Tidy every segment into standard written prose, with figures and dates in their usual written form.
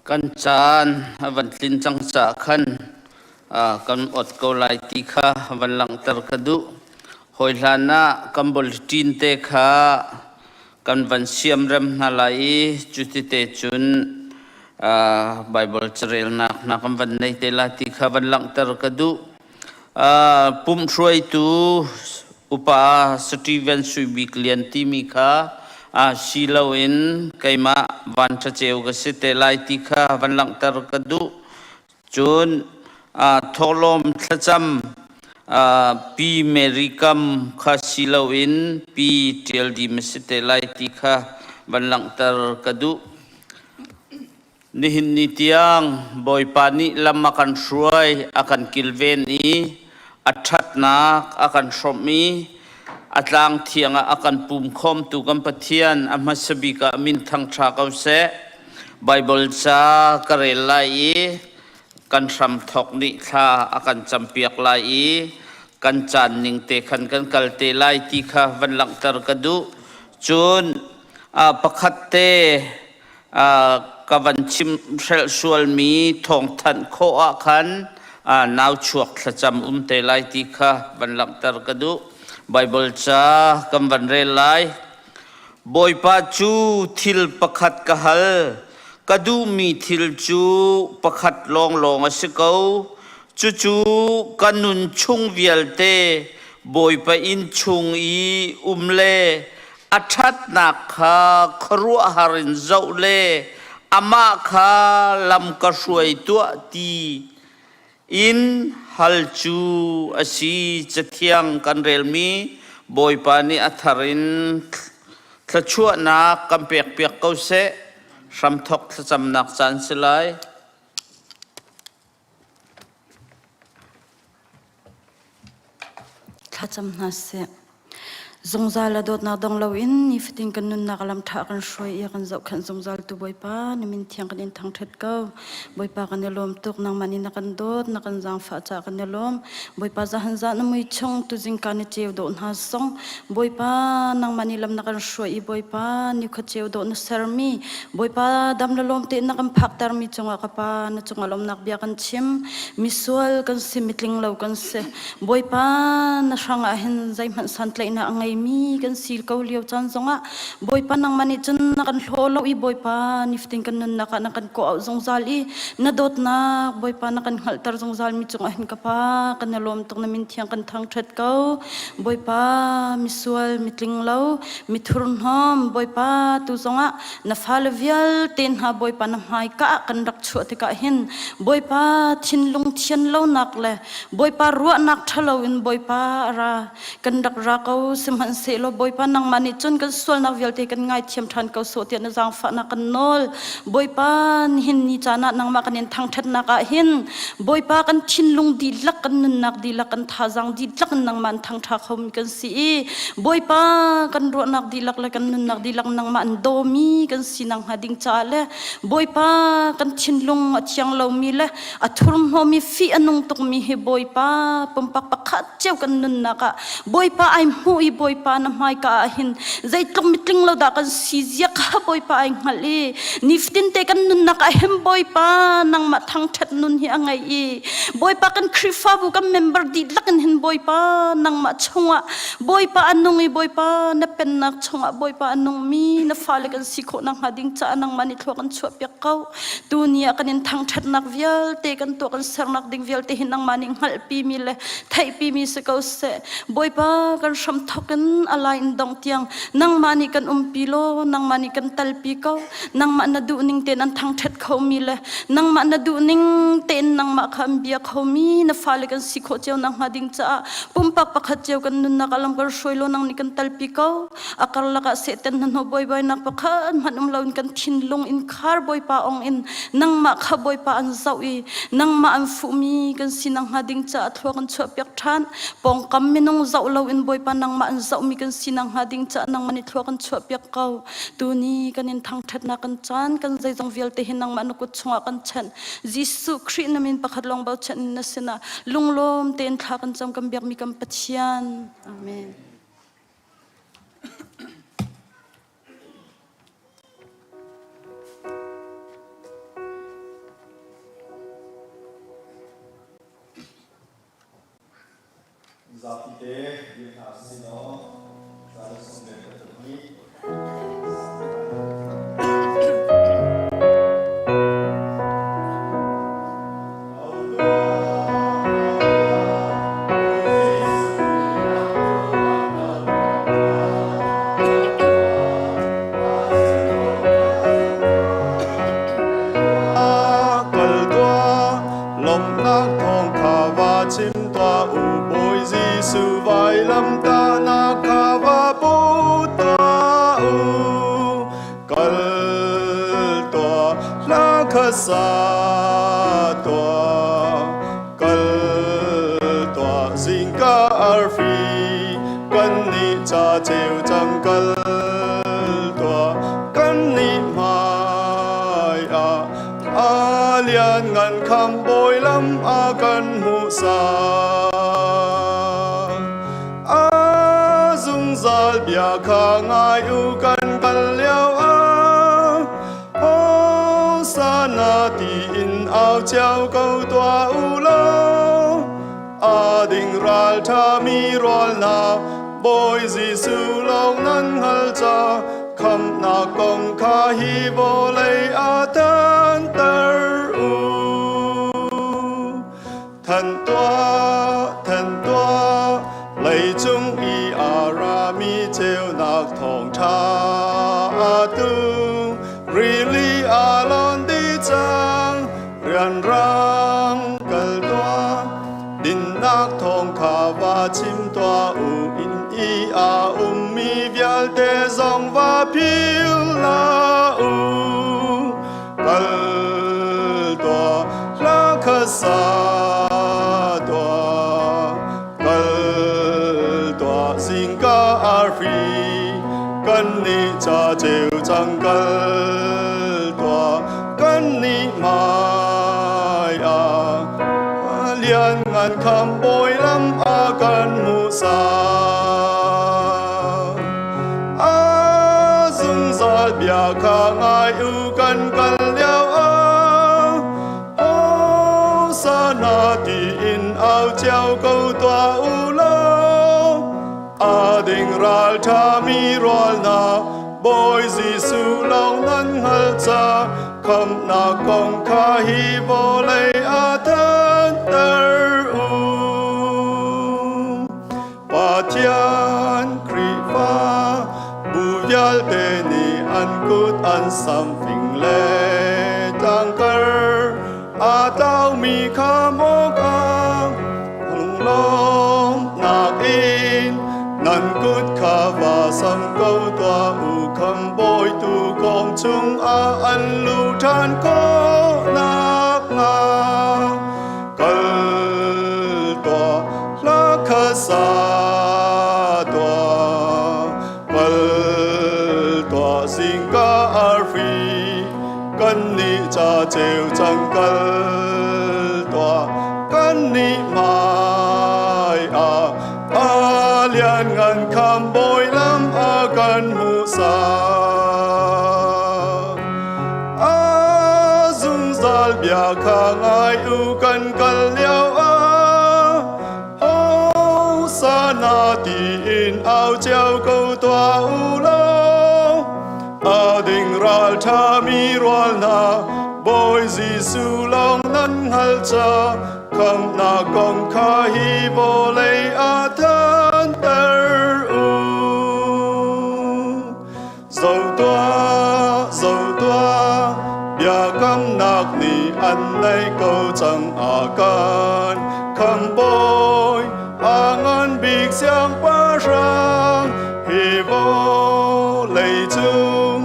Kan caan a van tlin cang caah khan kan ot ko lai ti kha van langhter ka duh. Hawi hlan ah kan bulletin te kha kan van siamrem hna lai i cutite cun Baibal carelnak hna kan van nei te lai ti kha van langhter ka duh. Pumhruaitu upa Steven Suibik Lian timi kha si loin keimah van ṭhaceu ka si te lai ti kha van langhter ka duh. Cun thawhlawm thlacam Pi Mary Kam kha si loin Pi Ṭial Dim a si te lai ti kha van langhter ka duh. Nihin ni tiang Bawipa nih lam a kan hruai, a kan kilven i a ṭhatnak a kan hrawmh i a tlang thiang ah a kan pum khawmtu kan Pathian a hmasa bik ah min thangṭha ko seh. Baibal ca ka rel lai i kan hramthawk nih thla a kan campiak lai i kan caan ning te khan kan kal te lai ti kha van langhter ka duh. Cun pakhat te ka van chimhrelh sualmi thawngthanh khawh ah khan nau chuak thlacam um te lai ti kha van langhter ka duh. Baibal ca kan van rel lai. Bawipa cu thil pakhat ka hal, ka duhmi thil cu pakhat lawnglawng a si ko. Cucu ka nun chung vialte Bawipa inn chung i um le a ṭhatnak kha khuaruahhar in zoh le amah kha lam ka hruai tuah ti in hal cu a si. Cathiang kan relmi Bawipa nih a thar in thluachuahnak kan pekpiak ko seh. Hramthawk thlacamnak caan si lai. Thlacam hna seh. Zungzal a dawtnak dong loin nifatin kan nunnak lam ṭha kan hruai i kan zohkhenh zungzal tu Bawipa na min thiang kan in thangṭhat ko. Bawipa kan i lawm tuk nangmah nih na kan dawt na kan zaangfah caah kan i lawm. Bawipa zahan za na mui chung tuzing ka na ceu dawh hna zong Bawipa nangmah nih lam na kan hruai i Bawipa ni khua ceu dawh na sermi Bawipa dam le lawm tein na kan phaktermi cungah ka Pa na cungah lawmnak bia kan chim. Misual kan si mitling lo kan si. Bawipa na hrangah hin zeihmanh santlaihnak a ngeimi kan si ko lio caan zongah Bawipa nangmah nih cun na kan hlaw lo i Bawipa nifatin kan nunnak ah na kan kawh auh zungzal i na dawtnak Bawipa na kan hngalhter zungzal mi cungah hin ka Pa kan i lawm tuk na min thiang kan thangṭhat ko Bawipa misual mitling lo mithurhnawm Bawipa tu zongah na fale vialte hna Bawipa na hmaika ah kan rak chuah tikah hin Bawipa thinlung thian lonak le Bawipa ruahnak ṭhalo in Bawipa a ra kan rak ra ko sihmanhsehlaw Bawipa nangmah nih cun kan sualnak vialte kan ngaithiam ṭhan ko sawh tiah na zaangfahnak kan nawl Bawipa nihin ni caan ah nangmah kan in thangṭhatnak ah hin Bawipa kan thinlung dihlak kan nunnak dihlak kan thazaang dihlak in nangmah an thangṭha khomi kan si i Bawipa kan ruahnak dihlak le kan nunnak dihlak nangmah an dawmi kan si nakhnga ding caah le Bawipa kan thinlung a thiang lomi le a thurhnawmi fih a nung tukmi hi Bawipa pumpak pakhat cio kan nunnak ah Bawipa ai hmuh i Bawipa na hmaika ah hin zeitluk mitling lo dah kan si zia kha Bawipa ai hngalh i nifatin te kan nunnak ah hin Bawipa nangmah thangṭhat nun hi a ngei i Bawipa kan Khrihfabu kan member dihlak in hin Bawipa nangmah chungah Bawipa a nung i Bawipa na pennak chungah Bawipa a nungmi na fale kan si khawh nakhnga ding caah nangmah nih thlua kan chuahpiak ko tuni ah kan in thangṭhatnak vialte kan tuah kan sernak ding vialte hi nangmah nih hngalhpimi le theihpimi si ko seh Bawipa kan hram thawk in a lai in dong tiang nangmah nih kan umpi law nangmah nih kan talpi ko nangmah na duh ning tein an thangṭhat khomi le nangmah na duh ning tein nangmah kha an bia khomi na fale kan si khawh cio nakhnga ding caah pumpak pakhat cio kan nunnak ah lam kan hruai law nang nih kan talpi ko a karlak ah Satan hnahnawh buaibainak pakhat hmanh um loin kan thinlung in khar Bawipa ong in nangmah kha Bawipa an zoh i nangmah an fuhmi kan si nakhnga ding caah thlua kan chuahpiak ṭhan pawngkam minung zoh loin Bawipa nangmah an zohmi kan si nakhnga ding caah nangmah nih thlua kan chuahpiak ko tuni kan in thangṭhatnak kan caan kan zeizong vialte hi nangmah na kut chungah kan chanh Jesuh Khrih na min pakhat lawng bochan in na sinah lunglawm tein thla kan cam kan biakmi kan Pathian amen Zapi te dir hna usih law 132. Kal tuah lawmhnak thawng kha va chim tuah u Bawi Jesuh vailamtahnak kha va pu tuah u kal tuah hla kha sa tuah kal tuah zingka arfi kan nih ca ceu cang kal tuah kan nih hmai ah a lian ngan kham bawi lam a kan hmuhsak a zungzal bia kha ngai u kan kal lio ah Hosanna tiin au cio ko tuah u law a ding ral ṭha mi rawl hna Bawi Jesuh lawng nan hngal ca khamhnak kong kha hi vawlei ah thanter u. Than tuah, than tuah, leicung i a rami ceunak thawngṭha a tu rili a lon dih cang rianrang kal tuah dinnak thawng kha va chim tuah u inn i a ummi vialte zong va phil hlah u kal tuah hla kha sa tuah kal tuah zingka arfi kan nih ca ceu cang kal tuah kan nih hmai ah lian ngan kham bawi lam a kan hmuhsak a zungzal bia kha ngai u kan kal lio ah Hosanna tiin au cio ko tuah u law a ding ral ṭha mi rual hna Bawi Jesuh lawng nan hngal ca khamhnak kong kha hi vawlei ah thanter u. Pathian Khrihfa bu vialte nih an kut an sam fing le tlangkar aa tlaumi kha mawkang lunglawmhnak in nan kut kha va sam ko tuah u khambawitu kong chungah an lu ṭhan khawh nakhnga kal tuah hla kha sa tuah kal tuah zingka arfi kan nih ca ceu cang kal tuah kan nih hmai ah a lian ngan kham bawi lam a kan hmuhsak a zungzal bia kha ngai u kan kal lio ah Hosanna tiin au cio ko tuah u law a ding ral ṭha mi rual hna Bawi Jesuh lawng nan hngal ca khamhnak kong kha hi vawlei ah thanter u. Zo tuah, zo tuah, biakamnak nih an naih ko cang a kan khamhbawi a ngan bik siangpahrang hi vawlei cung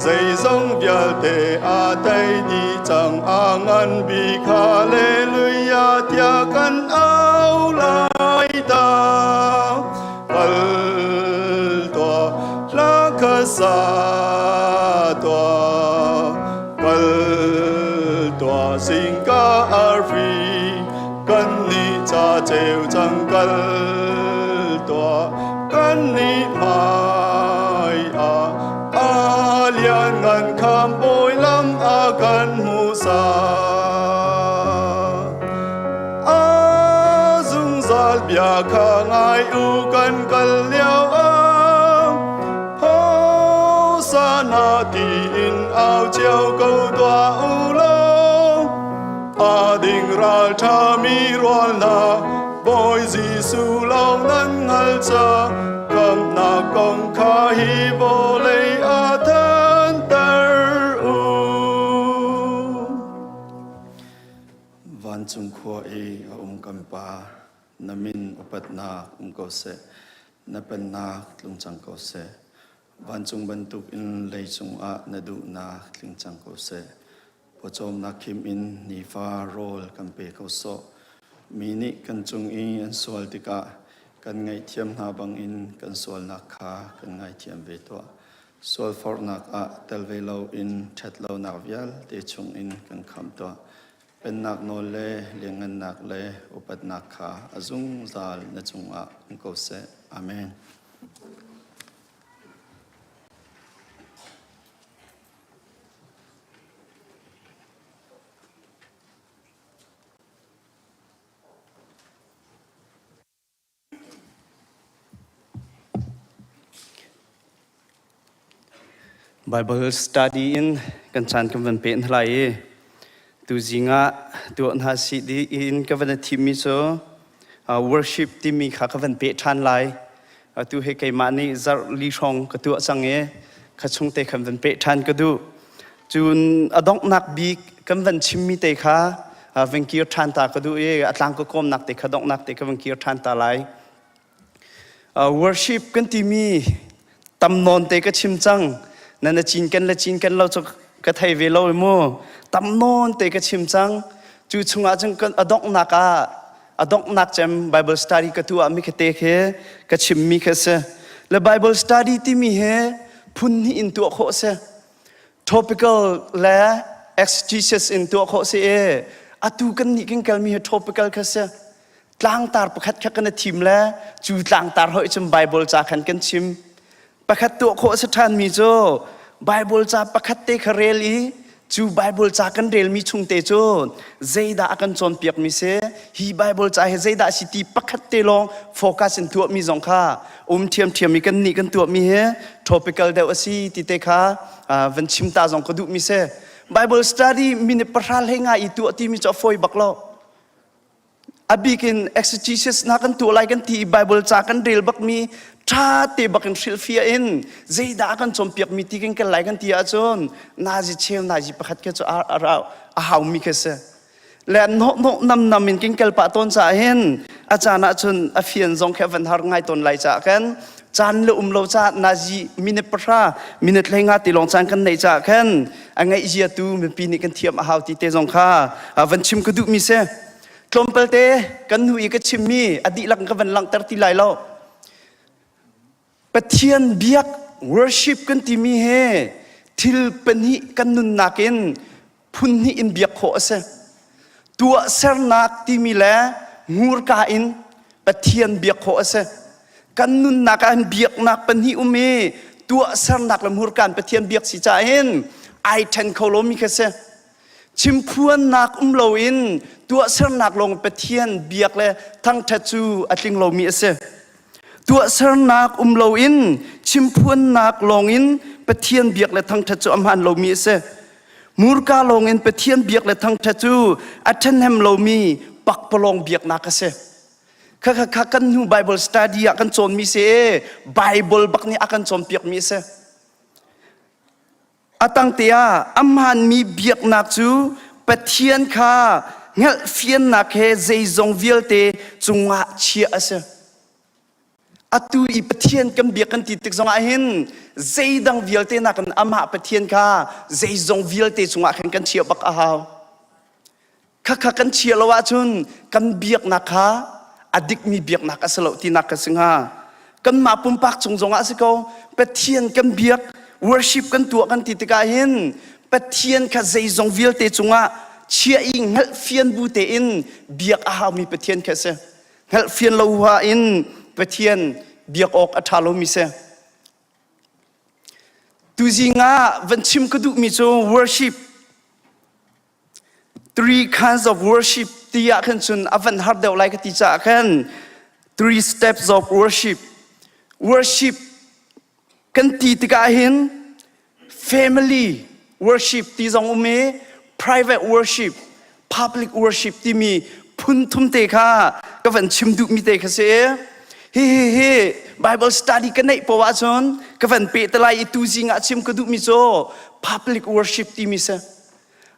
zeizong vialte a tei dih cang a ngan bik hallelujah tiah kan au lai ta kal tuah hla kha sa tuah kal tuah zingka arfi kan nih ca ceu cang kal tuah kan nih hmai ah a lian ngan kham bawi lam a kan hmuhsak a zungzal. bia kha ngai u kan kal lio ah Hosanna tiin au cio ko tuah u law a ding ral ṭha mi rual hna Bawi Jesuh lawng nan hngal ca khamhnak kong kha hi vawlei ah thanter u. Vancung khua i a um kan Pa, na min upatnak um ko seh, na pennak tlung cang ko seh. Vancung bantuk in leicung ah na duhnak tling cang ko seh. Pawcawmnak khim in nifa rawl kan pe ko sawh. Mi nih kan cung i an sual tikah kan ngaihthiam hna bangin kan sualnak kha kan ngaithiam ve tuah. Sualforhnak ah tel ve loin ṭhatlonak vialte chungin kan khamh tuah. Pennak nawl le lianhngannak le upatnak kha a zungzal na cungah um ko seh. Amen. Bible study in kan caan kan van pe hna lai i tuzing ah tuah hna sih di in ka van thimmi cu worship timi kha ka van pe ṭhan lai. Atu he keimah nih zarh li hrawng ka tuah cang i kha chung te khan van pe ṭhan ka duh. Cun a donghnak bik kan van chimmi te kha van kir ṭhan ta ka duh i a tlang ka kawmnak te kha donghnak te ka van kir ṭhan ta lai. Worship kan timi tam nawn te ka chim cang. Na na cinken le cinken lo cu ka thei ve lo mu. Tam nawn te ka chim cang. Cu chungah cun a donghnak ah a donghnak cem Bible study ka tuah mi kha te khi ka chimmi kha si. Le Bible study timi hi phun hnih in tuah khawh si. Topical le exegesis in tuah khawh si i atu kan nih kan kalmi hi topical kha si. Tlangtar pakhat kha kan i thim le cu tlangtar hoih cun Bible ca khan kan chim. Pakhat tuah khawh a si ṭhanmi cu Baibal ca pakhat te kha rel i cu Baibal ca kan relmi chung te cu zeidah a kan cawnpiakmi si, hi Baibal ca hi zeidah a si ti pakhat te lawng focus in tuahmi zong kha um ṭhiamṭhiam i kannih kan tuahmi hi topical deuh a si ti te kha van chim ta zong ka duhmi si. Bible study minute pahra hlei nga i tuah timi cu a fawi bak lo. A bik in exegesis na kan tuah lai kan ti i Bible ca kan rel bakmi ṭha te bak in hrilhfiah in zeidah a kan cawnpiakmi ti kan kal lai kan ti ahcun nazi cheu nazi pakhat kha cu a haumi kha si. Le nawh nawh nam nam in kan kal pah tawn caah hin a caan ahcun a fian zong khi a van har ngai tawn lai caah khan caan le um lo caah nazi minute pahra minute hlei nga ti lawng caan kan neih caah khan a ngaihzia tu mipi nih kan thiam a hau ti te zong kha van chim ka duhmi si. Tlawmpal te kan hnu i ka chimmi a dihlak ka van langhter ti lai lo. Pathian biak worship kan timi he thil pahnih kan nunnak in phun hnih in biak khawh a si. Tuahsernak timi le hmurka in Pathian biak khawh a si. Kan nunnak ah hin biaknak pahnih um i tuahsernak le hmurka in Pathian biak si caah hin ai ṭhen kho lomi kha si. Chimphuannak um loin tuahsernak lawng Pathian biak le thangṭhat cu a tling lomi a si. Tuahsernak um loin chimphuannak lawngin Pathian biak le thangṭhat cu a hmaan lomi a si. Murka lawngin Pathian biak le thangṭhat cu a ṭhahnem lomi pakpalawng biaknak a si. Kha kha kha kan hnu Bible study ah kan cawnmi si i Bible bak nih a kan cawnpiakmi a si. A tangte ah a hmaanmi biaknak cu Pathian kha hngalhfiannak he zeizong vialte cungah chiah a si. Atu i Pathian kan biak kan ti tik zongah hin zeidang vialte nakin amah Pathian kha zeizong vialte cungah khan kan chiah bak a hau. Khakha kan chia lo ahcun kan biaknak kha a dikmi biaknak a si lo tinak ka si hnga. Kanmah pumpak chung zongah a si ko. Pathian kan biak, worship kan tuah kan ti tikah hin Pathian kha zeizong vialte cungah chia i hngalhfian bu tein biak a haumi Pathian kha a si. Hngalhfian lo hua in Pathian biak awk a ṭha lomi si. Tuzing ah van chim ka duhmi cu worship Three kinds of worship ti ah khan cun a van har deuh lai ka ti caah khan Three steps of worship. Worship kan ti tikah hin family worship ti zong um i private worship, public worship timi phun thum te kha ka van chim duhmi te kha si. Hi hi hi Bible study ka neih poah ahcun ka van peh te lai i tu zing ah chim ka duhmi cu public worship timi si.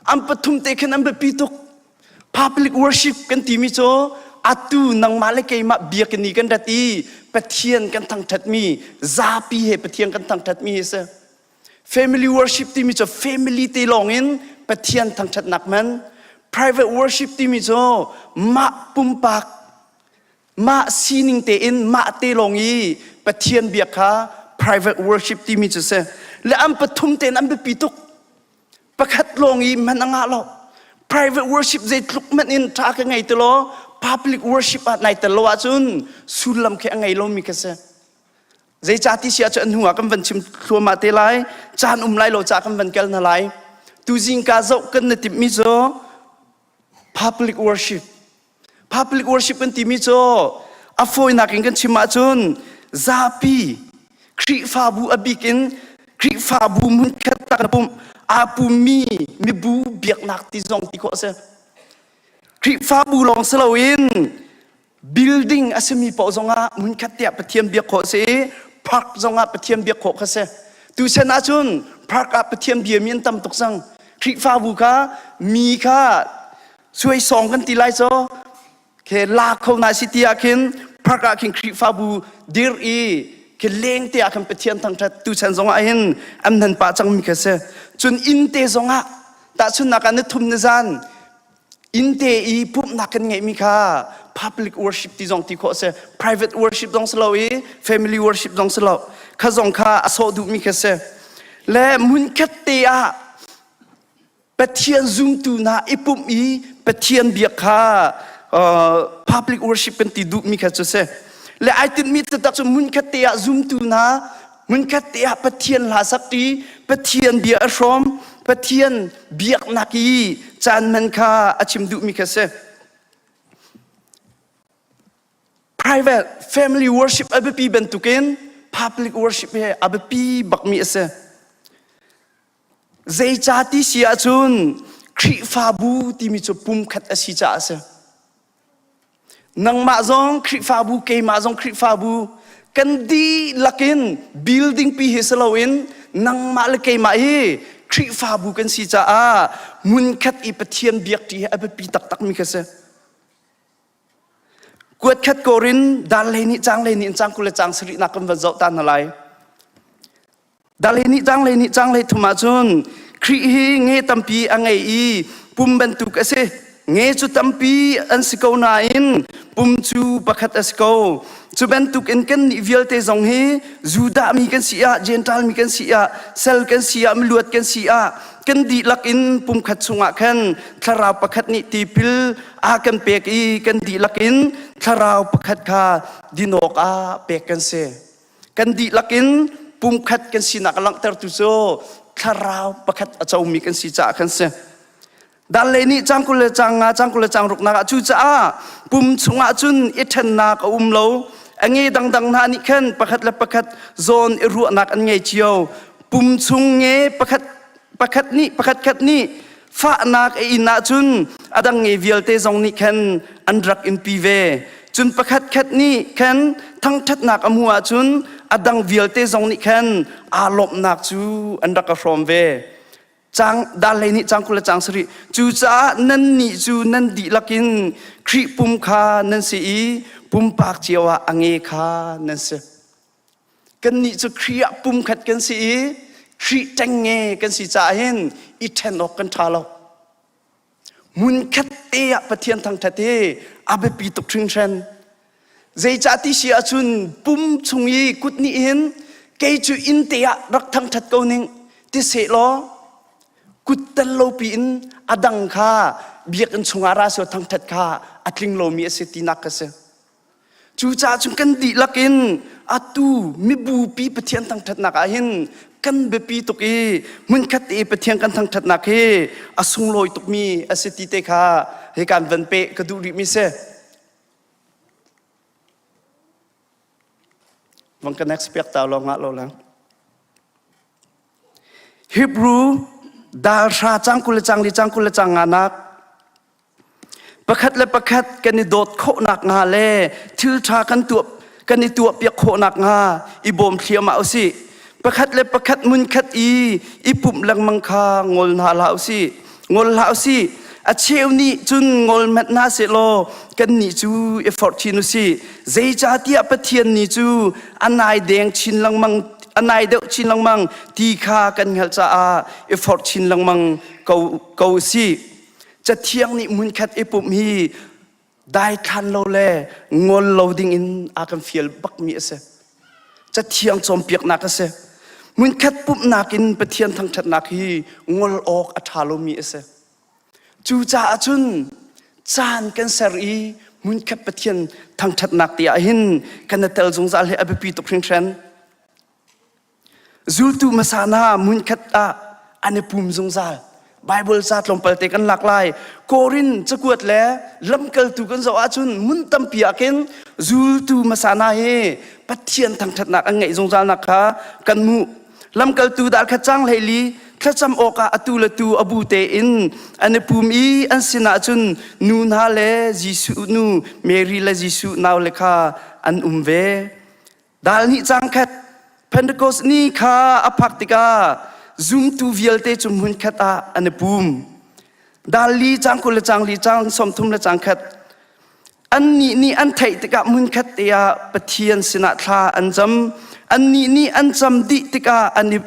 An pathum te khin an biapi tuk. Public worship kan timi cu atu nangmah le keimah biakinn i kan rat i Pathian kan thangṭhatmi zapi he Pathian kan thangṭhatmi hi si. Family worship timi cu family te lawngin Pathian thangṭhatnak man. Private worship timi cu mah pumpak mah sining tein mah te lawng i Pathian biak kha private worship timi cu si. Le an pathum tein an biapi tuk. Pakhat lawng i man a ngah lo. Private worship zeitluk hmanh in ṭha ka ngei ti law public worship ah nai tel lo ahcun sullam khi a ngei lomi ka si. Zeicah ti si ahcun an hnu ah kan van chim thluahmah te lai. Caan um lai lo ca kan van kal hna lai. Tu zingka zoh kan na timhmi cu public worship. Public worship kan timi cu a fawinak in kan chim ahcun zapi Khrihfabu a bik in Khrihfabu hmunkhat tak pumh aa pummi mibu biaknak ti zong ti khawh a si. Khrihfabu lawng si loin building a simi paoh zongah hmunkhat tiah Pathian biak khawh a si i park zongah Pathian biak khawh kha si. Tuchan ahcun park ah Pathian biami an tam tuk cang. Khrihfabu kha mi kha suaisawng kan ti lai cu ke la kho na si ti ah khin park ah khin Khrihfabu dir i khi leng te ah khan Pathian thangṭhat tuchan zongah hin an nan pah cangmi kha si. Cun inn te zongah tahchunhnak ah na thum na zan inn te i pumhnak kan ngeihmi kha public worship ti zong ti khawh a si private worship zong si lo i family worship zong si lo kha zong kha a sawh duhmi kha si le hmunkhat te ah Pathian zumtu hna i pumh i Pathian biak kha public worship kan ti duhmi kha cu si le ai tinhmi taktak cu hmunkhat te ah zumtu hna Hmunkhat te ah Pathian hla sak ṭi, Pathian bia a hrawm, Pathian biaknak i caan hman kha a chim duhmi kha si. Private family worship a biapi bantukin public worship he a biapi bakmi a si. Zeicah ti si ahcun Khrihfabu timi cu pumkhat a si caah a si. Nangmah zong Khrihfabu, keimah zong Khrihfabu, kan dihlak in building pi hi si loin nangmah le keimah hi Khrihfabu kan si caah hmunkhat i Pathian biakṭi hi a biapi taktakmi kha si. Kuatkhat Korin dal 12 cang 12 in cang 20 le cang sarihnak kan van zoh ta hna lai. Dal 12 cang 12 cang 13 ahcun Khrih hi nge tampi a ngei i pum bantuk a si. Nge cu tampi an si ko nain pum cu pakhat a si ko. Cu bantukin kannih vialte zong hi Judah mi kan si ah, Gentile mi kan si ah, sal kan si ah, miluat kan si ah, kan dihlak in pumkhat chungah khan thlarau pakhat nih tipil a kan pek i kan dihlak in thlarau pakhat kha din awkah pek kan si. Kan dihlak in pumkhat kan sinak a langhtertu cu thlarau pakhat a comi kan si caah kan si. Dal le nih cang 20 le cang nga cang 20 le cang ruknak ah cucaah pum chungah cun i ṭhennak a um lo. A nge dangdang hna nih khan pakhat le pakhat zawn i ruahnak an ngei cio. Pum chung nge pakhat pakhat nih pakhat khat nih fahnak a in ahcun a dang nge vialte zong nih khan an rak in pi ve. Cun pakhat khat nih khan thangṭhatnak a hmuh ahcun a dang vialte zong nih khan aa lawmhnak cu an rak a hrawm ve. Cang dal 12 cang 20 le cang 7 cucaah nannih cu nan dihlak in Khrih pum kha nan si i pumpak cio ah a nge kha nan si. Kannih cu Khrih ah pumkhat kan si i Khrih ṭengnge kan si caah hin i ṭhen awk kan ṭha lo. Hmunkhat te ah Pathian thangṭhat hi a biapi tuk hringhran. Zeicah ti si ahcun pum chung i kut nih hin kei cu inn te ah rak thangṭhat ko ning ti sehlaw kut tel lo piin a dang kha biakinn chungah ra sio thangṭhat kha a tling lomi a si tinak ka si. Cucaah cun kan dihlak in atu mibupi Pathian thangṭhatnak ah hin kan biapi tuk i hmunkhat i Pathian kan thangṭhatnak hi a sunglawi tukmi a si ti te kha hi kan van peh ka duh rihmi si. Vang ka next piak ta lo ngah lo lang. Hebrew dal hra cang kul le cang li cang kul le cang nga nak pakhat le pakhat kan i dawt khawhnak hnga le thil ṭha kan tuah kan i tuahpiak khawhnak hnga i bawm thliahmah usih. Pakhat le pakhat hmunkhat i i pumh lengmang kha ngol hna hlah usih. Ngol hlah usih. A cheu nih cun ngol hmanh hna sehlaw kannih cu i forh chin usih. Zeicahtiah Pathian ni cu a nai deng chin lengmang a nai deuh chin lengmang ti kha kan hngalh caah i forh chin lengmang ko ko usih. Cathiang nih hmunkhat i pumh hi daithlan lo le ngol lo ding in a kan fial bakmi a si. Cathiang cawnpiaknak a si. Hmunkhat pumhnak in Pathian thangṭhatnak hi ngol awk a ṭha lomi a si. Cucaah cun caan kan ser i hmunkhat Pathian thangṭhatnak ti ah hin kan i tel zungzal hi a biapi tuk hringhran. Zultu hmasa hna hmunkhat ah an i pum zungzal. Baibal ca tlawmpal te kan lak lai. Korin cakuat le lamkaltu kan zoh ahcun hmun tampi ah khin zultu hmasa hna hi Pathian thangṭhatnak an ngeih zungzalnak kha kan hmuh. Lamkaltu dal khat cang hleili thlacam awkah atu le tu a bu tein an i pum i an sinah cun nu hna le Jesuh nu Mary le Jesuh naule kha an um ve. Dal nih cang khat Pentecost ni kha a phak tikah zumtu vialte cu hmunkhat ah an i pum. Dal li cang 20 le cang li cang 30 le cang khat. Annih nih an theih tikah hmunkhat te ah Pathian sinah thla an cam. Annih nih an cam dih tikah an i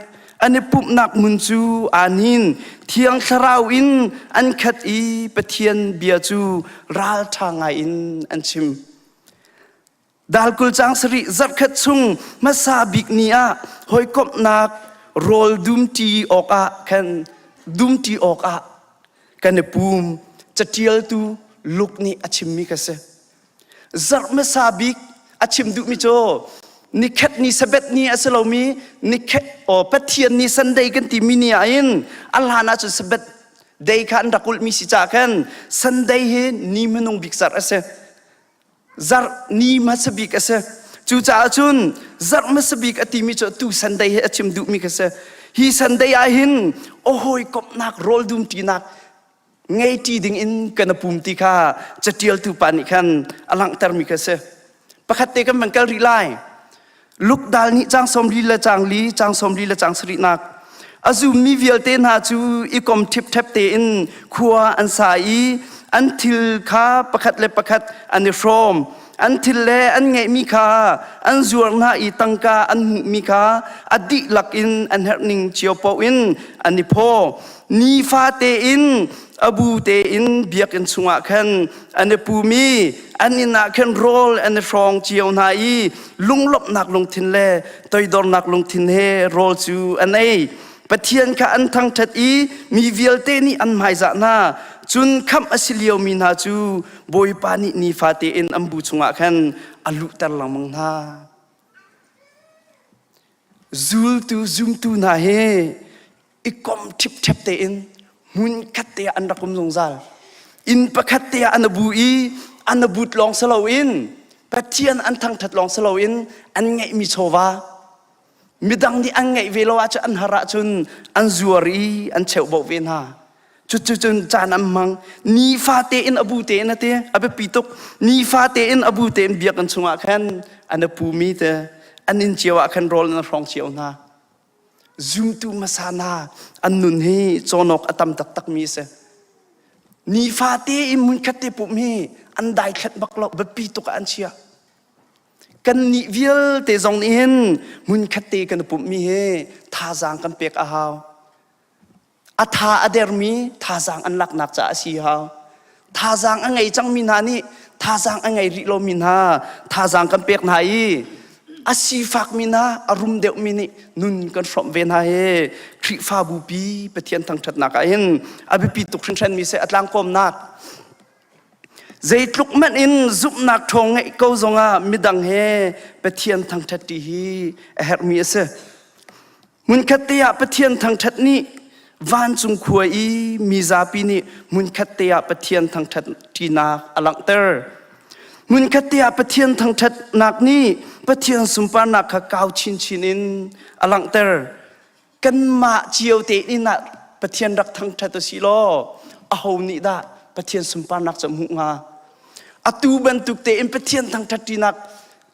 an i pumhnak hmun cu aa hnin. Thiang Thlarau in an khat i Pathian bia cu ralṭha ngai in an chim. Dal 20 caang sarih zarhkhat chung hmasa bik ni ah hawikomhnak rawl dumṭi awkah khan dumṭi awkah kan i pum. Caṭialtu Luke nih a chimmi kha si. Zarh hmasa bik a chim duhmi cu nikhat ni Sabbath ni a si lomi nikhat o Pathian ni Sunday kan timi ni ah hin a hlan ahcun Sabbath day kha an rak ulhmi si caah khan Sunday hi ni hmanung bik zarh a si. Zarh ni hmasa bik a si. Cucaah cun zarh hmasa bik a timi cu tu Sunday hi a chim duhmi kha si. Hi Sunday ah hin hawikomhnak rawl dumṭinak ngei ṭi ding in kan i pum ti kha caṭialtu pa nih khan a langhtermi kha si. Pakhat te kan van kal rih lai. Luke dal nih caang 40 le caang li, caang 40 le caang sarihnak. A zummi vialte hna cu i kom ṭhipṭhep tein khua an sa i an thil kha pakhat le pakhat an i hrawm. An thil le an ngeihmi kha an zuar hna i tangka an hmuhmi kha a dihlak in an herhning cio paoh in an i phaw. Nifate in a bu tein biakinn chungah khan an i pum i an inn ah khan rawl an i hrawng cio hna i lunglawmhnak lungthin le toidornak lungthin he rawl cu an ei. Pathian kha an thangṭhat i mi vialte nih an hmaizah hna. Cun khamh a si liomi hna cu Bawipa nih nifate in an bu chungah khan a luhter lengmang hna. Zultu zumtu hna hi i kom ṭhipṭhep tein hmun khat te ah an rak um zungzal. Inn pakhat te ah an bu i an but lawng si loin Pathian an thangṭhat lawng si loin an ngeihmi chawva midang nih an ngeih ve lo ahcun an har ahcun an zuar i an cheuhboh ve hna. Cuticun caan an hmang. Nifa tein a bu tein a ti. A biapi tuk. Nifa tein a bu tein biakinn chungah khan an i pumi te an inn cio ah khan rawl an hrawng cio hna. Zumtu hmasa hna an nun hi cawnawk a tam taktakmi a si. Nifate in hmunkhat te pumh hi an daithlat bak lo, biapi tuk ah an chia. Kannih vialte zong nih hin hmunkhat te kan i pumhmi hi thazaang kan pek a hau. A tha a dermi thazaang an laknak caah a si hau. Thazaang a ngei cangmi hna nih thazaang a ngei rih lomi hna thazaang kan pek hna i a sifakmi hna a rum deuhmi nih nun kan hrawmh ve hna hi Khrihfabu pi Pathian thangṭhatnak ah hin a biapi tuk hringhranmi si a tlangkawmnak zeitluk hmanh in zumhnak ṭhawng ngeih ko zongah midang he Pathian thangṭhat ṭi hi a herhmi a si. Hmunkhat te ah Pathian thangṭhat nih vancung khua i mi zapi nih hmunkhat te ah Pathian thangṭhat ṭinak a langhter. Hmunkhat te ah Pathian thangṭhatnak nih Pathian sunparnak kha kau chinchin in a langhter. Kanmah cio te in ah Pathian rak thangṭhat u si law aho nih dah Pathian sunparnak cu a hmuh hnga? Atu bantuk tein Pathian thangṭhat ṭinak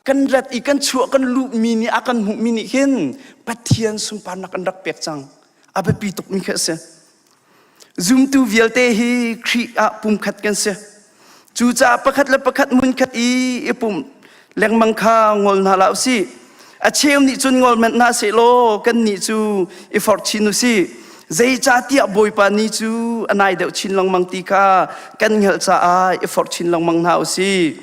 kan rat i kan chuah kan luhmi nih a kan hmuhmi nih hin Pathian sunparnak an rak pek cang. A biapi tukmi khi a si. Zumtu vialte hi Khrih ah pumkhat kan si. Cucaah pakhat le pakhat hmunkhat i i pumh lengmang kha ngol hna hlah usih. A cheu nih cun ngol hmanh hna sehlaw kannih cu i forh chin usih. Zeicahtiah Bawipa ni cu a nai deuh chin lengmang ti kha kan hngalh caah i forh chin lengmang hna usih.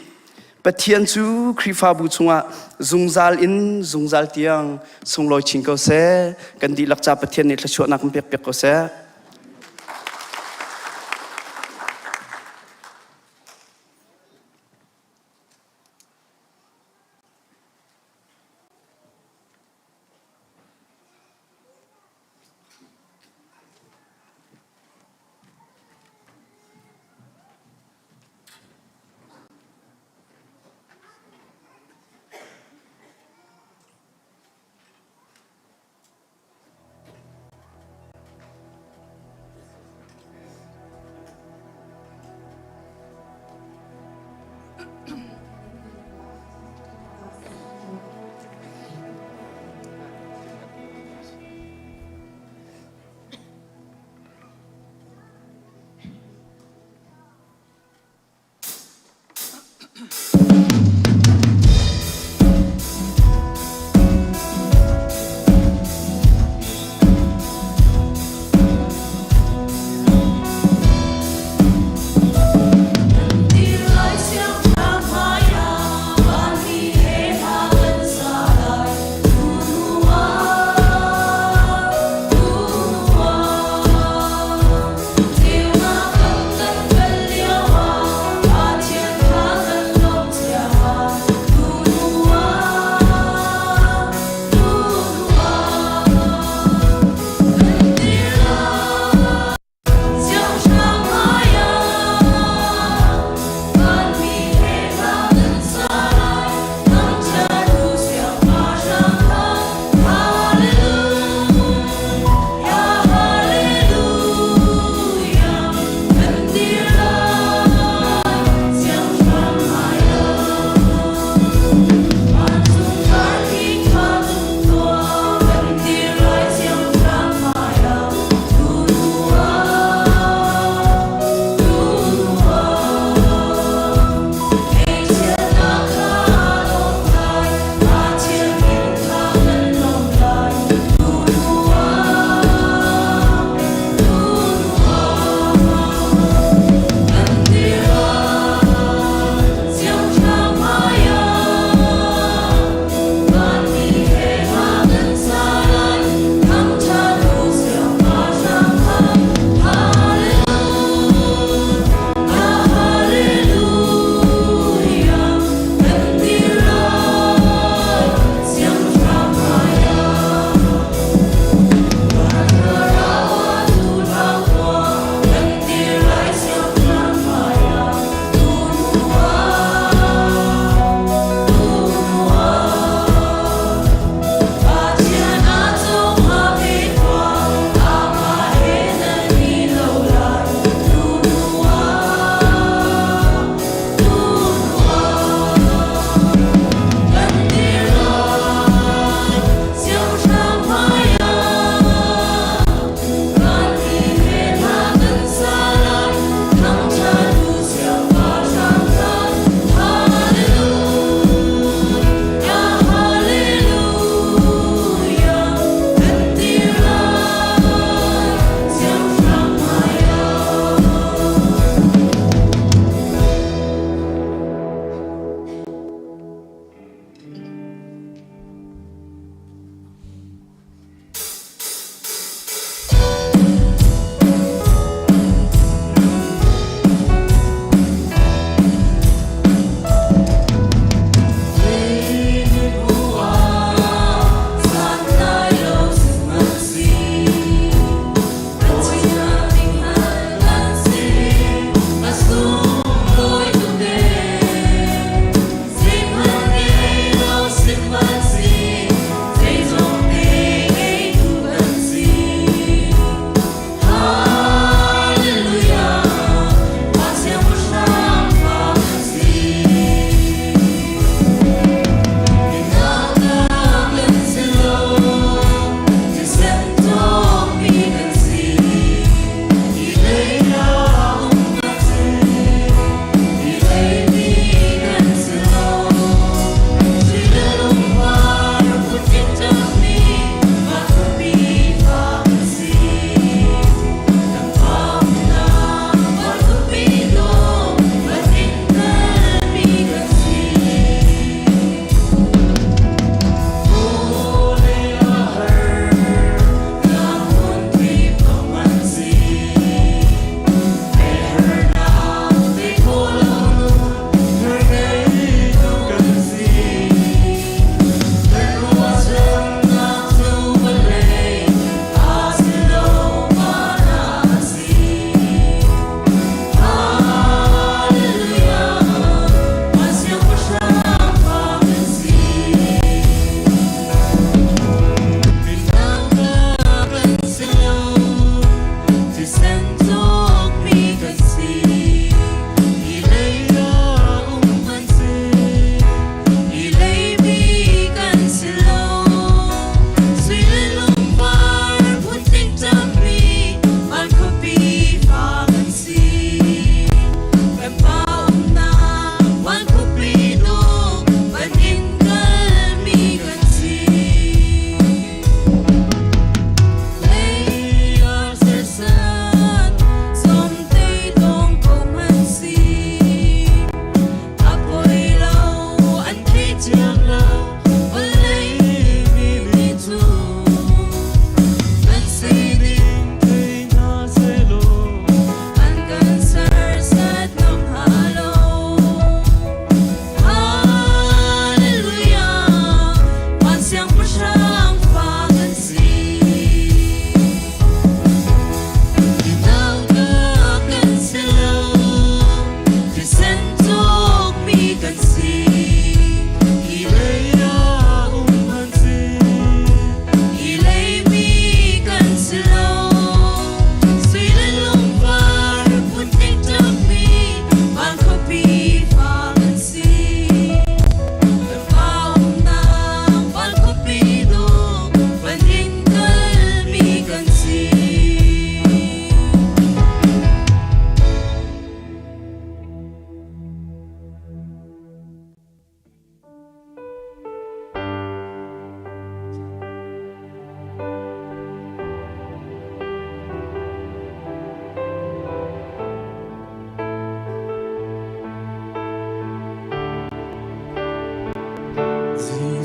Pathian cu Khrihfabu chungah zungzal in zungzal tiang sunglawi chin ko seh. Kan dihlak ca Pathian nih thluachuahnak kan pek piak ko seh.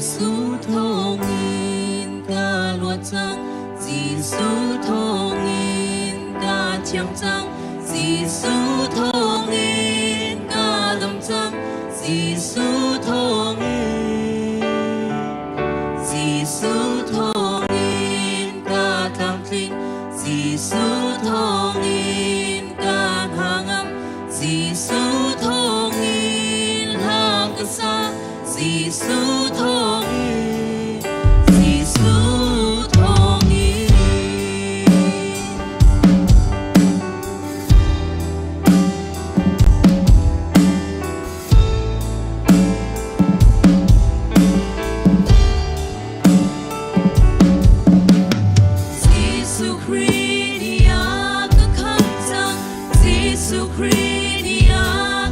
Jesuh thawngin ka luat cang. Jesuh thawngin ka thiang cang. Jesuh thawngin ka dam cang. Jesuh thawngin. Jesuh thawngin ka tlamtling. Jesuh thawngin ka hnangam. Jesuh thawngin hla ka sa. Jesuh thawngin. Jesuh thawngin. Jesuh Khrih nih a ka khamh cang. Jesuh Khrih nih a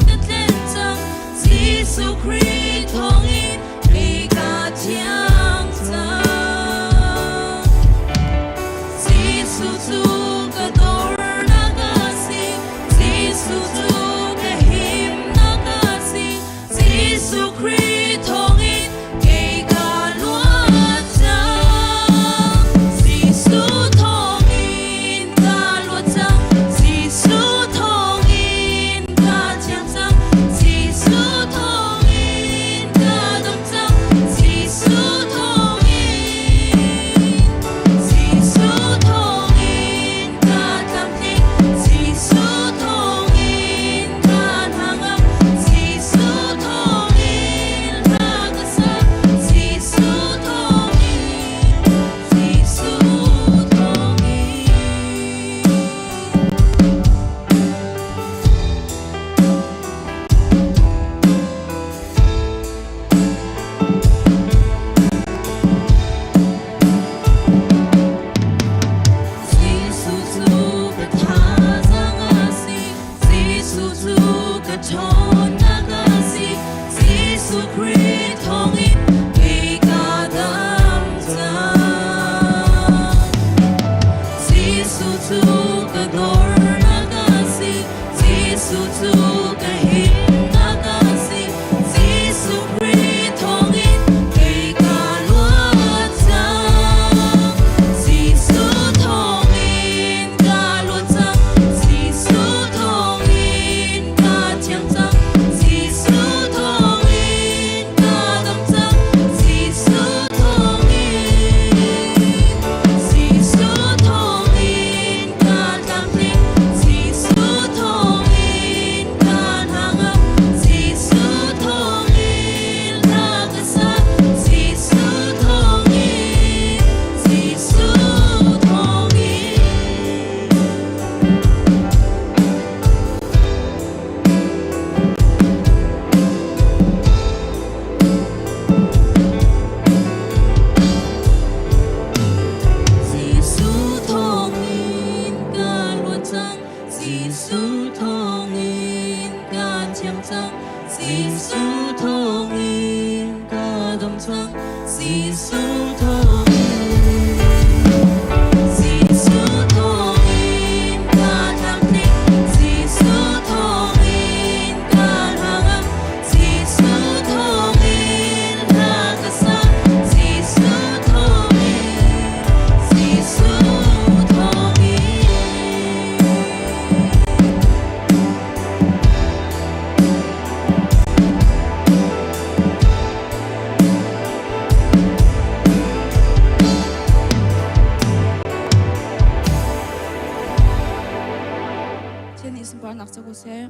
ka tlenh cang. Jesuh Khrih thawngin kei ka thiang cang. Jesuh cu ka dornak a si. Jesuh cu ka himnak a si. Jesuh Khrih thawngin kei ka luat cang. Jesuh thawngin ka luat cang. Jesuh thawngin ka thiang cang. Jesuh thawngin ka dam cang. Jesuh thawngin. Jesuh thawngin ka tlamtling. Jesuh thawngin ka hnangam. Jesuh thawngin hla ka sa. Jesuh thawngin. Jesuh thawngin. Jesuh cu ka thazaang a si, Jesuh cu ka ṭhawnnak a si, Jesuh Khrih thawngin kei ka dam cang. Jesuh cu ka dornak a si, Jesuh cu ka himnak a si, Jesuh Khrih thawngin kei ka luat cang. Jesuh thawngin ka luat cang. Jesuh thawngin ka thiang cang. Jesuh thawngin ka dam cang. Jesuh thawngin. Jesuh thawngin ka tlamtling. Jesuh thawngin ka hnangam. Jesuh thawngin hla ka sa. Jesuh thawngin. Jesuh thawngin. Jesuh thawngin ka luat cang. Jesuh thawngin ka thiang cang. Jesuh thawngin ka dam cang. Jesuh thawngin. Jesuh thawngin ka tlamtling. Jesuh thawngin ka hnangam. Jesuh thawngin hla ka sa. Jesuh thawngin. Jesuh thawngin. Pathian nih sunparnak co ko seh.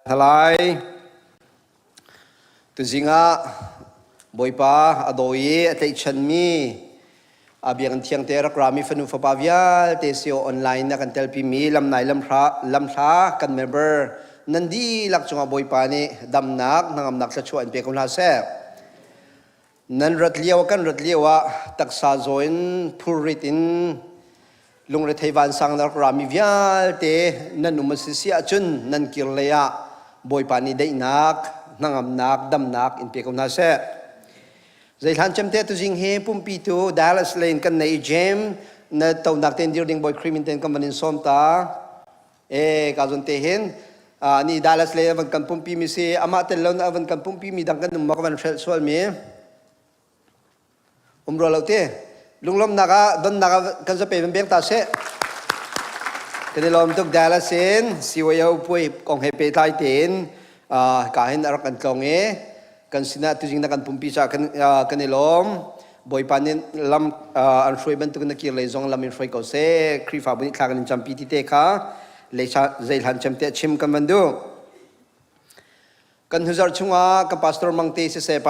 Thalai tuzing ah Bawipa a dawi i a tlaihchanmi a biakinn thiang te rak rami fanu fapa vialte sio online na kan telpimi lamnai lamhra lamhla kan member nan dihlak cungah Bawipa nih damnak hnangamnak thluachuah in pe ko hna seh. Nan rat lio kan rat lio ah taksa zaw in phurrit in Lungrethei vansang na rak rami vialte nan um a si si ahcun nan kir lei ah Bawipa nih daihnak, hnangamnak, damnak in pe ko hna seh. Zeihlan cemte tuzing hi pumpi tu Dallas lane kan nei i James na tonak ten dir ding Bawi Khrih min ten kan van in sawm ta. E ka zon te hin ni Dallas le van kan pumpi mi si amah tel lo na van kan pumpi mi dang kan um ma ka van hrelh sual mi. Um rua lo te. Lunglawmnak ah donnak ah kan zape van beng ta seh. Kan i lawm tuk Dallas in CYO puai kong he pehtlai tein ka hin a rak kan tlong i kan sinah tuzing na kan pumpi caah kan kan i lawm. Bawipa nih lam an hruai bantuk na kir lei zong lam in hruai ko seh. Khrihfabu nih thla kan in campi ti te kha zeihlan cem te chim kan van duh. Kan hnuzarh chungah kan pastor Mangte siseh,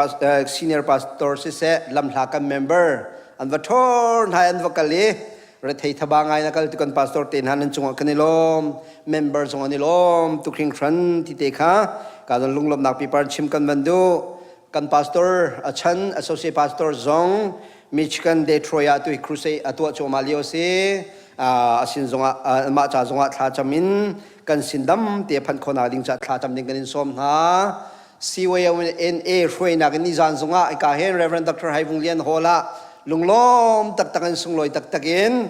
senior pastor siseh, lamhla kan member an va ṭhawr hna an va kal i rethei thaba ngai na kal tu kan pastor te hna nan cungah kan i lawm, member zong an i lawm tuk hringhran ti te kha ka zon lunglawmhnak pipa chim kan van duh. Kan pastor a chan associate pastor zong Michigan Detroit ah tu hi crusade a tuah cuahmah lio a si. A sin zongah amah ca zongah thla cam in kan sin dam te phanh khawhnak ding caah thla cam ding kan in sawm hna. CYNA hruainak in nizan zongah ka hin Reverend Dr. Hai Vung Lian Hall ah lunglawm taktak in sunglawi taktak in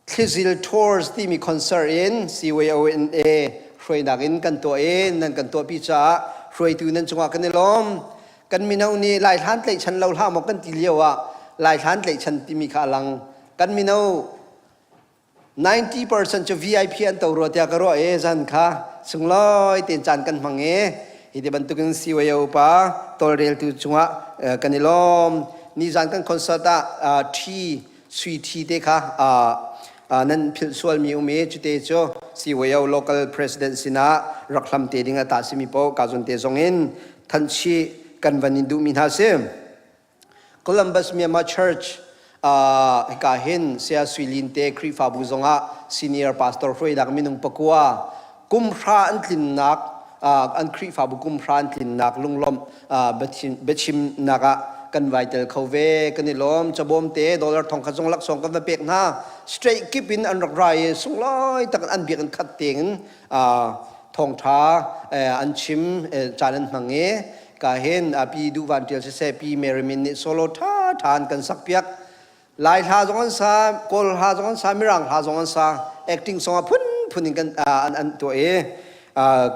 Thlizil Tours timi concert in CYONA hruainak in kan tuah i nan kan tuahpi caah hruaitu nan cungah kan i lawm. Kan mino nih Laihlan tlaihchan lo hlah maw kan ti lio ah Laihlan tlaihchan timi kha a lang. Kan mino 90% cu VIP an to rua tiah ka ruah i zan kha sunglawi tein caan kan hmang i hi ti bantukin CYO pa tawlreltu cungah kan i lawm. Nizan kan concert ah ṭhi sui ṭhi te kha nan philh sualmi um i cute cu CYO local president sinah rak hlam te ding a ta simi paoh ka zon te zong in thanchih kan van in duhmi hna si. Columbus Myanmar Church hika hin Saya Sui Lin te Khrihfabu zongah senior pastor hruainak minung pakua kum hra an tlinnak an Khrihfabu kum hra an tlinnak lunglawmh biachimnak ah kan vai tel kho ve kan i lawm cabawm te dollar thong khat zong laksawng kan va pek hna straight kip in an rak ra i sunglawi tak an biak an khat tein thawngtha an chim caan an hmang i ka hin pi duh van tial siseh pi Mary Min nih solo tha tha an kan sak piak Lai hla zong an sa, Kawl hla zong an sa, Mirang hla zong an sa. Acting song a phunphun in kan an, an tuah i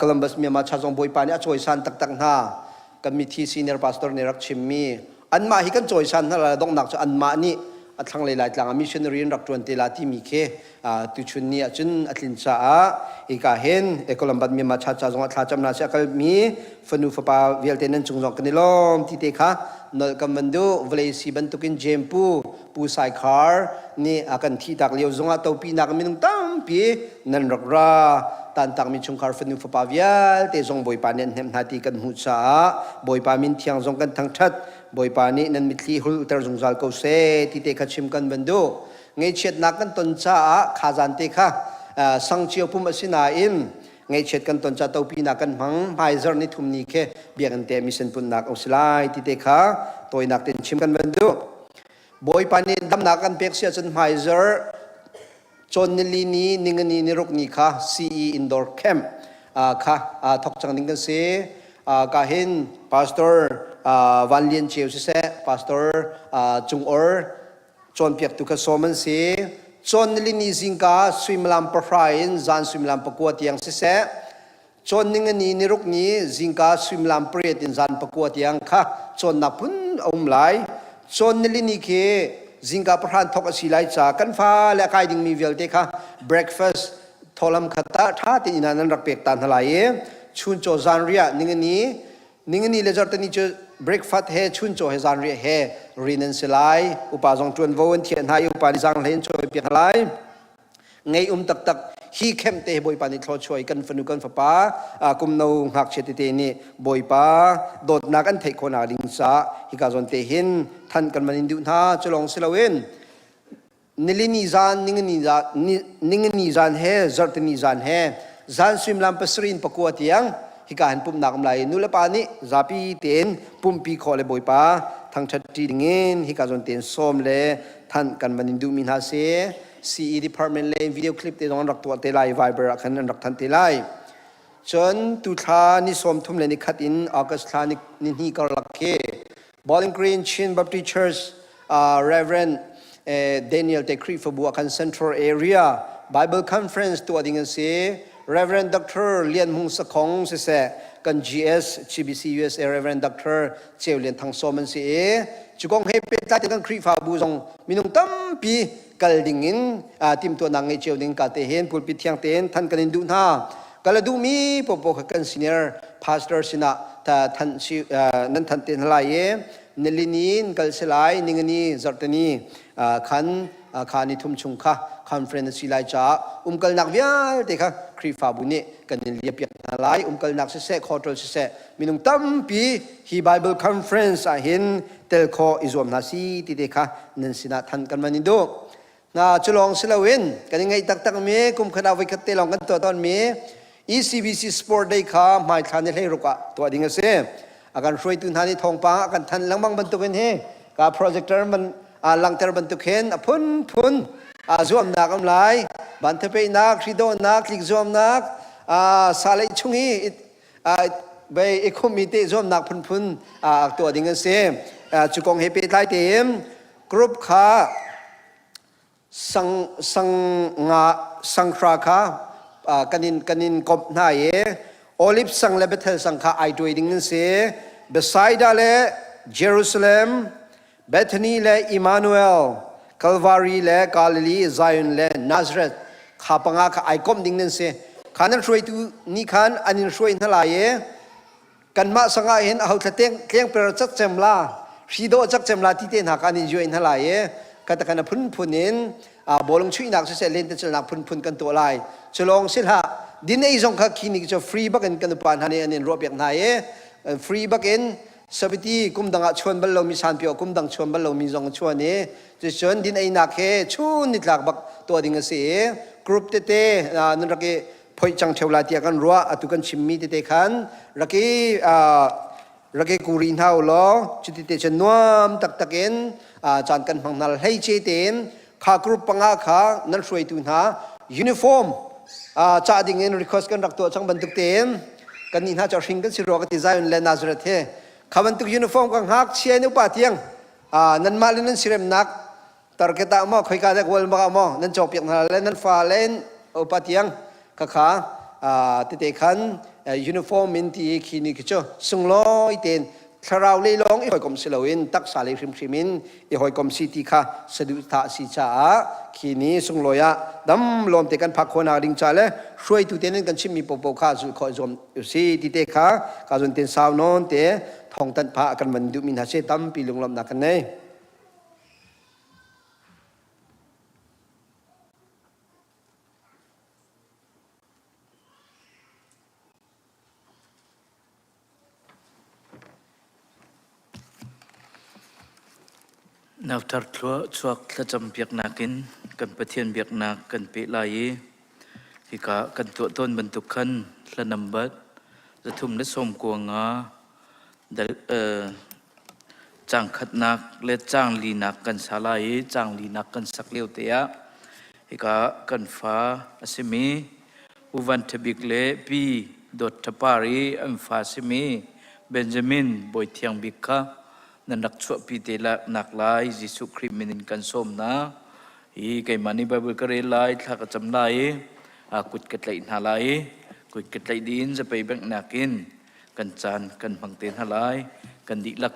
Columbus Myanmar cha zong Bawipa nih a cawisan taktak hna. Kan mithi senior pastor nih rak chimmi anmah hi kan cawisan hna la donghnak cu anmah nih a thlanglei Laitlang ah missionary in rak ṭuan te la timi khi tuchun ni ah cun a tlin caah hika hin Columbus Myanmar cha ca zong ah thla cam hna sih a kalmi fanu fapa vialte nan cung zong kan i lawm ti te kha nolh kan van duh vawlei si bantukin James Pu Pu Sai Khar nih a kan thihtak lio zongah topinak minung tampi nan rak ra tantakmi chungkhar fanu fapa vialte zong Bawipa nih an hnemh hna ti kan hmuh caah Bawipa min thiang zong kan thangṭhat Bawipa nih nan mitthli hulter zungzal ko seh ti te kha chim kan van duh ngaihchiatnak kan ton caah kha zan te kha sang cio pum a si nain ngaihchiat kan ton ca topinak kan hmang hmaizarh ni thum ni khi biakinn te mission punnak a si lai ti te kha tawinak ten chim kan van duh Bawipa nih damnak kan pek si ahcun hmaizarh cawn nili ni ningani ni ruk ni kha CE indoor camp kha thok cang ding kan si ka hin pastor Van Lian Ceu siseh pastor Cung Or Cawnpiaktu kha sawm an si. Cawn nilini zingka suimilam pahra in zan suimilam pakua tiang siseh, cawn ningani niruk ni zingka suimilam pariat in zan pakua tiang kha cawnnak phun a um lai. Cawn nilini khi zingka pahra thok a si lai ca kan fale a kai dingmi vialte kha breakfast thawlam khat ah ṭha tein inn ah nan rak pek ta hna lai i chuncaw zanriah ningani Ningani le zarhteni cu breakfast he chuncaw he zanriah he rin an si lai. Upa zong ṭuanvo an thiah hna i upa nih zaanghlei an cawipiak hna lai. Ngei um taktak hi khem te hi Bawipa nih thluachuah i kan fanu kan fapa kum no ngakchia tete nih Bawipa dawtnak an theih khawhnak ding caah hika zawn te hin than kan van in duh hna cu lawng si loin nilini zan ningani zan he zarhtini zan he zan suimilam pasarih in pakua tiang hika hin pumhnak um lai nu le pa nih zapi tein pumpi khawh le Bawipa thang. thangṭhat ṭi dingin hika zawn tein sawm le thanh kan van in duhmi hna si. CE department le video clip te zong an rak tuah te lai Viber ah khan an rak thanh te lai. Cun tuthla ni 30 le ni khat in August thla ni ni hnih karlak khi Bowling Green Chin Baptist Church Reverend Daniel te Khrihfabu ah khan Central Area Bible Conference tuah ding an si. Reverend Dr. Lian Hmung Sakhong siseh kan GS CBC USA Reverend Dr. Ceu Lian Thang Sawm an si i cu kong he pehtlai tein kan Khrihfabu zong minung tampi kal ding in timhtuahnak ngei cio ding ka te hin pulpit thiang tein than kan in duh hna. Kal a duhmi popo kha kan senior pastor sinah than nan than te hna lai i nilini in kal si lai ningani zarhteni khan kha ni thum chung kha conference a si lai caah umkalnak vialte kha Khrihfabu nih kan in liapiak hna lai umkalnak siseh hotel siseh minung tampi hi Bible conference ah hin tel khawh i zuam hna si ti te kha nan sinah than kan van in duh Nga cu lawng si loin kan i ngaih taktakmi kum khat ah voikhat te lawng kan tuah tawnmi ECBC Sport Day kha hmaithla ni 16 ah tuah ding a si. A kan hruaitu hna nih thawngpang a kan thanh lengmang bantukin hi ka projector man langhter bantuk hin a phunphun zuamnak um lai. Banthapeinak, hridawhnak, tlik zuamnak, sa leih chung i bei i khummi te zuamnak phunphun tuah ding an si. Cu kong he pehtlai tein group kha sang sang nga sanghra kha kan in kan in komh hna i Olive sang le Bethel sang kha ai tuai ding an si. Bethsaida le Jerusalem, Bethany le Emmanuel, Calvary le Galilee, Zion le Nazareth kha panga kha ai komh ding nan si. Kha nan hruaitu nih khan an in hruai hna lai i kanmah sangah hin aho thla tleng per cak cem la hri dawh cak cem la ti te hna kan in zuai hna lai i kata kana phunphun in bawlung chuihnak siseh lentecelnak phunphun kan tuah lai culong si hlah din ei zong kha khi ni cu free bak in kan upa hna nih an in ruah piak hna i free bak in sabiti kum dang ah chuan bal lomi sanpio kum dang chuan bal lomi zong chuan i cucun din einak he chun nitlak bak tuah ding a si i group tete nan rak i phoih cang ṭheo lai tiah kan ruah atu kan chimmi tete khan rak i rak i kuri hna u law cuti te cun nuam taktak in caan kan hmang hna hlei ce tein kha group panga kha nan hruaitu hna uniform cah ding in request kan rak tuah cang bantuk tein kan nih hna cu hring kan si rua ka ti Zion le Nazareth he kha bantuk uniform ka ngakchia in upa tiang nanmah le nan siremnak Target ah maw khoika dek wal bak ah maw nan cawpiak hna le nan fa le upa tiang khakha tete khan uniform in ti khi ni khi cu sunglawi tein thlarau lei lawng i hawikom si loin taksa lei hrimhrim in i hawikom si ti kha saduhthah si caah khi ni sunglawi ah dam lawm te kan phak khawhnak ding ca le hruaitu te nan kan chimmi popo kha zulh khawh zuam si ti te kha ka zun ten sau nawn te thong tan pha kan van duhmi hna si tampi lunglawmhnak kan nei. Nauthar chuak thlacam biaknak in kan Pathian biaknak kan peh lai i hika kan tuah tawn bantuk khan hla nambat 395 Caang khatnak le caang linak kan sa lai i caang linak kan sak lio te ah hika kan fa a simi Pu Van Ṭha Bik le Pi Dawt Ṭha Par i an fa simi Benjamin Bawi Thiang Bik kha nan rak chuahpi te nak lai Jesuh Khrih min in kan sawm hna. Hi keimah nih Baibal ka rel lai, thla ka cam lai i kut ka tlaih hna lai i kut ka tlaih dih in zapei benghnak in kan caan kan hmang te hna lai. Kan dihlak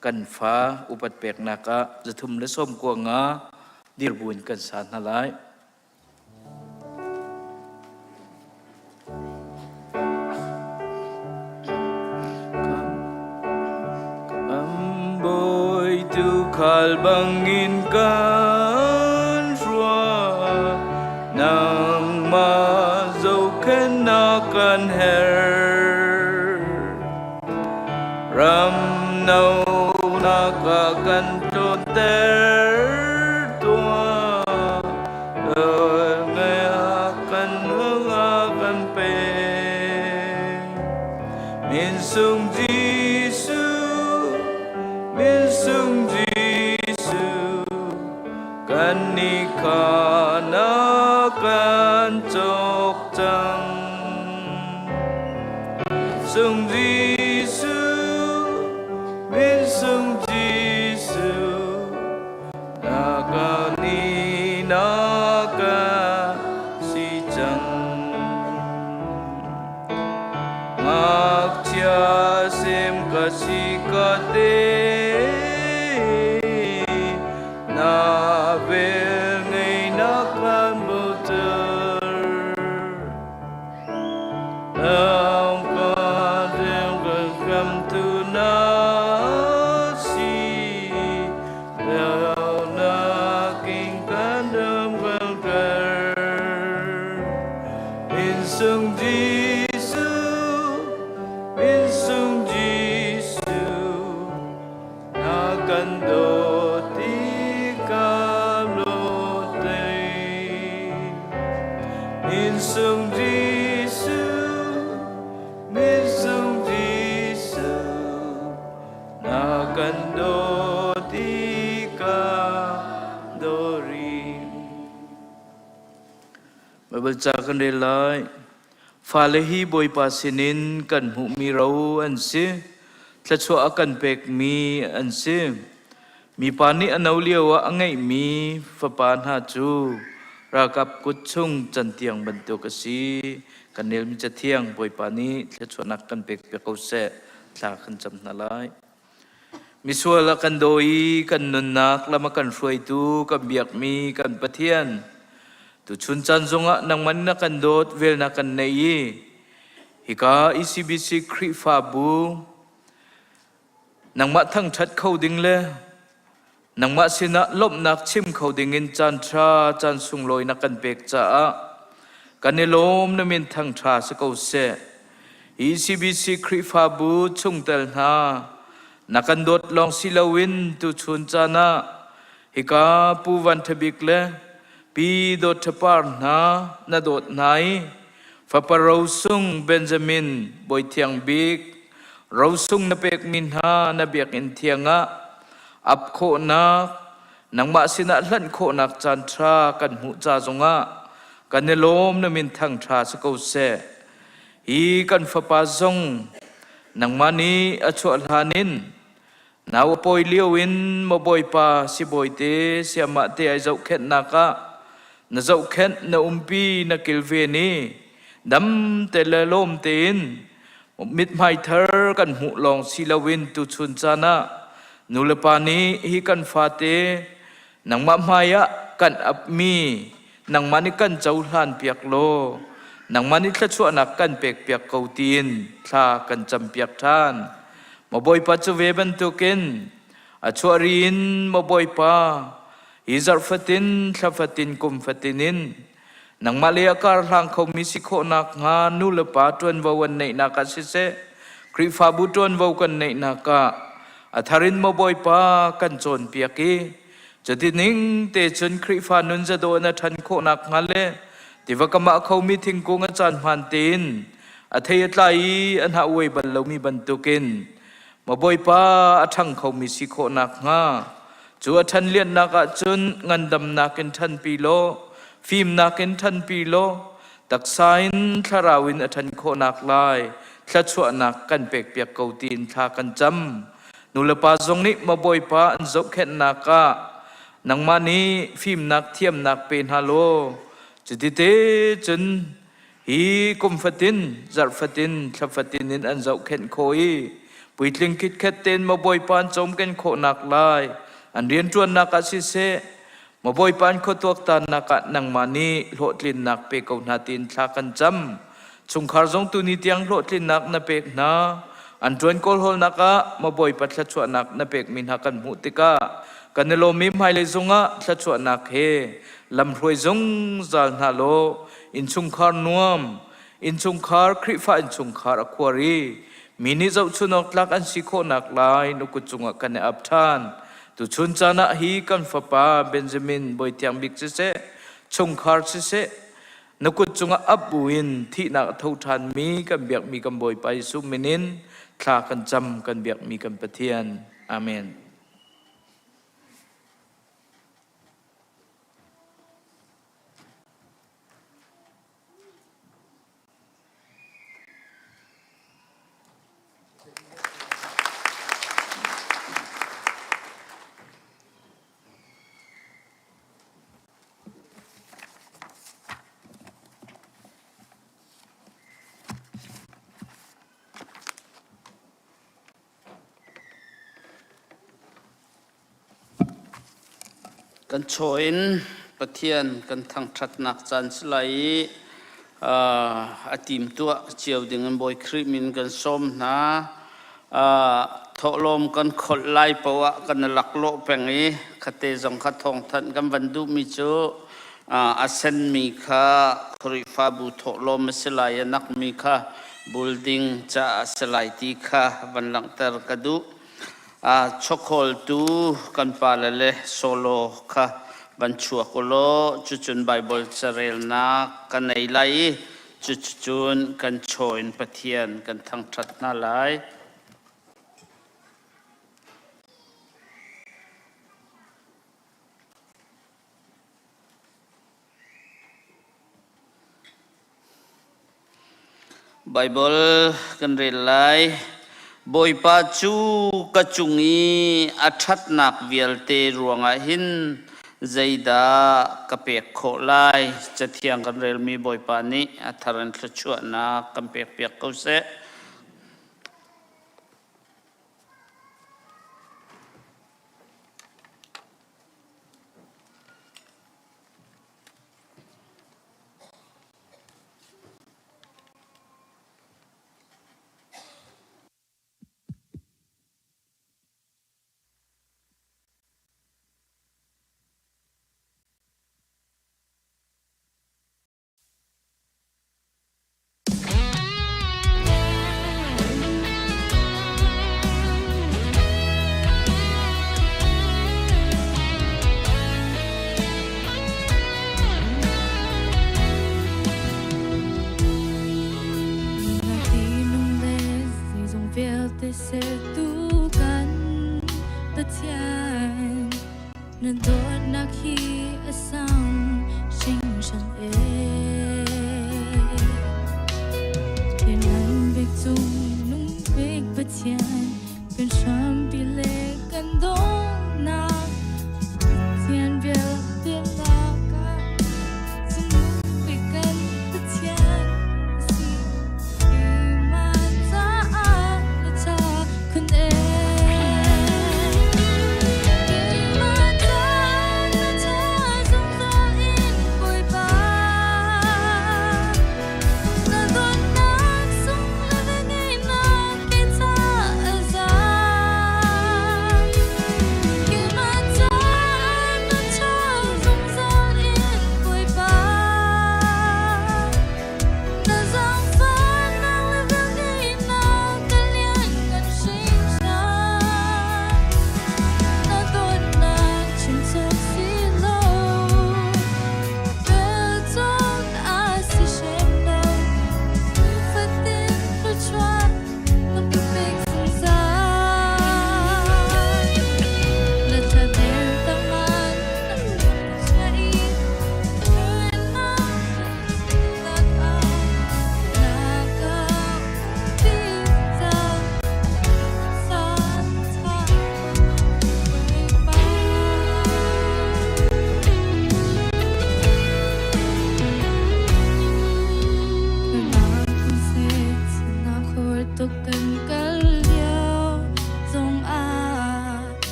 kan fa upat peknak ah 395 dirbu in kan sa hna lai. Bawi tuukhal bangin kan hruai nangmah zohkhenhnak kan herh. Ram no nak ah kan tlunter tuah kan kan pe. Min sung Jesuh, min sung. kan cawk cang. Sung Jesuh, min sung Jesuh, na ka ni na ka si cang. Ngakchia sem ka si ka te, na vel ngei na kan boter. Sung Jesuh, in sung Jesuh, na kan dawt i ka lawt In sung Jesuh, min sung Jesuh, na kan dawt i ka dori. Baibal ca kan rel lai. Fale hi Bawipa sinin kan hmuhmi ro an si. Thluachuah a kan pekmi an si. Mipa nih a no lio ah a ngeihmi fapa hna cu ralkap kut chung cantiang bantuk a si. Kan relmi cathiang Bawipa nih thluachuahnak kan pek piak ko seh. Thla kan cam hna lai. Misual a kan daw i kan nunnak lam a kan hruaitu kan biakmi kan Pathian tuchun caan zongah nangmah na kan dawt velnak kan nei i hika ECBC Khrihfabu nangmah thangṭhat kho ding le nangmah sinah lawmhnak chim kho dingin caan ṭha caan sunglawi na kan pek caah kan i lawm na min thangṭha si ko seh. ECBC Khrihfabu chungtel hna, na kan dawt lawng si loin tuchun caan ah hika Pu Van Tha Bik le Pi Dawt Tha Par hna na dawt hna i Fapa Rosung Benjamin Bawi Thiang Bik rosung na pekmi hna na biakinn thiang ah ap khawhnak nangmah sinah hlanh khawhnak caan ṭha kan hmuh ca zongah kan i lawm na min thang ṭha si ko seh. Hi kan fapa zong nangmah nih a chuah hlan in nau a pawi lio in maw Bawipa sibawite siamah te ai zohkhenhnak ah na zohkhenh na umpi na kilven i dam te le lawm tein mithmai thar kan hmuh lawng si loin tuchun caan ah nulepa nih hi kan fate Nangmah hmaiah kan apmi nangmah nih kan cohlan piak law nangmah nih thluachuahnak kan pek piak ko tiin thla kan cam piak ṭhan. Maw Bawipa cu ve bantukin a chuah ri in maw Bawipa hi zarh fatin thla fatin kum fatin in nangmah le a kar hlang khomi si khawhnak hnga nu le pa ṭuanvo an neihnak ah siseh Khrihfabu ṭuanvo kan neihnak ah a thar in maw Bawipa kan cawnpiak i cuti ning te cun Khrihfa nun zadawh na ṭhan khawhnak hnga le tiva kam ah khomi thingkung a caan hmaan tein a thei a tlai i a hnah uai bal lomi bantukin maw Bawipa a ṭhang khomi si khawhnak hnga cu a ṭhan lianhnak ah cun ngandamnak in ṭhanpi law fimnak in ṭhanpi law taksa in thlarau in a ṭhan khawhnak lai thluachuahnak kan pekpiak ko tiin thla kan cam. Nulepa zong nih maw Bawipa an zohkhenhnak ah nangmah nih fimnak thiamnak pe hna law cutite cun hi kum fatin zarh fatin thla fatin in an zohkhenh khawh i puitling khitkhet tein maw Bawipa an cawmken khawhnak lai an rianṭuannak ah siseh maw Bawipa an khua tuaktannak ah nangmah nih hlawhtlinnak pe ko hna tiin thla kan cam. Chungkhar zong tuni tiang hlawhtlinnak na pek hna. An ṭuan kawlhawlnak ah maw Bawipa thluachuahnak na pekmi hna kan hmuh tikah kan i lawmmi hmailei zungah thluachuahnak he lamhruai zungzal hna law innchungkhar nuam, innchungkhar Khrihfa innchungkhar a khuar i mi nih zohchun awk tlak an si khawhnak lai na kut cungah kan i ap ṭhan. Tuchun caan ah hi kan fapa Benjamin Bawi Thiang Bik siseh, chungkhar siseh, na kut cungah ap buin thihnak a tho ṭhanmi kan biakmi kan Bawipa Jesuh min in thla kan cam kan biakmi kan Pathian. Amen. Kan chaw in Pathian kan thangṭhatnak caan si lai i a timtuah cio ding in Bawi Khrih min kan sawm hna. Thawhlawm kan kholh lai poah kan i laklawh peng i khate zong kha thawngthanh kan van duhmi cu a senmi kha Khrihfabu thawhlawm a si lai i a nakmi kha building caah a si lai ti kha van langhter ka duh. Chawkhawltu kan pale le solo kha van chuak u law cucun Baibal carelnak ka nei lai i cucun kan chaw in Pathian kan thangṭhat hna lai. Baibal kan rel lai. Bawipa cu ka cung i a ṭhatnak vialte ruangah hin zeidah ka pek khawh lai? Cathiang kan relmi Bawipa nih a thar in thluachuahnak kan pekpiak ko seh. Vialte sertu kan Pathian na dawtnak hi a sang hringhran e. Lianngan bik cung nung bik Pathian kan hrampi le kan dawtnak Pathian vialte lakah cungnung bik kan Pathian a si. Keimah caah na ṭha khun e. Keimah caah na ṭha zungzal in Bawipa.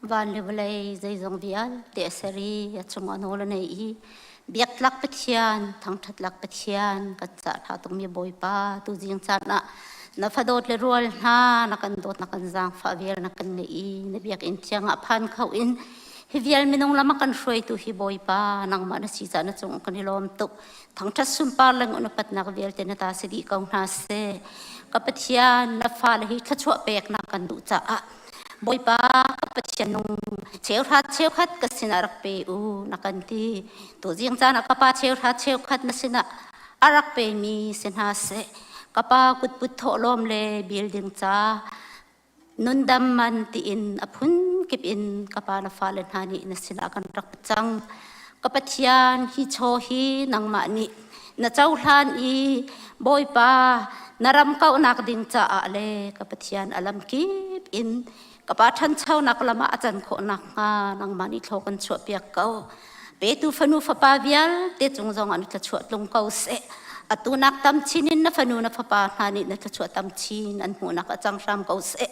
Van le vawlei zeizong vialte a ser i a chung a nawl a nei i biaktlak Pathian, thangṭhatlak Pathian, kan cah ṭha tukmi Bawipa, tuzing caan ah na fadawt le rual hna na kan dawt na kan zaangfah vial na kan ngeih i na biakinn thiang ah phan kho in hi vial minung lam a kan hruaitu hi Bawipa nangmah na si caah na cung kan i lawm tuk. Thangṭhat sunpar le upatnak vialte na ta si dih ko hna seh. Ka Pathian, na fale hi thluachuah peknak kan duh caah Bawipa ka Pathian nung cheuhrat cheukhat ka sinah rak pe u na kan ti. Tuzing caan ah ka pa cheuhrat cheukhat na sinah a rak pemi si hna seh. Ka pa kutput thawhlawm le building ca nundam man tiin a phunkip in ka pa na fale hna nih na sinah kan rak cang. Ka Pathian, hi chaw hi nangmah nih na cohlan i Bawipa na ram kauhnak ding caah le ka Pathian a lam kip in ka pa ṭhanchonak lam ah a can khawh nakhnga nangmah nih thlaw kan chuahpiak ko. Petu fanu fapa vialte cung zong ah na thluachuah tlung ko seh. Atu nak tam chin in na fanu na fapa hna nih na thluachuah tam chin an hmuhnak a cang hram ko seh.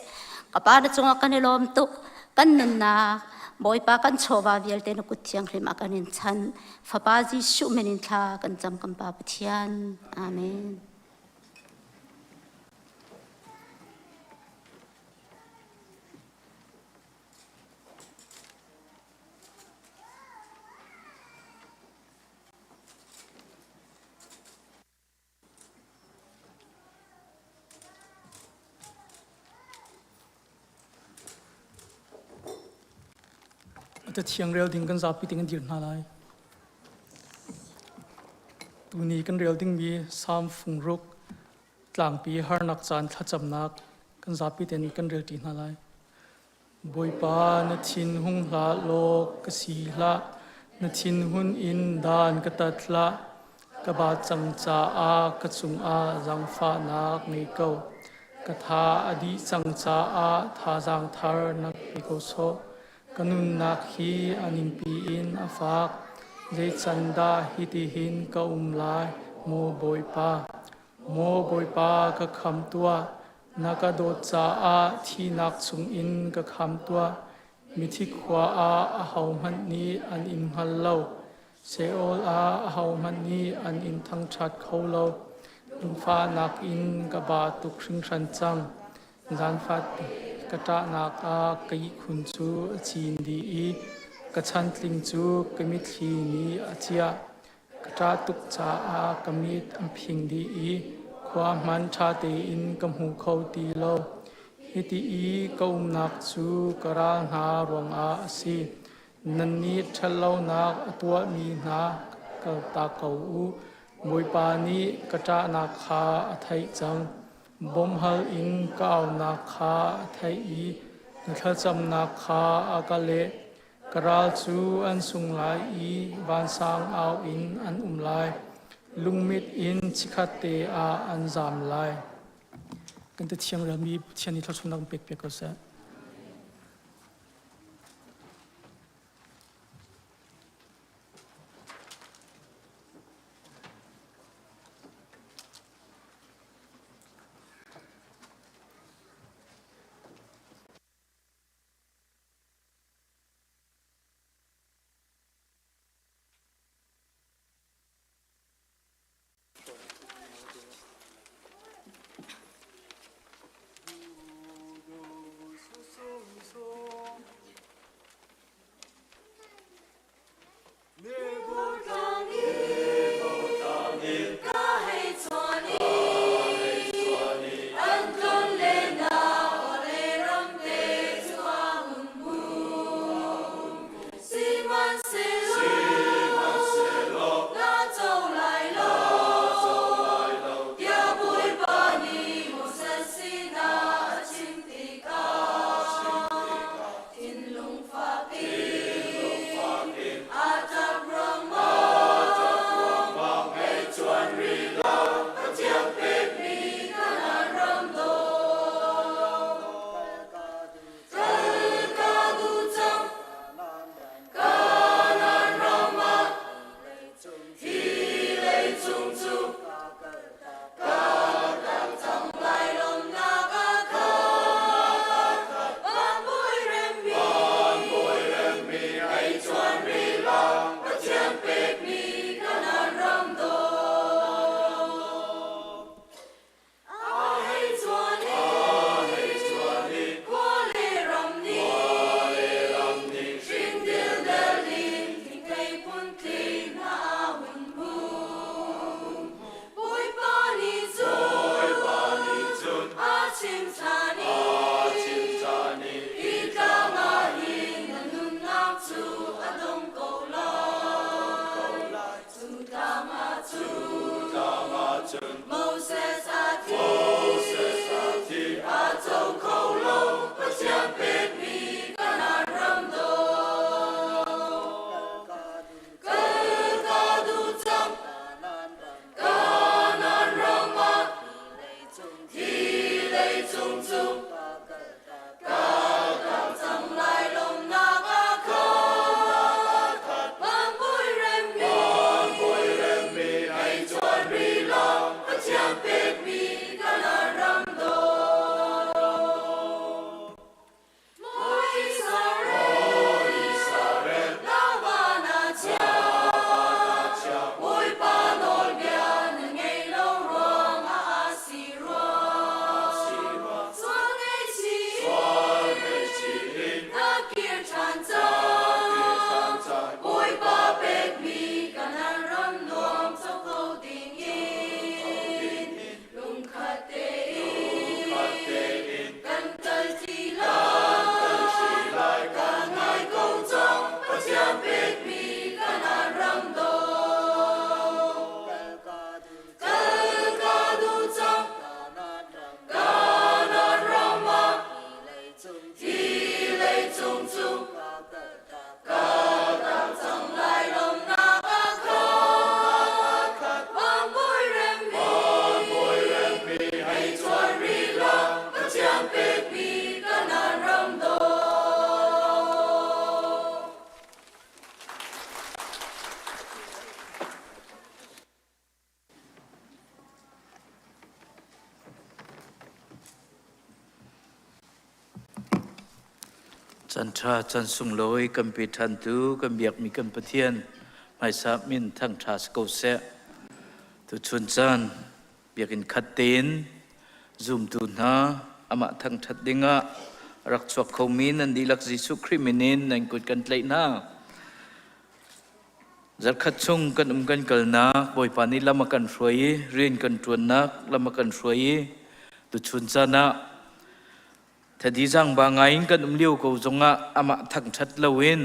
Ka pa na cungah kan i lawm tuk. Kan nunnak Bawipa kan chawva vialte na kut thianghlim ah kan in chan. Fapa Jesuh min in thla kan cam kan Pa Pathian. Amen. A thiang rel ding kan zapi ting an dir hna lai. Tuni kan rel dingmi Salm fungruk tlangpi harnak caan thlacamnak kan zapi ten kan rel ṭi hna lai. Bawipa, na thin hung hlah law ka si hlah, na thinhun in dan ka tat hlah. Ka bat cang caah ka cungah zaangfahnak ngei ko. Ka tha a dih cang caah thazaang thar na pe ko sawh. Ka nunnak hi a ningpi in a fak. Zei can dah hitihin ka um lai, maw Bawipa? Maw Bawipa, ka khamh tuah. Na ka dawt caah thihnak chungin ka khamh tuah. Mithi khua ah ahohmanh nih an in hngal lo. Sheol ah ahohmanh nih an in thangṭhat kho lo. Lungfahnak in ka ba tuk hringhran cang. Zaanfat ka ṭahnak ah ka ihkhun cu a cin dih i ka chantling cu ka mitthli nih a ciah. Ka ṭah tuk caah ka mit an phing dih i khua hmanh ṭha tein ka hmu kho ti lo. Hiti i ka umnak cu ka ral hna ruangah a si. Nannih ṭhatlonak a tuahmi hna kaltak ko u. Bawipa nih ka ṭahnak kha a theih cang. Bawmhhal in ka aunak kha a theih i na thlacamnak kha a ka leh. Ka ral cu an sung lai i vansang au in an um lai. Lungmit in chikkhatte ah an zam lai. Kan ti thiang relmi Pathian nih thluachuahnak in pek piak ko seh. Chan ṭha chan sunglawi kan pe ṭhantu kan biakmi kan Pathian hmaisa min thangṭha si ko seh. Tuchun caan biakinn khat tein zumtu hna amah thangṭhat dingah rak chuak khomi nan dihlak Jesuh Khrih min in nan kut kan tlaih hna. Zarkhat chung kan um kan kalnak Bawipa nih lam a kan hruai i rian kan ṭuannak lam a kan hruai i tuchun caan ah thadi zangba ngai in kan um lio ko zongah amah thangṭhat loin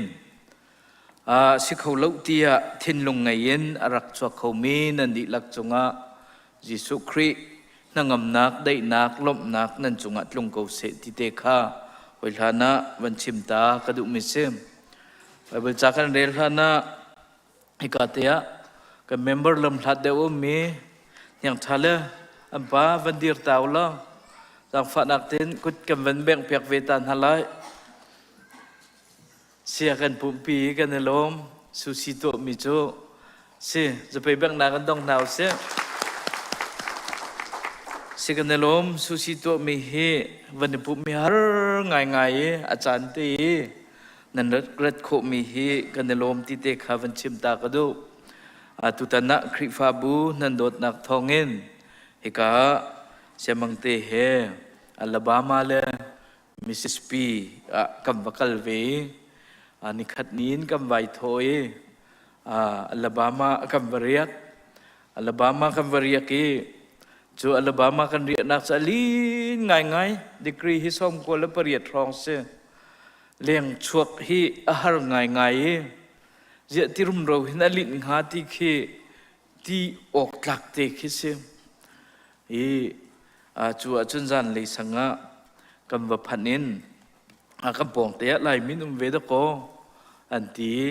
a si kho lo tiah thinlung ngei in a rak chuak khomi nan dihlak cungah Jesuh Khrih hnangamnak, daihnak, lawmhnak nan cungah tlung ko seh ti te kha hoi hlan ah van chim ta ka duhmi si. Bible ca kan rel hlan ah hika te ah kan member lam hlat deuh ummi hniang ṭha le an pa van dir ta u law zaangfahnak tein kut kan van bengh piak ve ta hna lai. Sia kan pumpi i kan i lawm. Sushi tuahmi cu si zapei benghnak kan dong hna usih. Si kan i lawm. Sushi tuahmi hi van i pumhmi har ngaingai i a caan te i nan rat rat khawhmi hi kan i lawm ti te kha van chim ta ka duh. Tutan ah Khrihfabu nan dawtnak thawngin hika ah siamangte he Alabama le Mississippi ah kan va kal ve i nikhat ni in kan vai thawh i Alabama kan va riak. Alabama kan va riak i cu Alabama kan riahnak cu a lin ngaingai. Degree hi 98 hrawng si. Leng chuak hi a har ngaingai i ziah ti rumro hin a linh hnga ti khi ti awk tlak te khi si. I cu ahcun zanlei sang ah kan va phanh in kan pawngte ah Laimi um ve dakaw an ti i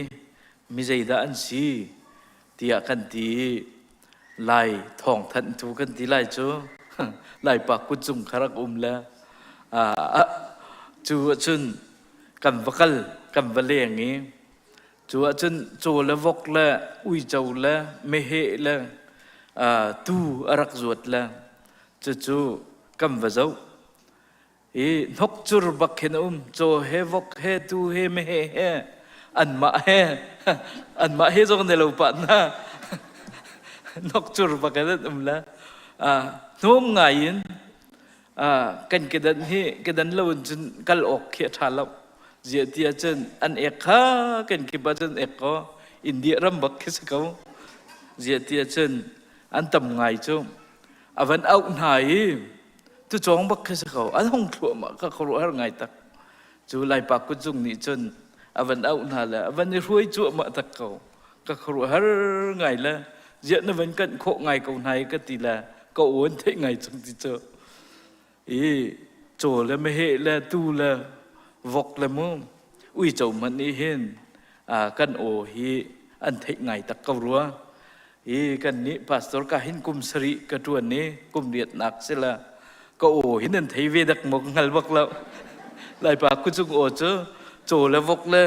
mi zeidah an si tiah kan ti i Lai thawngthanhtu kan ti lai cu Laipa kutcung kha rak um le cu ahcun kan va kal kan va leng i Cu ahcun caw le vok le uico le meheh le tuu a rak zuat le cucu kan va zoh. I hnokcur bak khin a um. Caw he vok he tuu he meheh he anmah he anmah he zong ne lo pah na hnokcur bak in an um le hnawm ngai in kan kedan hi kedan lo in cun kal awk khi a ṭha lo. Ziah ti ahcun an ek kha kan kip ahcun ek ko India ram bak khi si ko. Ziah ti ahcun an tam ngai cu. A van auh hna i. Tu cawng bak khi si ko. An hung thluahmah ka khuaruahhar ngai tak. Cu Laipa kutzung nih cun a van auh hna le a van i hruai cuahmah tak ko. Ka khuaruahhar ngai le ziah na van kanh khawh ngai ko hna i ka ti le ka aw an theih ngai chung ti cu. I caw le meheh le tuu le vok le mu uico hmanh nih hin kan aw hi an theih ngai tak ko rua. I kan nih pastor ka hin kum sarih ka ṭuan i kum riatnak si la ka aw hin an thei ve dak maw ka hngal bak lo. Laipa kucung aw cu caw le vok le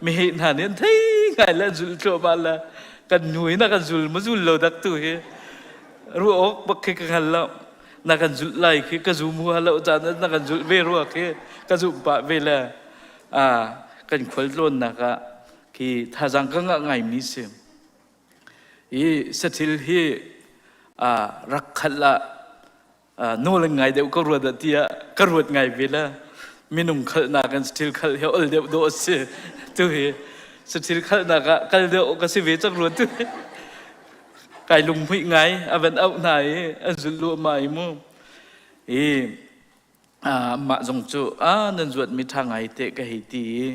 meheh hna nih an thei ngai le an zulh thluahmah le kan hnu in a kan zul ma zul lo dak tu hi ruah awk bak khi ka hngal lo. Na kan zulh lai khi ka zum hua lo caan na kan zulh ve rua khi ka zumh pah ve le kan khual tlawnnak ah khi thazaang ka ngah ngaimi si. I sathil hi rak khalh ah nawl an ngai deuh ka ruat ah tiah ka ruat ngai ve le minung khalhnak in sathil khalh hi ol deuh dawh a si. Tu hi sathil khalhnak ah kal deuh ka si ve cang ruat tu hi. Kai lunghmuih ngai a van auh hna i an zulh luahmah i mu. I mah zong cu a nan zuatmi ṭha ngai te ka hei ti i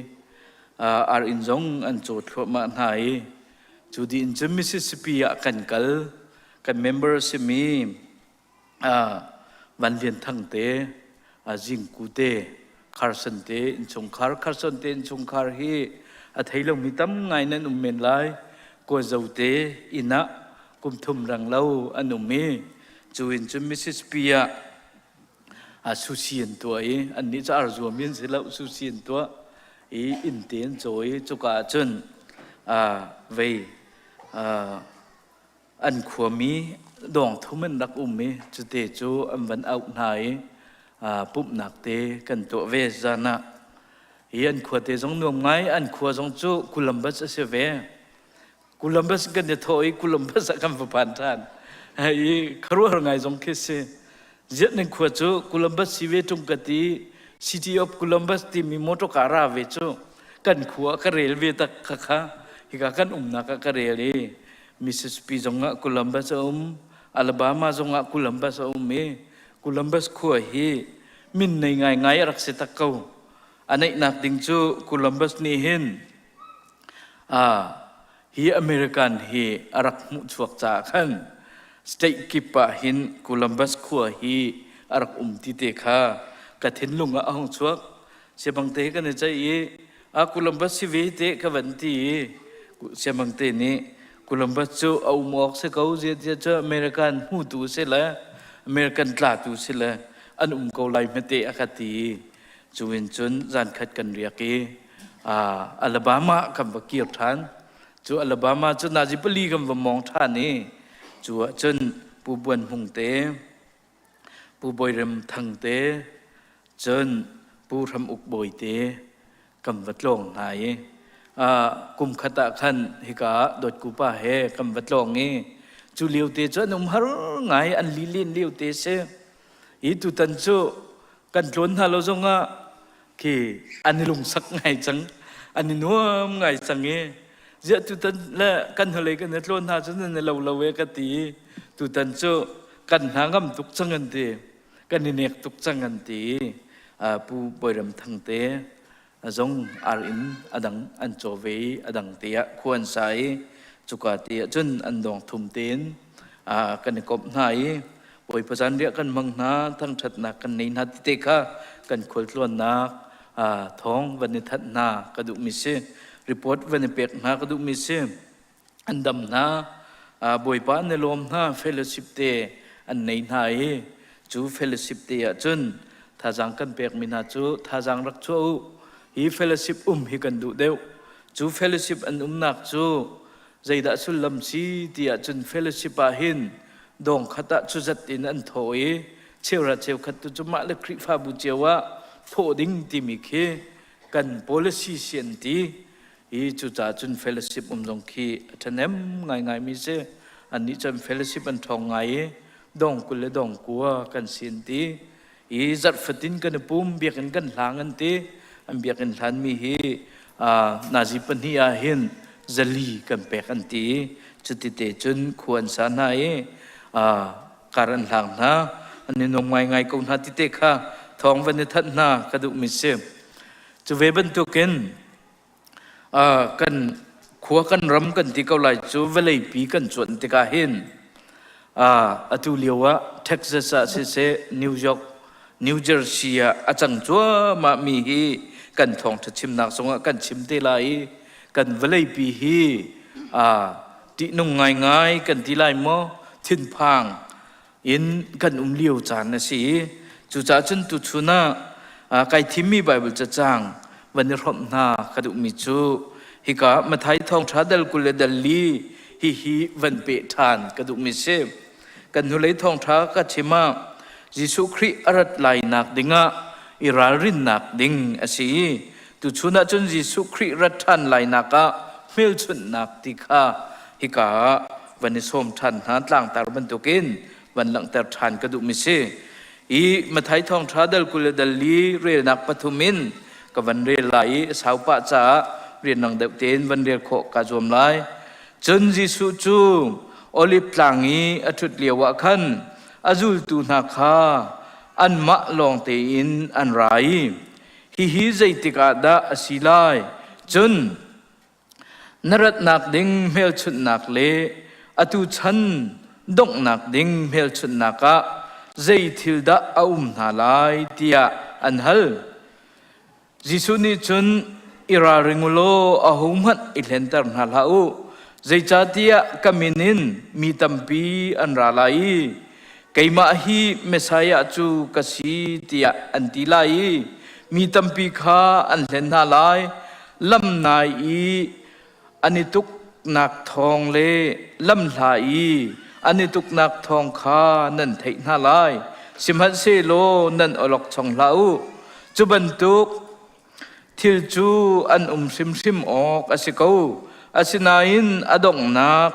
ar inn zong an caw thluahmah hna i cu dih in cun Mississippi ah kan kal kan member a simi Van Lian Thang te Zingku te Carson te innchungkhar Carson te innchungkhar hi a thei lomi tam ngai nan um men lai Kuazo te inn ah kum thum rang lo an um i cu in cun Mississippi ah sushi an tuah i annih cu arzuam in si lo sushi an tuah i inn te an caw i cuka ah cun vei an khuami dawng thum an rak um i cute cu an van auh hna i pumhnak te kan tuah ve zan ah hi an khua te zong nuam ngai an khua zong cu Columbus a si ve Columbus kan i thawh i Columbus ah kan va phan ṭhan. I khuaruahhar ngai zong khi si. Ziah nan khua cu Columbus si ve ṭung ka ti. City of Columbus timi motor car ra ve cu kan khua ka rel ve tak kha kha hika kan umnak ah ka rel i Mississippi zong ah Columbus a um, Alabama zong ah Columbus a um i Columbus khua hi min nei ngaingai a rak si tak ko. A neihnak ding cu Columbus nih hin Hi American hi a rak hmuhchuak caah khan state kip ah hin Columbus khua hi a rak um ti te kha ka thinlung ah a hung chuak. Siamangte he kan i ceih i a Columbus si ve te ka van ti i siamangte nih Columbus cu a um awk si ko ziah cu American hmutu si le American tlatu si le an um ko lai hmete a ka ti i cu in cun zankhat kan riak i Alabama kan va kir ṭhan. Cu Alabama cu nazi pali kan va mawng ṭhan i cu ahcun Pu Buan Hmung te, Pu Bawi Rem Thang te, cun Pu Hram Uk Bawi te kan va tlawng hna i kum khat ah khan hika ah Dawtku pa he kan va tlawng i cu lio te cu an um har ngai an lilen lio te si. Hi tutan cu kan tlawn hna lo zongah khi an i lungsak ngai cang an i nuam ngai cang i ziah tutan le kan hnulei kan i tlawn hna cu nan i lo lo e ka ti i tutan cu kan hna ngam tuk cang an ti kan i nek tuk cang an ti i Pu Bawi Ram Thang te zong ar in a dang an caw ve i a dang te ah khua an sa i cuka te ah cun an dawng thum tein kan i komh hna i Bawipa zanriah kan hmang hna thangṭhatnak kan nei hna ti te kha kan khualtlawnnak thawng van i thanh hna ka duhmi si report van i pek hna ka duhmi si an dam hna Bawipa an i lawm hna fellowship te an nei hna i cu fellowship te ah cun thazaang kan pekmi hna cu thazaang rak chuah u hi fellowship um hi kan duh deuh cu fellowship an umnak cu zeidah sullam si ti ahcun fellowship ah hin dawng khat ah cuzat in an thawh i cheuhra cheukhat tu cu mah le Khrihfabu cio ah thawh ding timi khi kan policy si an ti i cucaah cun fellowship um zong khi a ṭhahnem ngaingaimi si. Annih cun fellowship an ṭhawng ngai i dong 20 le dong 9 kan si an ti. I zarh fatin kan i pum, biakinn kan hlang an ti. An biakinn hlanmi hi nazi pahnih ah hin zali kan pek an ti. Cuti te cun khua an sa hna i kar an hlang hna. An i nuam ngaingai ko hna ti te kha thawng van i thanh hna ka duhmi si. Cu ve bantukin kan khua kan ram kan ti ko lai cu vawleipi kan cuanh tikah hin atu lio ah Texas ah siseh New York New Jersey ah a cang cuahmah mi hi kan thawngṭha chimnak zongah kan chim te lai i kan vawleipi hi ṭihnung ngaingai kan ti lai maw thinphang in kan um lio caan a si i cucaah cun tuchun ah kai thimmi Baibal cacang van i hrawmh hna ka duhmi cu hika Matthai thawngṭha dal 20 le dal li hihi van peh ṭhan ka duhmi si. Kan hnulei thawngṭha ka chim ah Jesuh Khrih a rat lainak dingah i ralrinnak ding a si i tuchun ah cun Jesuh Khrih rat ṭhan lainak ah hmelchunhnak ti kha hika ah van i sawm ṭhan hna tlangtar bantukin van langhter ṭhan ka duhmi si. I Matthai thawngṭha dal 20 le dal li relnak pathum in ka van rel lai i a sau pah caah rianrang deuh tein van rel khawh kaa zuam lai. Cun Jesuh cu Oliv tlang i a ṭhut lioah khan a zultu hna kha anmah lawng tein an ra i hihi zeitik ah dah a si lai? Cun Na ratnak ding hmelchunhnak le atu chan donghnak ding hmelchunhnak ah zei thil dah a um hna lai tiah an hal. Jesuh nih cun i ralring u law ahohmanh i hlenter hna hlah u. Zeicahtiah ka min in mi tampi an ra lai i keimah hi Messiah cu ka si tiah an ti lai i mi tampi kha an hlen hna lai. Lamnai i an i tuknak thawng le lamhla i an i tuknak thawng kha nan theih hna lai. Sihmanhsehlaw nan awlokchong hlah u. Cu bantuk thil cu an um hrimhrim awk a si ko. Asinain a donghnak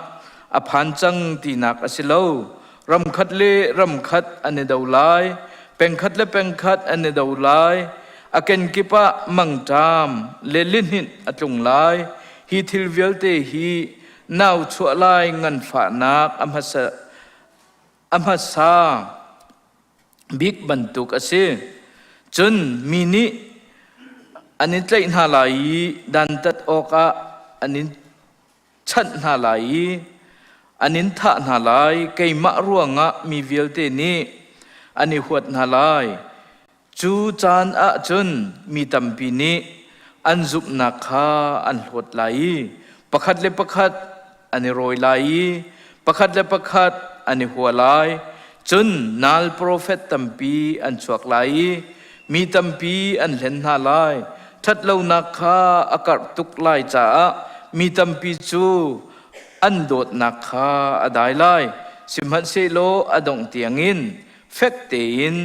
a phan cang tinak a si lo. Ramkhat le ramkhat an i do lai, pengkhat le pengkhat an i do lai. A kenkip ah mangṭam le lihninh a tlung lai. Hi thil vialte hi nau chuah lai nganfahnak a hmasa a hmasa bik bantuk a si. Cun mi nih an in tlaih hna lai i dantat awkah an in chanh hna lai i an in thah hna lai. Keimah ruangah mi vialte nih an i huat hna lai. Cu caan ah cun mi tampi nih an zumhnak kha an hlawt lai i pakhat le pakhat an i rawi lai i pakhat le pakhat an i hua lai. Cun nal profet tampi an chuak lai i mi tampi an hlen hna lai. Ṭhatlonak kha a karh tuk lai caah mi tampi cu an dawtnak kha a dai lai. Sihmanhsehlaw a dongh tiangin fek tein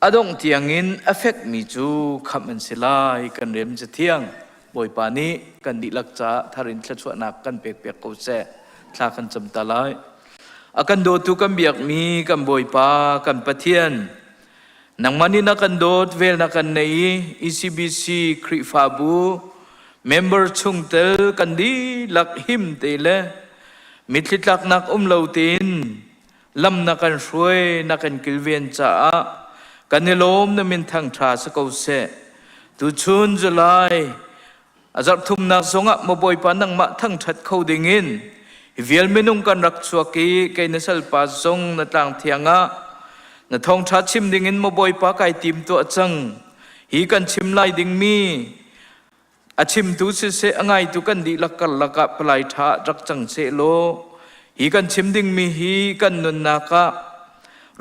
A dongh tiangin a fekmi cu khamh an si lai. Kan rem cathiang Bawipa nih kan dihlak caah thar in thluachuahnak kan pekpiak ko seh. Thla kan cam ta lai. A kan dawtu kan biakmi kan Bawipa kan Pathian nangmah nih na kan dawt vel na kan nei i ECBC Khrihfabu member chungtel kan dihlak him te le mitthli tlaknak um lo tein lam na kan hruai na kan kilven caah kan i lawm na min thangṭha si ko seh. Tuchun July a zarh thumnak zongah maw Bawipa nangmah thangṭhat kho dingin hi vial minung kan rak chuak i kei na salpa zong na tlang thiang ah na thawngṭha chim dingin maw Bawipa kai tim tuah cang. Hi kan chim lai dingmi A chimtu siseh a ngaitu kan dihlak karlak ah palai ṭha rak cang sehlaw hi kan chim dingmi hi kan nunnak ah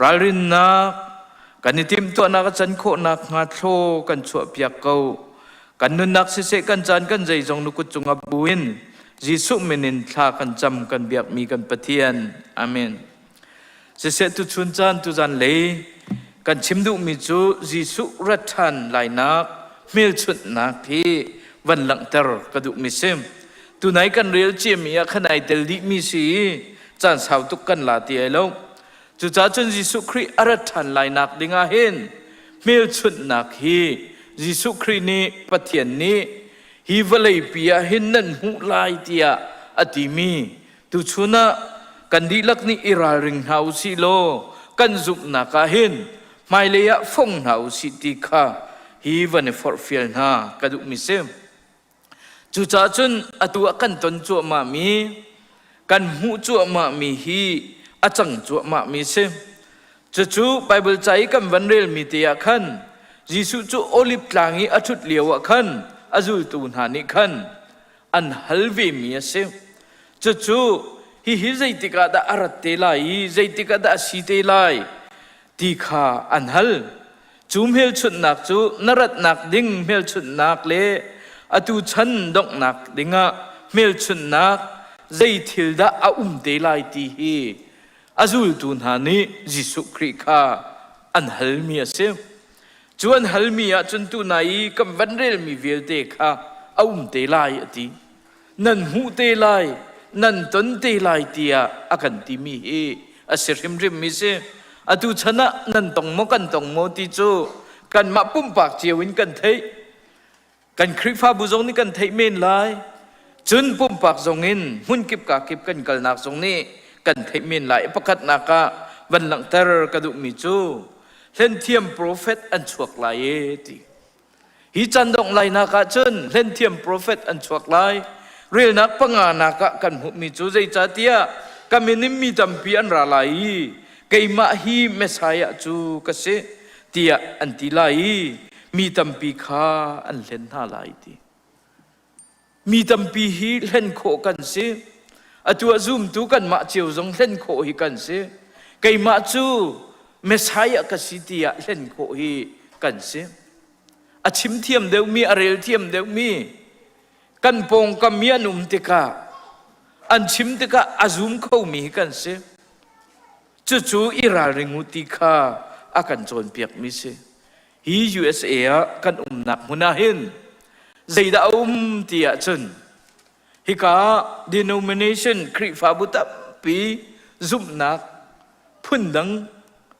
ralrinnak kan i timhtuahnak a can khawhnak hnga thlaw kan chuahpiak ko. Kan nunnak siseh kan caan kan zeizong na kut cungah buin Jesuh min in thla kan cam kan biakmi kan Pathian. Amen. Siseh tuchun caan tuzan lei kan chim duhmi cu Jesuh rat ṭhan lainak hmelchunhnak hi van langhter ka duhmi si. Tunai kan rel ciami ah khan ai tel dihmi si i caan sau tuk kan la ti ai lo. Cucaah cun Jesuh Khrih a rat ṭhan lainak dingah hin hmelchunhnak hi Jesuh Khrih nih Pathian nih hi vawleipi ah hin nan hmuh lai tiah a timi Tuchun ah kan dihlak nih i ralring hna u sih law kan zumhnak ah hin hmailei ah fong hna u sih ti kha hi van i forhfial hna ka duhmi si. Cucaah cun atu ah kan ton cuahmahmi, kan hmuh cuahmahmi hi a cang cuahmahmi si. Cucu Baibal ca i kan van relmi te ah khan Jesuh cu Oliv tlang i a ṭhut lio ah khan a zultu hna nih khan an hal vemi a si. Cucu hihi zeitik ah dah a rat te lai i zeitik ah dah a si te lai ti kha an hal. Cu hmelchunhnak cu na ratnak ding hmelchunhnak le atu chan donghnak dingah hmelchunhnak zei thil dah a um te lai ti hi a zultu hna nih Jesuh Khrih kha an halmi a si. Cu an halmi ahcun tunai i kan van relmi vialte kha a um te lai a ti. Nan hmuh te lai, nan ton te lai tiah a kan timi hi a si hrimhrimmi si. Atu chan ah nan tong maw kan tong maw ti cu kanmah pumpak cio in kan theih. Kan Khrihfabu zong nih kan theih men lai. Cun pumpak zong in hmunkip kakip kan kalnak zong nih kan theih men lai. Pakhatnak ah van langhter ka duhmi cu hlenthiam profet an chuak lai e ti. Hi chan dongh lainak ah cun hlenthiam profet an chuak lai. Relnak panganak ah kan hmuhmi cu zeicahtiah ka min in mi tampi an ra lai i keimah hi Messiah cu ka si tiah an ti lai i mi tampi kha an hlen hna lai ti. Mi tampi hi hlen khawh kan si. Atu ah zumtu kanmah cio zong hlen khawh hi kan si. Keimah cu Messiah ka si tiah hlen khawh hi kan si. A chim thiam deuhmi, a rel thiam deuhmi, kan pawngkam i an um tikah, an chim tikah a zum khomi hi kan si. Cucu i ralring u ti kha a kan cawnpiakmi si. Hi USA ah kan umnak hmun ah hin zeidah a um ti ahcun hika denomination Khrihfabu tampi zumhnak phundang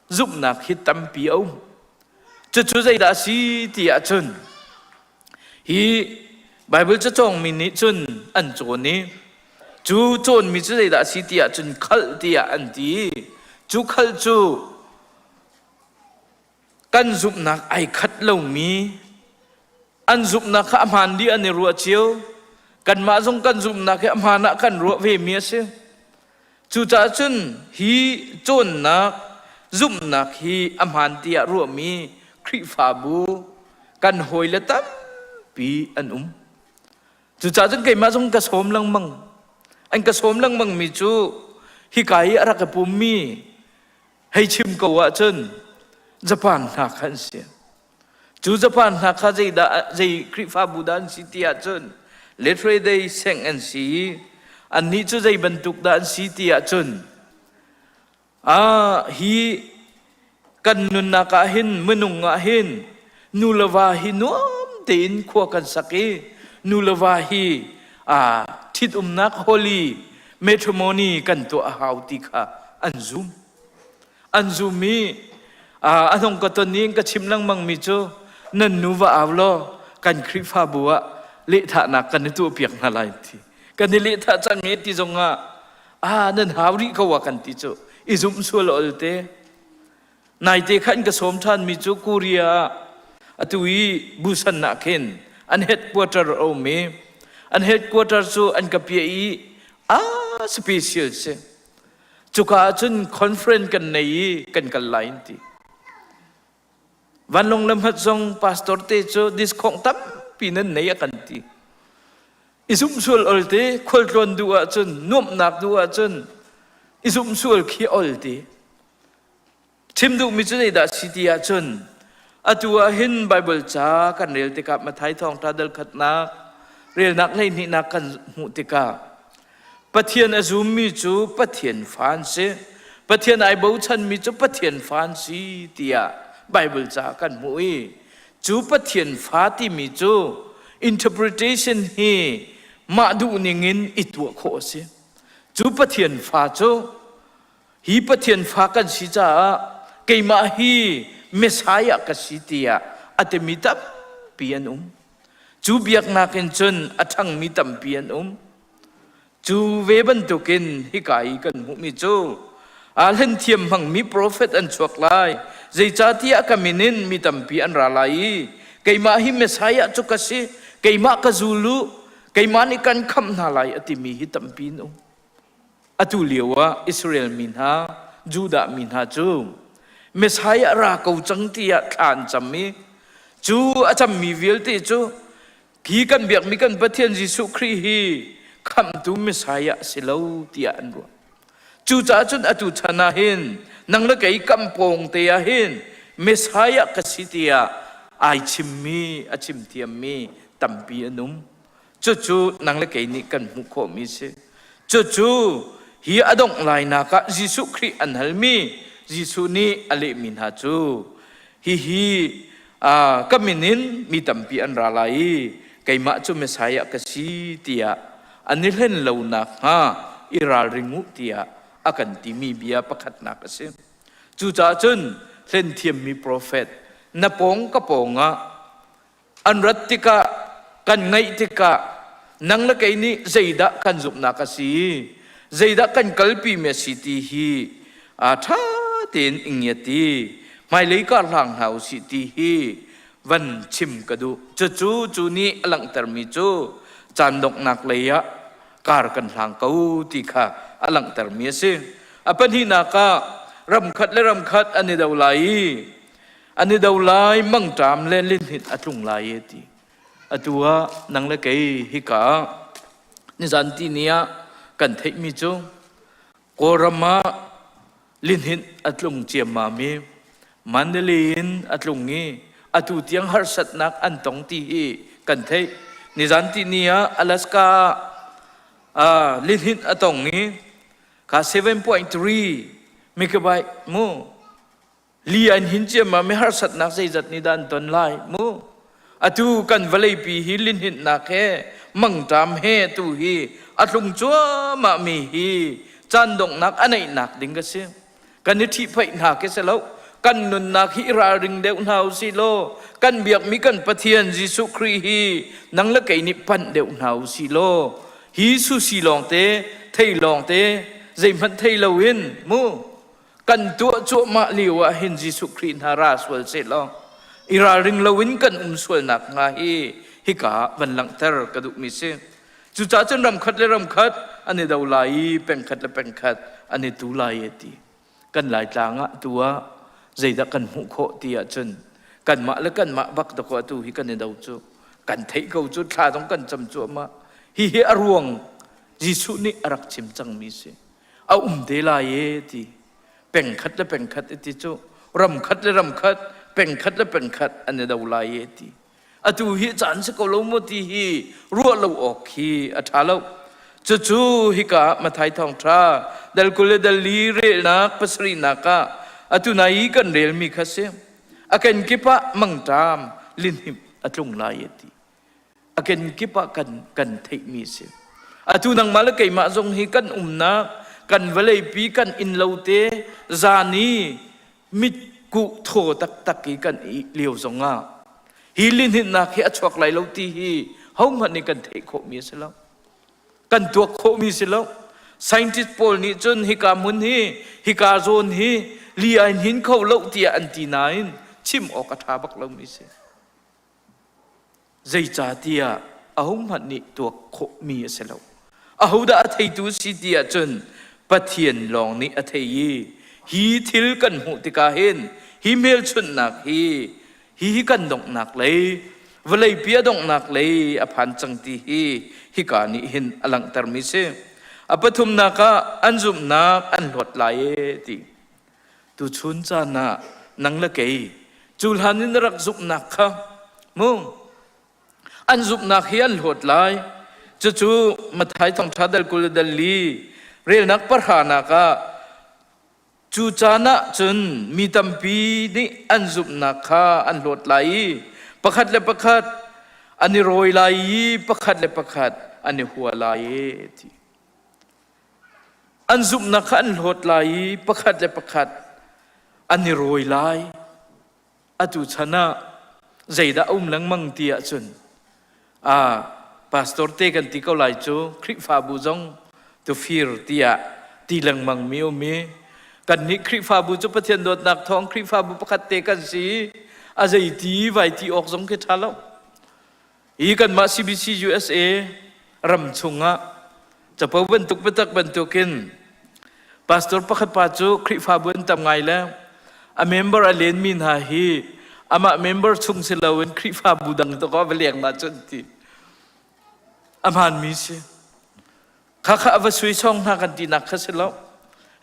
zumhnak hi tampi a um. Cucu zeidah a si ti ahcun hi Bible cacawngmi nih cun an cawn i cu cawnmi cu zeidah a si ti ahcun khalh tiah an ti. Cu khalh cu kan zumhnak ai khat lomi an zumhnak kha a hmaan dih an i ruah cio. Kanmah zong kan zumhnak hi a hmaan ah kan ruah vemi a si. Cucaah cun hi cawnnak zumhnak hi a hmaan tiah ruahmi Khrihfabu kan hawile tampi an um. Cucaah cun keimah zong ka sawm lengmang. An ka sawm lengmangmi cu hika i a rak i pummi hei chim ko ahcun Japan hna kha an si. Cu Japan hna kha zeidah zei Khrihfabu dah an si ti ahcun Latter Day Saint an si i annih cu zei bantuk dah an si ti ahcun ah hi kan nunnak ah hin minung ah hin nu le va hi nuam tein khua kan sak i nu le va hi ah ṭhitumnak holy matrimony kan tuah a hau ti kha an zum. An zum i a hung ka ton i ka chim lengmangmi cu nan nu va au law kan Khrihfabu ah lehthahnak kan i tuahpiak hna lai ti. Kan i lehthah cang e ti zong ah ah nan hau rih ko ah kan ti cu i zumh sual ol te. Naite khan ka sawm ṭhanmi cu Korea ah atu i Busan ah khin an headquarter a um i an headquarter cu an ka piah i ah special si. Cuka ah cun conference kan nei i kan kal lai an ti. Vanlawng lam hat zong pastor te cu diskhong tampi nan nei a kan ti. I zumh sual ol te khualtlawn duh ahcun nuamhnak duh ahcun i zumh sual khi ol te. Chim duhmi cu zeidah si ti ahcun atu ah hin Baibal ca kan rel tikah Matthai thawngṭha dal khatnak relnak hleihnihnak kan hmuh tikah Pathian a zummi cu Pathian fa an si. Pathian ai bochanmi cu Pathian fa an si tiah Baibal ca kan hmuh i cu Pathian fa timi cu interpretation hi mah duh ningin i tuah khawh a si. Cu Pathian fa cu Hi Pathian fa kan si caah keimah hi Messiah ka si tiah a timi tampi an um. Cu biaknak in cun a ṭhangmi tampi an um. Cu ve bantukin hika i kan hmuhmi cu aa hlen thiam hmangmi profet an chuak lai. Zeicahtiah ka min in mi tampi an ra lai i keimah hi Messiah cu ka si, keimah ka zul u, keimah nih kan khamh hna lai a timi hi tampi an um. Atu lio ah Israel mi hna, Judah mi hna cu Messiah ra ko cang tiah thla an cam i cu a cammi vialte cu Hi kan biakmi kan Pathian Jesuh Khrih hi khamhtu Messiah a si lo tiah an ruah. Cucaah cun atu chan ah hin nang le kei kan pawng te ah hin Messiah ka si tiah ai chimmi, a chim thiammi tampi an um. Cucu nang le kei nih kan hmuh khawhmi si. Cucu hi a dongh lainak ah Jesuh Khrih an halmi Jesuh nih a lehmi hna cu hihi ka min in mi tampi an ra lai i keimah cu Messiah ka si tiah an i hlen lo nakhnga i ralring u tiah a kan timi bia pakhatnak a si. Cucaah cun hlen thiammi profet na pawng ka pawngah an rat tikah kan ngaih tikah nang le kei nih zeidah kan zumhnak a si zeidah kan kalpi mi a si ti hi ṭha tein i ngiat i hmailei kar hlang hna usih ti hi van chim ka duh. Cucu cu nih a langhtermi cu caan donghnak lei ah kar kan hlang ko ti kha a langhtermi a si. A pahnihnak ah ramkhat le ramkhat an i do lai i an i do lai mangṭam le lihninh a tlung lai e ti. Atu ah nang le kei hika ah nizan ti ni ah kan theihmi cu Kawlram ah lihninh a tlung ciammam i Mandalay in a tlung i atu tiang harsatnak an tong ti hi kan theih. Nizan tihni ah Alaska ah lihninh a tong i kha 7.3 megabyte mu Li an hin ciammam i harsatnak zeizat nih dah an ton lai mu. Atu kan vawleipi hi linhinhnak he mangṭam he tu hi a tlung cuahmah mi hi caan donghnak a neihnak ding ka si. Kan i ṭhihphaih hna khi si lo. Kan nunnak hi i ralring deuh hna usih law kan biakmi kan Pathian Jesuh Khrih hi nang le kei nih panh deuh hna usih law hi susi lawngte thei lawngte zeihmanh thei loin mu kan tuah cuahmah lio ah hin Jesuh Khrih hna ra sual sehlaw i ralring loin kan um sualnak hnga hi hika ah van langhter ka duhmi si. Cucaah cun ramkhat le ramkhat an i do lai i pengkhat le pengkhat an i tu lai e ti. Kan Laitlang ah tu ah zeidah kan hmuh khawh ti ahcun kanmah le kanmah bak dakaw atu hi kan i do cu. Kan theih ko cu thla zong kan cam cuahmah. Hihi a ruang Jesuh nih a rak chim cangmi si. A um te lai e ti pengkhat le pengkhat ti cu ramkhat le ramkhat pengkhat le pengkhat an i do lai e ti atu hi caan si ko lo maw ti hi ruah lo awk hi a ṭha lo cucu hika Mathai thawngṭha dal 20 le dal li relnak pasarihnak ah atu nai i kan relmi kha si a kenkip ah mangṭam linhim a tlung lai e ti a kenkip ah kan kan theihmi a si. Atu nangmah le keimah zong hi kan umnak, kan vawleipi, kan innlo te zan i mitkuh thaw taktak i kan ih lio zongah hi lihninhnak hi a chuak lai lo ti hi hohmanh nih kan theih khawhmi a si lo. Kan tuak khawhmi si lo. Scientist pawl nih cun hika hmun hi, hika zawn hi li ai hnin kho lo tiah an ti nain chim awk a ṭha bak lomi si. Zeicahtiah ahohmanh nih tuak khawhmi a si lo. Ahodah a theitu si ti ahcun Pathian lawng nih a thei i hi thil kan hmuh tikah hin hi hmelchunhnak hi hihi kan donghnak lei vawleipi a donghnak lei a phan cang ti hi hika nih hin a langhtermi si. A pathumnak ah an zumhnak an hlawt lai e ti. Tuchun caan ah nang le kei cu hlan in na rak zumhnak kha mu an zumhnak hi an hlawt lai. Cucu Matthai thawngṭha dal 20 le dal li relnak pahranak ah cu caan ah cun mi tampi nih an zumhnak kha an hlawt lai i pakhat le pakhat an i rawi lai i pakhat le pakhat an i hua lai e ti. An zumhnak kha an hlawt lai i pakhat le pakhat an i rawi lai. Atu chan ah zeidah a um lengmang ti ahcun ah pastor te kan ti ko lai cu Khrihfabu zong. Tufir tiah ti lengmang mi um i kannih Khrihfabu cu Pathian dawtnak thawng Khrihfabu pakhat te kan si a zei ti vai ti awk zong khi ṭha lo. Hi kanmah CBC USA ram chungah capo bantuk biatak bantukin pastor pakhat pa cu Khrihfabu an tam ngai le a member a lenmi hna hi amah member chung si loin Khrihfabu dang to va leng na cun ti a hmaanmi si. Khakha a va sui song hna kan tinak kha si lo.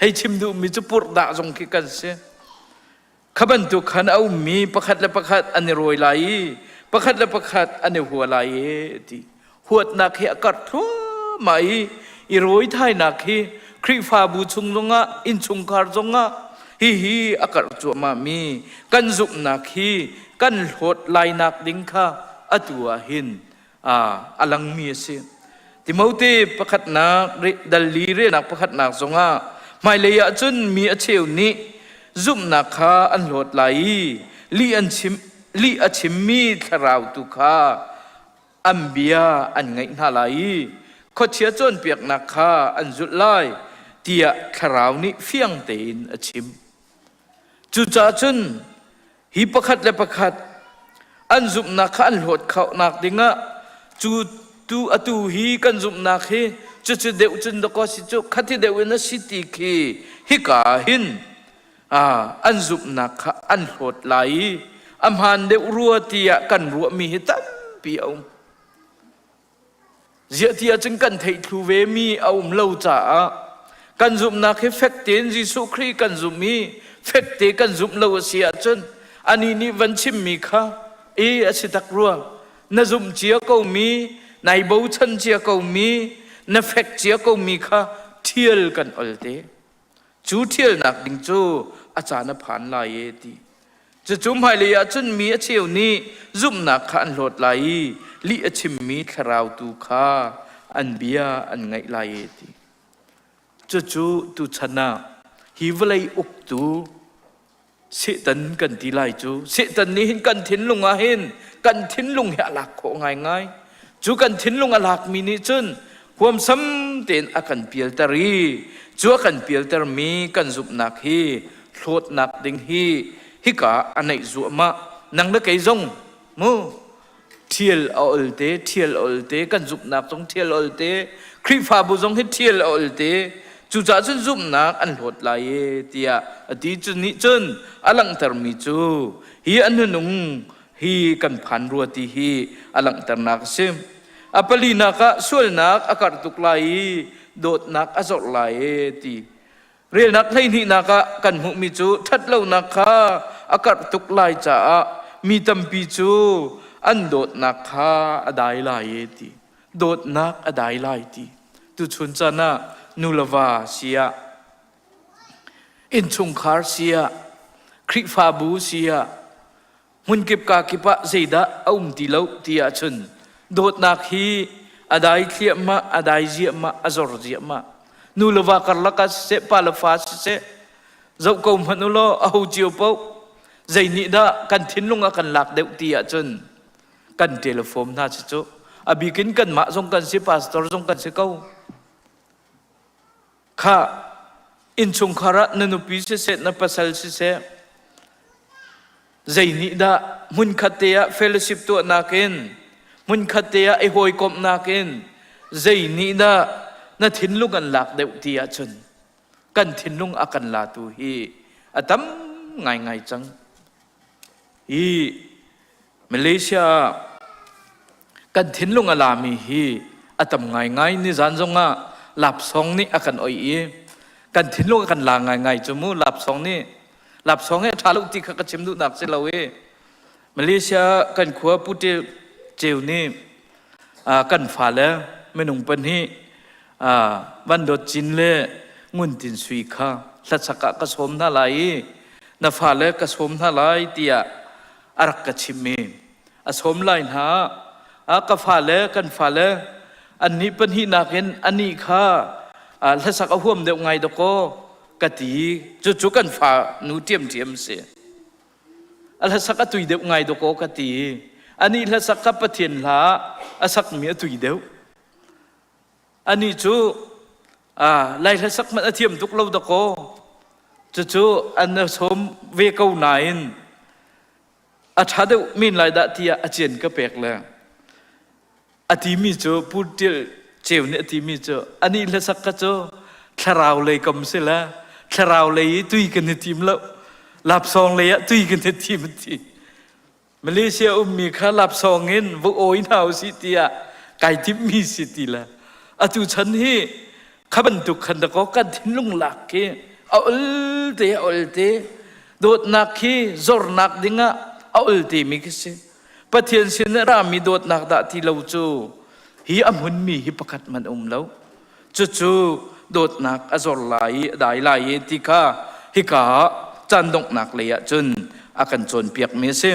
Hei chim duhmi cu purhdah zong khi kan si. Kha bantuk khan a ummi pakhat le pakhat an i rawi lai i pakhat le pakhat an i hua lai e ti. Huatnak hi a karh thluahmah i i rawithainak hi Khrihfabu chung zongah innchungkhar zongah hihi a karh cuahmahmi kan zumhnak hi kan hlawt lainak ding kha atu ah hin a langmi a si. Timote pakhatnak dal li relnak pakhatnak zongah hmailei ah cun mi a cheu nih zumhnak kha an hlawt lai i lih an chim lih a chimmi thlarau tu kha an bia an ngaih hna lai i khuachia cawnpiaknak kha an zulh lai tiah thlarau nih fiang tein a chim. Cucaah cun Hi pakhat le pakhat an zumhnak kha an hlawt khonak dingah cu tu atu hi kan zumhnak hi cucu deuh cun dakaw si cu khati deuh in a si ti khi hika hin an zumhnak kha an hlawt lai i a hmaan deuh rua tiah kan ruahmi hi tampi a um. Ziah ti ahcun kan theih thlu ve mi a um lo caah kan zumhnak hi fek tein Jesuh Khrih kan zumh i fek te kan zumh lo a si ahcun anih nih van chimmi kha e a si tak rua na zumh cia ko mi nai bochan cia ko mi na fek cia ko mi kha thial kan ol te. Cu ṭhialnak ding cu a caan a phan lai e ti. Cucu hmailei ah cun mi a cheu nih zumhnak kha an hlawt lai i lih a chimmi thlarau tu kha an bia an ngaih lai e ti. Cucu tuchan ah hi vawlei uktu Satan kan ti lai cu Satan nih hin kan thinlung ah hin kan thinlung hi a lak khawh ngaingai. Cu kan thinlung a lakmi nih cun huamsam tein a kan pialter i cu a kan pialtermi kan zumhnak hi hlawtnak ding hi hika a neih zuahmah. Nang le kei zong mu ṭhial a olte ṭhial a olte kan zumhnak zong ṭhial a olte Khrihfabu zong hi ṭhial a olte cucaah cun zumhnak an hlawt lai e tiah a ti cu nih cun a langhtermi cu hi an hnunung hi kan phan rua ti hi a langhternak a si a palinak ah sualnak a karh tuk lai i dawtnak a zorh lai e ti Relnak hleihnihnak ah kan hmuhmi cu ṭhatlonak kha a karh tuk lai caah mi tampi cu an dawtnak kha a dai lai e ti. Dawtnak a dai lai ti. Tuchun caan ah nu le va si ah, innchungkhar si ah, Khrihfabu si ah, hmunkip ka kip ah zeidah a um ti lo ti ahcun dawtnak hi a dai thliahmah a dai ziahmah a zor ziahmah nu le va karlak ah siseh pa le fa siseh zoh ko hmanh u law a ho cio paoh zei nih dah kan thinlung a kan lak deuh ti ahcun kan telephone hna si cu a bikin kanmah zong kan si pastor zong kan si ko Khah, innchungkhar ah na nupi siseh, na pasal siseh, zei nih dah hmunkhat te ah fellowship tuahnak in, hmunkhat te ah i hawikomhnak in, zei nih dah na thinlung an lak deuh ti ahcun kan thinlung a kan latu hi a tam ngaingai cang. Hi Malaysia ah kan thinlung a lami hi a tam ngaingai nizan zongah lapsong nih a kan oih i kan thinlung a kan la ngaingai cu mu lapsong nih lapsong hi a ṭha lo ti kha ka chim duhnak si lo i Malaysia kan khua Pute Ceu nih kan fale minung pahnih Van Dawt Cin le Ngun Tin Sui kha hlasak ah ka sawm hna lai i na fale ka sawm hna lai tiah a rak ka chimh i a sawm lai hna ah ka fale kan fale annih pahnihnak in anih kha hlasak a huam deuh ngai dawkaw ka ti cucu kan fa nu ṭhiamṭhiam si a hlasak a tui deuh ngai dawkaw ka ti anih hlasak kha Pathian hla a sakmi a tui deuh anih cu. Lai hlasak hmanh a thiam tuk lo dakaw. Cucu an sawm ve ko nain a ṭha deuh men lai dah tiah a cian ka pek le a timi cu Pu Ṭil Ceu nih a timi cu anih hlasak ka cu thlarau lei kam si le thlarau lei i tui kan i tim lo lapsawng lei ah tui kan i tim a ti. Malaysia ummi kha lapsawng in va awi hna usih tiah kai timhmi si ti le atu chan hi kha bantuk khan dakaw kan thinlung lak khi a ol te a ol te dawtnak khi zornak dingah a ol te mi khi si Pathian sin a rami dawtnak dah ti lo cu hi a hmunmi hi pakhat man um lo cucu dawtnak a zor lai i a dai lai i ti kha hika ah caan donghnak lei ah cun a kan cawnpiakmi a si.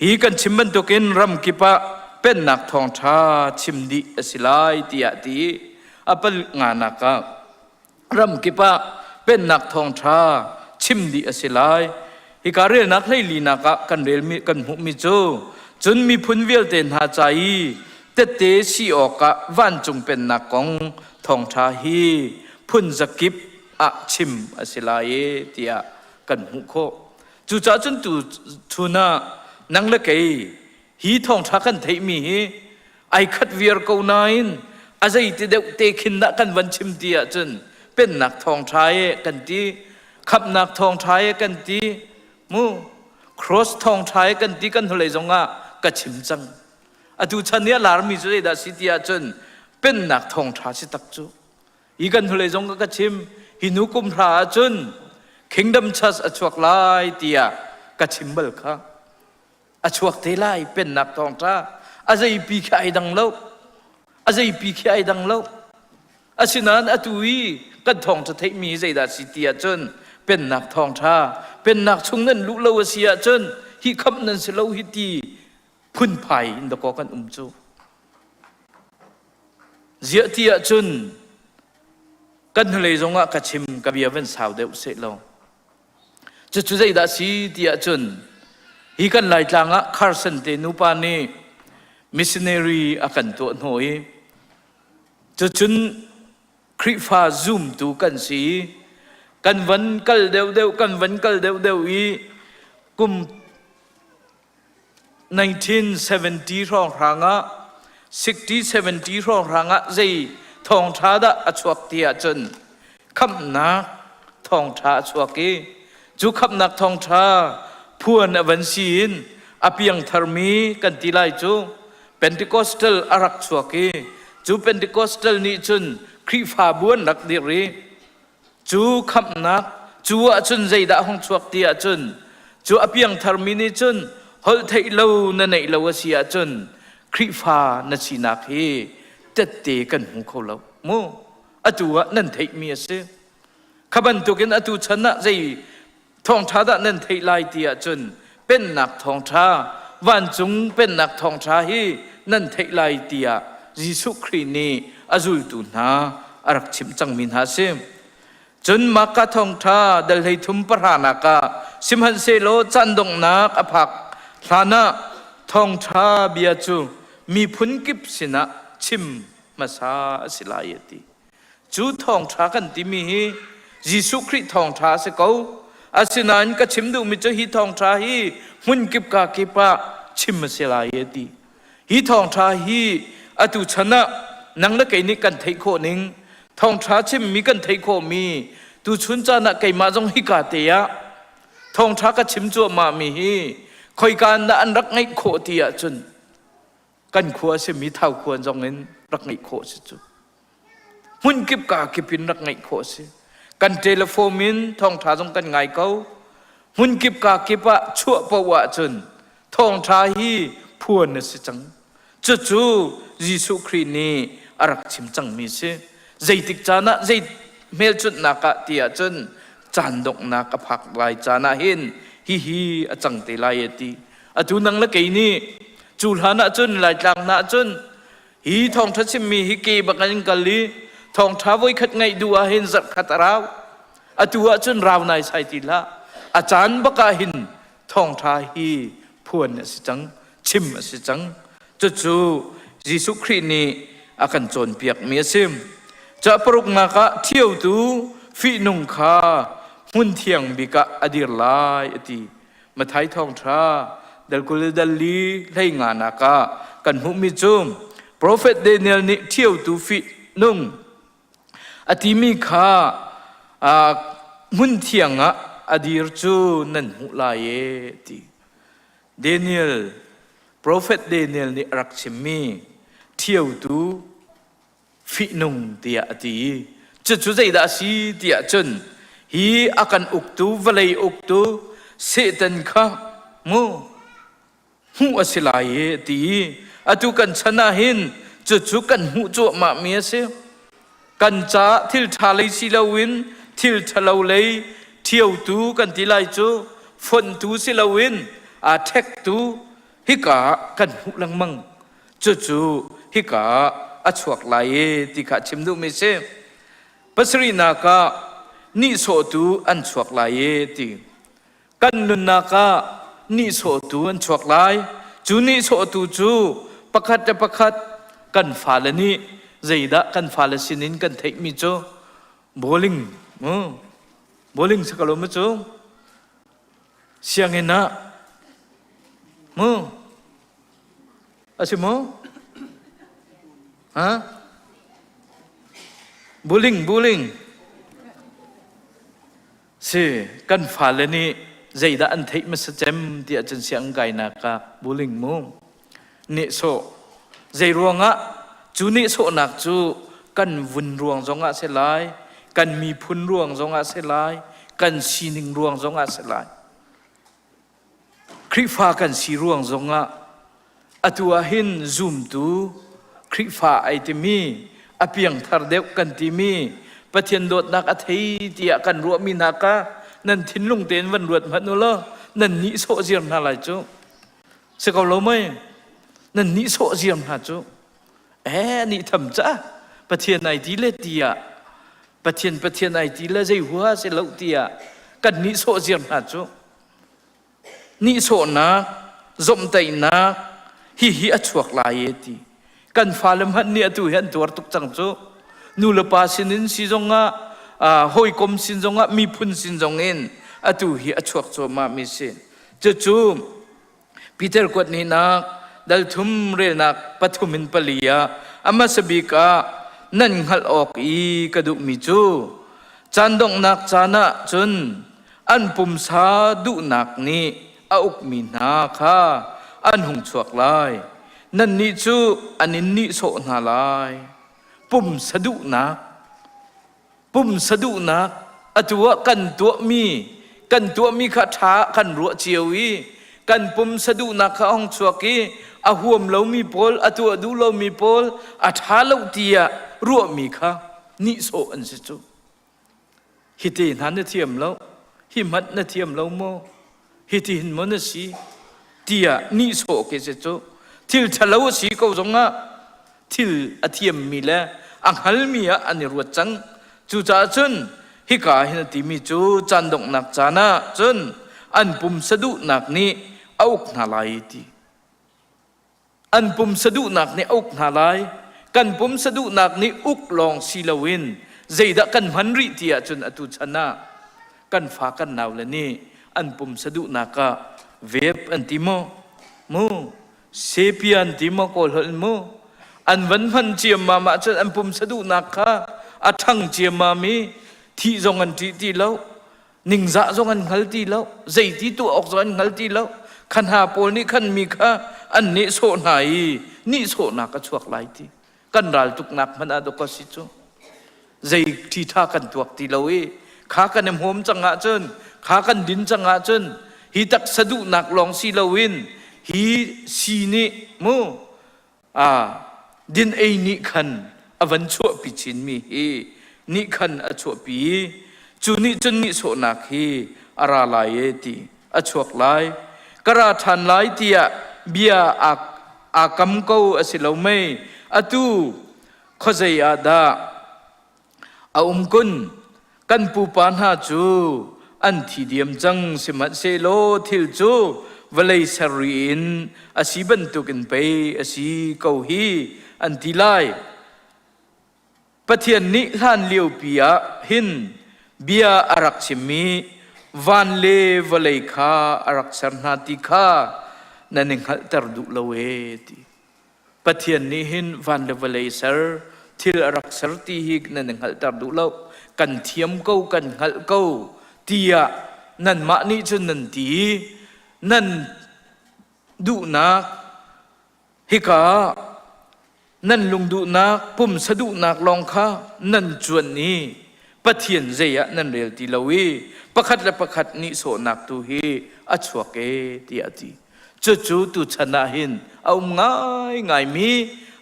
Hi kan chim bantukin ram kip ah pennak thawngṭha chim dih a si lai tiah ti a pal nganak ah ram kip ah pennak thawngṭha chim dih a si lai. Hika relnak hleilinak ah kan relmi kan hmuhmi cu cun miphun vialte hna ca i tette si awkah vancung pennak kong thawngṭha hi phun zakip ah chim a si lai e tiah kan hmuh khawh. Cucaah cun tu chun ah nang le kei hi thawngṭha kan theihmi hi ai khat viar ko nain a zeiti deuh te khin dah kan van chim ti ahcun pennak thawngṭha e kan ti khamhnak thawngṭha e kan ti mu cross thawngṭha e kan ti kan hnulei zongah ka chim cang atu chan i a larmi cu zeidah si ti ahcun pennak thawngṭha si tak cu hi kan hnulei zong ka chim hi nu kum hra ahcun kingdom church a chuak lai tiah ka chim bal kha a chuak te lai pennak thawngṭha a zeipi khi ai dang lo a zeipi khi ai dang lo asinain atu i kan thawngṭha theihmi zeidah si ti ahcun pennak thawngṭha pennak chung nan luh lo a si ahcun hi khamh nan si lo hi ti phunphai in dakaw kan um cu ziah ti ahcun kan hnulei zongah ka chim ka bia van sau deuh seh law Cucu zeidah si ti ahcun hi kan Laitlang ah Carson te nupa nih missionary a kan tuah hnawh i cucun Khrihfa zumtu kan si i kan van kal deuhdeuh kan van kal deuhdeuh i kum 1970 hrawnghrang ah 60 70 hrawnghrang ah zei thawngṭha dah a chuak ti ahcun khamhnak thawngṭha a chuak i cu khamhnak thawngṭha phuan a van si in a piangtharmi kan ti lai cu Pentecostal a rak chuak i cu Pentecostal nih cun Khrihfabu an rak dirh i Cu khamhnak, cu ahcun zeidah hung chuak ti ahcun, cu a piangtharmi nih cun holh theih lo na neih lo a si ahcun Khrihfa na sinak hi tette kan hmu kho lo mu. Atu ah nan theihmi a si. Kha bantukin atu chan ah zei thawngṭha dah nan theih lai ti ahcun pennak thawngṭha, vancung pennak thawngṭha hi nan theih lai tiah Jesuh Khrih nih a zultu hna a rak chimh cangmi hna a si. Cun Marka thawngṭha dal 13 pahranak ah sihmanhsehlaw caan donghnak a phak hlanah thawngṭha bia cu miphun kip sinah chim hmasa a si lai a ti. Cu thawngṭha kan timi hi Jesuh Khrih thawngṭha a si ko. Asinain ka chim duhmi cu hi thawngṭha hi hmun kip ka kip ah chim a si lai a ti. Hi thawngṭha hi atu chan ah nang le kei nih kan theih khawh ning, thawngṭha chimmi kan theih khawhmi tuchun caan ah keimah zong hika te ah thawngṭha ka chim cuahmahmi hi khoika in dah an rak ngeih khawh ti ahcun kan khua a simi Thau khua zong in rak ngeih khawh si cu. Hmun kip ka kip in rak ngeih khawh si. Kan telephone in thawngṭha zong kan ngai ko. Hmun kip ka kip ah chuah paoh ahcun thawngṭha hi phuan a si cang. Cucu Jesuh Khrih nih a rak chim cangmi si. Zeitik caan ah zei hmelchunhnak ah ti ahcun caan donghnak a phak lai caan ah hin hihi a cang te lai a ti. Atu nang le kei nih cu hlan ahcun Laitlang hna ahcun hi thawngṭha chimmi hi ke bak in kal i thawngṭha voikhat ngaih duh ah hin zarhkhat a rau. Atu ahcun rau naisai ti hlah. A caan bak ah hin thawngṭha hi phuan a si cang, chim a si cang. Cucu Jesuh Khrih nih a kan cawnpiakmi a si. Ca paruknak ah ṭhiotu fihnung kha hmun thiang bik ah a dir lai a ti. Mathai thawngṭha dal 20 le dal li hlei nganak ah kan hmuhmi cu Profet Daniel nih ṭhiotu fihnung a timi kha hmun thiang ah a dir cu nan hmuh lai e ti. Daniel, Profet Daniel nih a rak chimmi ṭhiotu fihnung tiah a ti. Cucu zeidah a si tiah cun hi a kan uktu vawlei uktu Satan kha mu hmuh a si lai i a ti. Atu kan chan ah hin cucu kan hmuh cuahmah mi a si. Kan caah thil ṭha lei si loin thil ṭhalo lei ṭhiotu kan ti lai cu fonhtu si loin aa ṭhektu hika ah kan hmuh lengmang. Cucu hika ah a chuak lai i ti kha chim duhmi si. Pasarihnak ah nihsawhtu an chuak lai i ti. Kan nunnak ah nihsawhtu an chuak lai. Cu nihsawhtu cu pakhat le pakhat kan fale nih zeidah kan fale sinin kan theihmi cu bowling mu bowling si ko lo mu cu sianginn ah mu A si maw? Ha? Bullying, bullying. Si, kan fale nih zeidah an theih hmasa cem ti ahcun sianginn kainak ah bullying mu. Nehsawh. Zei ruangah cu nehsawhnak cu kan vun ruang zongah si lai, kan miphun ruang zongah si lai, kan sining ruang zongah si lai. Khrihfa kan si ruang zongah atu ah hin zumtu Khrihfa ai timi a piangthar deuh kan timi Pathian dawtnak a thei tiah kan ruahmi hna kha nan thinlung tein van ruat hmanh u law nan nihsawh ziar hna lai cu. Si ko lo mei? Nan nihsawh ziar hna cu. Eh nih tham ca Pathian ai ti le tiah Pathian Pathian ai ti le zei hua si lo tiah kan nihsawh ziar hna cu. Nihsawhnak, zomhtaihnak hihi a chuak lai e ti. Kan fale hmanh nih atu hi an tuar tuk cang cu. Nu le pa sinin si zongah, hawikom sin zongah, miphun sin zongin atu hi a chuak cuahmah mi si. Cucu Peter kuat hnihnak dal thum relnak pathum in pali ah a hmasa bik ah nan hngalh awk i ka duhmi cu caan donghnak caan ah cun an pumsa duhnak nih a ukmi hna kha an hung chuak lai. Nannih cu an in nihsawh hna lai. Pumsa duhnak, pumsa duhnak atu ah kan tuahmi, kan tuahmi kha ṭha ah kan ruah cio i kan pumsa duhnak kha a hung chuak i a huam lomi pawl, a tuah duh lomi pawl, a ṭha lo tiah ruahmi kha nihsawh an si cu. Hi te hna na thiam lo, hi hmanh na thiam lo maw? Hi ti hin maw na si? Tiah nihsawh ke si cu. Thil ṭhalo a si ko zongah thil a thiammi le a hngalmi ah an i ruat cang. Cucaah cun hika hin a timi cu caan donghnak caan ah cun an pumsa duhnak nih a uk hna lai ti. An pumsa duhnak nih a uk hna lai. Kan pumsa duhnak nih uk lawng si loin zeidah kan hman rih ti ahcun atu chan ah kan fa kan naule nih an pumsa duhnak ah vape an ti maw mu sepia an ti maw kawl holh in mu an van hman ciammam ahcun an pumsa duhnak kha a ṭhang ciammam i thih zong an ṭih ti lo ningzah zong an hngal ti lo zeiti tuah awk zong an hngal ti lo kha hna pawl nih khan mi kha an nehsawh hna i nihsawhnak a chuak lai ti kan ral tuknak hmanh ah dawk si cu zei ṭhi ṭha kan tuak ti lo i kha kan i hmawm cang ahcun kha kan din cang ahcun hi taksa duhnak lawng si loin hi si nih mu din ei nih khan a van chuahpi chinmi hi nih khan a chuahpi i cu nih cun nihsawhnak hi a ra lai e ti a chuak lai ka ra ṭhan lai tiah bia aa kam ko a si lo mei atu khuazei ah dah A um kun, kan pupa hna cu an thi diam cang, sihmanhsehlaw thil cu vawlei ser ri in a si bantukin pei a si ko hi, an ti lai. Pathian nih hlan liopi ah hin bia a rak chimmi van le vawlei kha a rak ser hna ti kha nan i hngalhter duh lo ee ti. Pathian nih hin van le vawlei ser thil a rak ser ti hi nan i hngalhter duh lo. Kan thiam ko, kan hngalh ko tiah nanmah nih cun nan ti i nan duhnak hika nan lungduhnak pumsa duhnak lawng kha nan cuanh i Pathian zei ah nan rel ti lo i pakhat le pakhat nihsawhnak tu hi a chuak e tiah a ti. Cucu tuchan ah hin a um ngaingaimi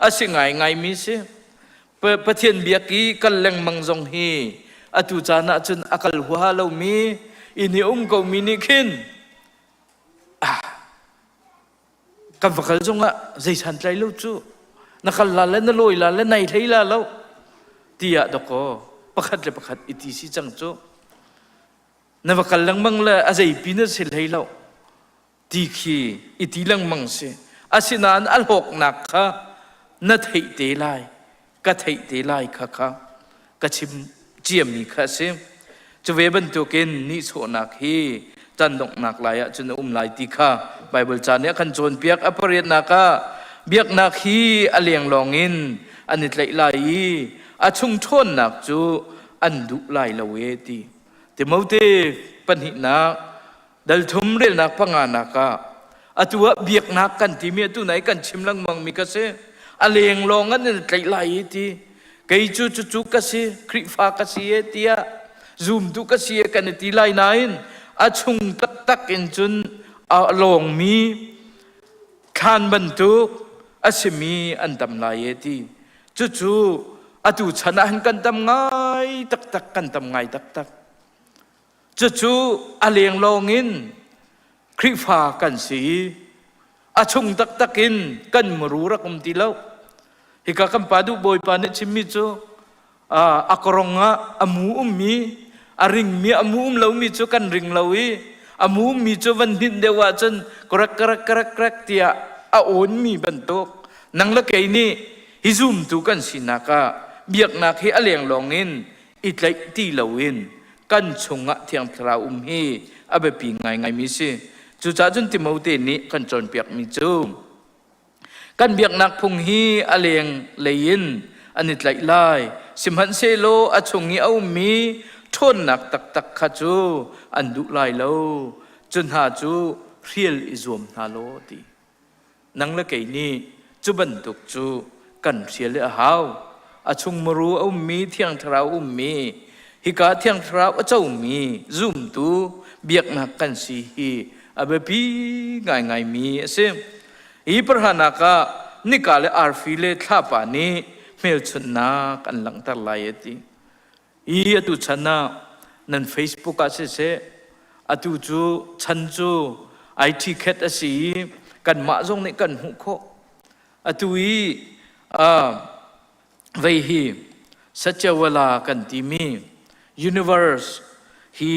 a si ngaingaimi si. Pathian biak i kal lengmang zong hi atu caan ah cun a kal huaha lomi inn i um komi nih khin ah kan va kal zongah zei santlai lo cu na kal la le na lawi la le nai hlei la lo tiah dakaw pakhat le pakhat i ti si cang cu na va kal lengmang le a zeipi na si hlei lo ti khi i ti lengmang si asinain a hlawknak kha na theih te lai ka theih te lai kha kha ka chim ciami kha a si. Cu ve bantukin nihsawhnak hi can donghnak lai ah cun a um lai ti kha Baibal ca nih a kan cawnpiak. A pariatnak ah biaknak hi a lenglawng in an i tlaih lai i a chung ṭhawnnak cu an duh lai lo e ti. Timote pahnihnak dal thum relnak panganak ah atu ah biaknak kan timi atu nai kan chim lengmang mi ka si a leng lawng an in tlaih lai i ti kei cu cucu ka si Khrihfa ka si e tiah zumtu ka si e kan i ti lai nain a chung taktak in cun a lawngmi thlan bantuk a simi an tam lai e ti cucu atu chan ah hin kan tam ngai taktak kan tam ngai taktak Cucu a lenglawng in Khrihfa kan si i a chung taktak in kan muru rak um ti lo. Hika kan pa duh bawipa nih chimmi cu a korong ah a mu ummi a ringmi a mu um lomi cu kan ring lo i a mu ummi cu van hninh deuh ahcun korek korek korek korek tiah a awnmi bantuk nang le kei nih hi zumtu kan sinak ah biaknak hi a lenglawng in i tlaih ti loin kan chungah Thiang Thlarau um hi a biapi ngaingaimi si. Cucaah cun Timote nih kan cawnpiakmi cu kan biaknak phung hi a leng lei in an i tlaih lai. Sihmanhsehlaw a chung i a ummi ṭhawnnak taktak kha cu an duh lai lo. Cu hna cu hrial i zuam hna law ti. Nang le kei nih cu bantuk cu kan hrial i a hau. A chung muru a ummi Thiang Thlarau ummi, hika Thiang Thlarau a comi zumtu biaknak kan si hi a biapi ngaingaimi a si. Hi parhanak ah nika le arfi le thlapa nih hmelchunhnak an langhter lai a ti. Hi atu chan ah nan Facebook ah siseh atu cu chan cu IT khet a si i kanmah zong nih kan hmuh khawh. Atu i vei hi Satyawala kan timi universe hi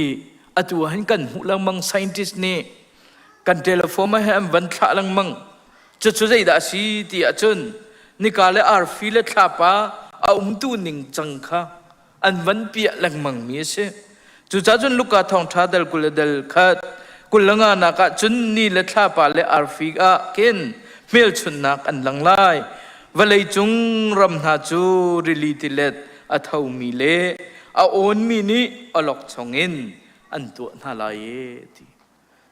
atu ah hin kan hmuh lengmang scientist nih kan telephone ah hin an van thlah lengmang. Cucu zeidah a si ti ahcun nika le arfi le thlapa a umtu ning cang kha an van piah lengmang mi a si. Cucaah cun Luka thawngṭha dal 20 le dal khat 25 nak ah cun ni le thlapa le arfi ah khin hmelchunhnak an lang lai. Vawlei cung ram hna cu rili tilet a thomi le a awnmi nih awlokchong in an tuah hna lai e ti.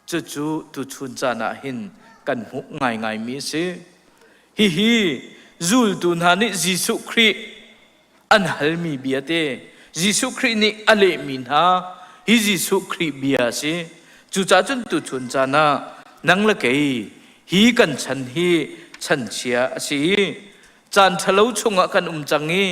Cucu tuchun caan ah hin kan hmuh ngaingaimi a si. Hihi zultu hna nih Jesuh Khrih an halmi bia te, Jesuh Khrih nih a lehmi hna hi Jesuh Khrih bia a si. Cucaah cun tuchun caan ah nang le kei hi kan chan hi chanchia a si i caan ṭhalo chungah kan um cang i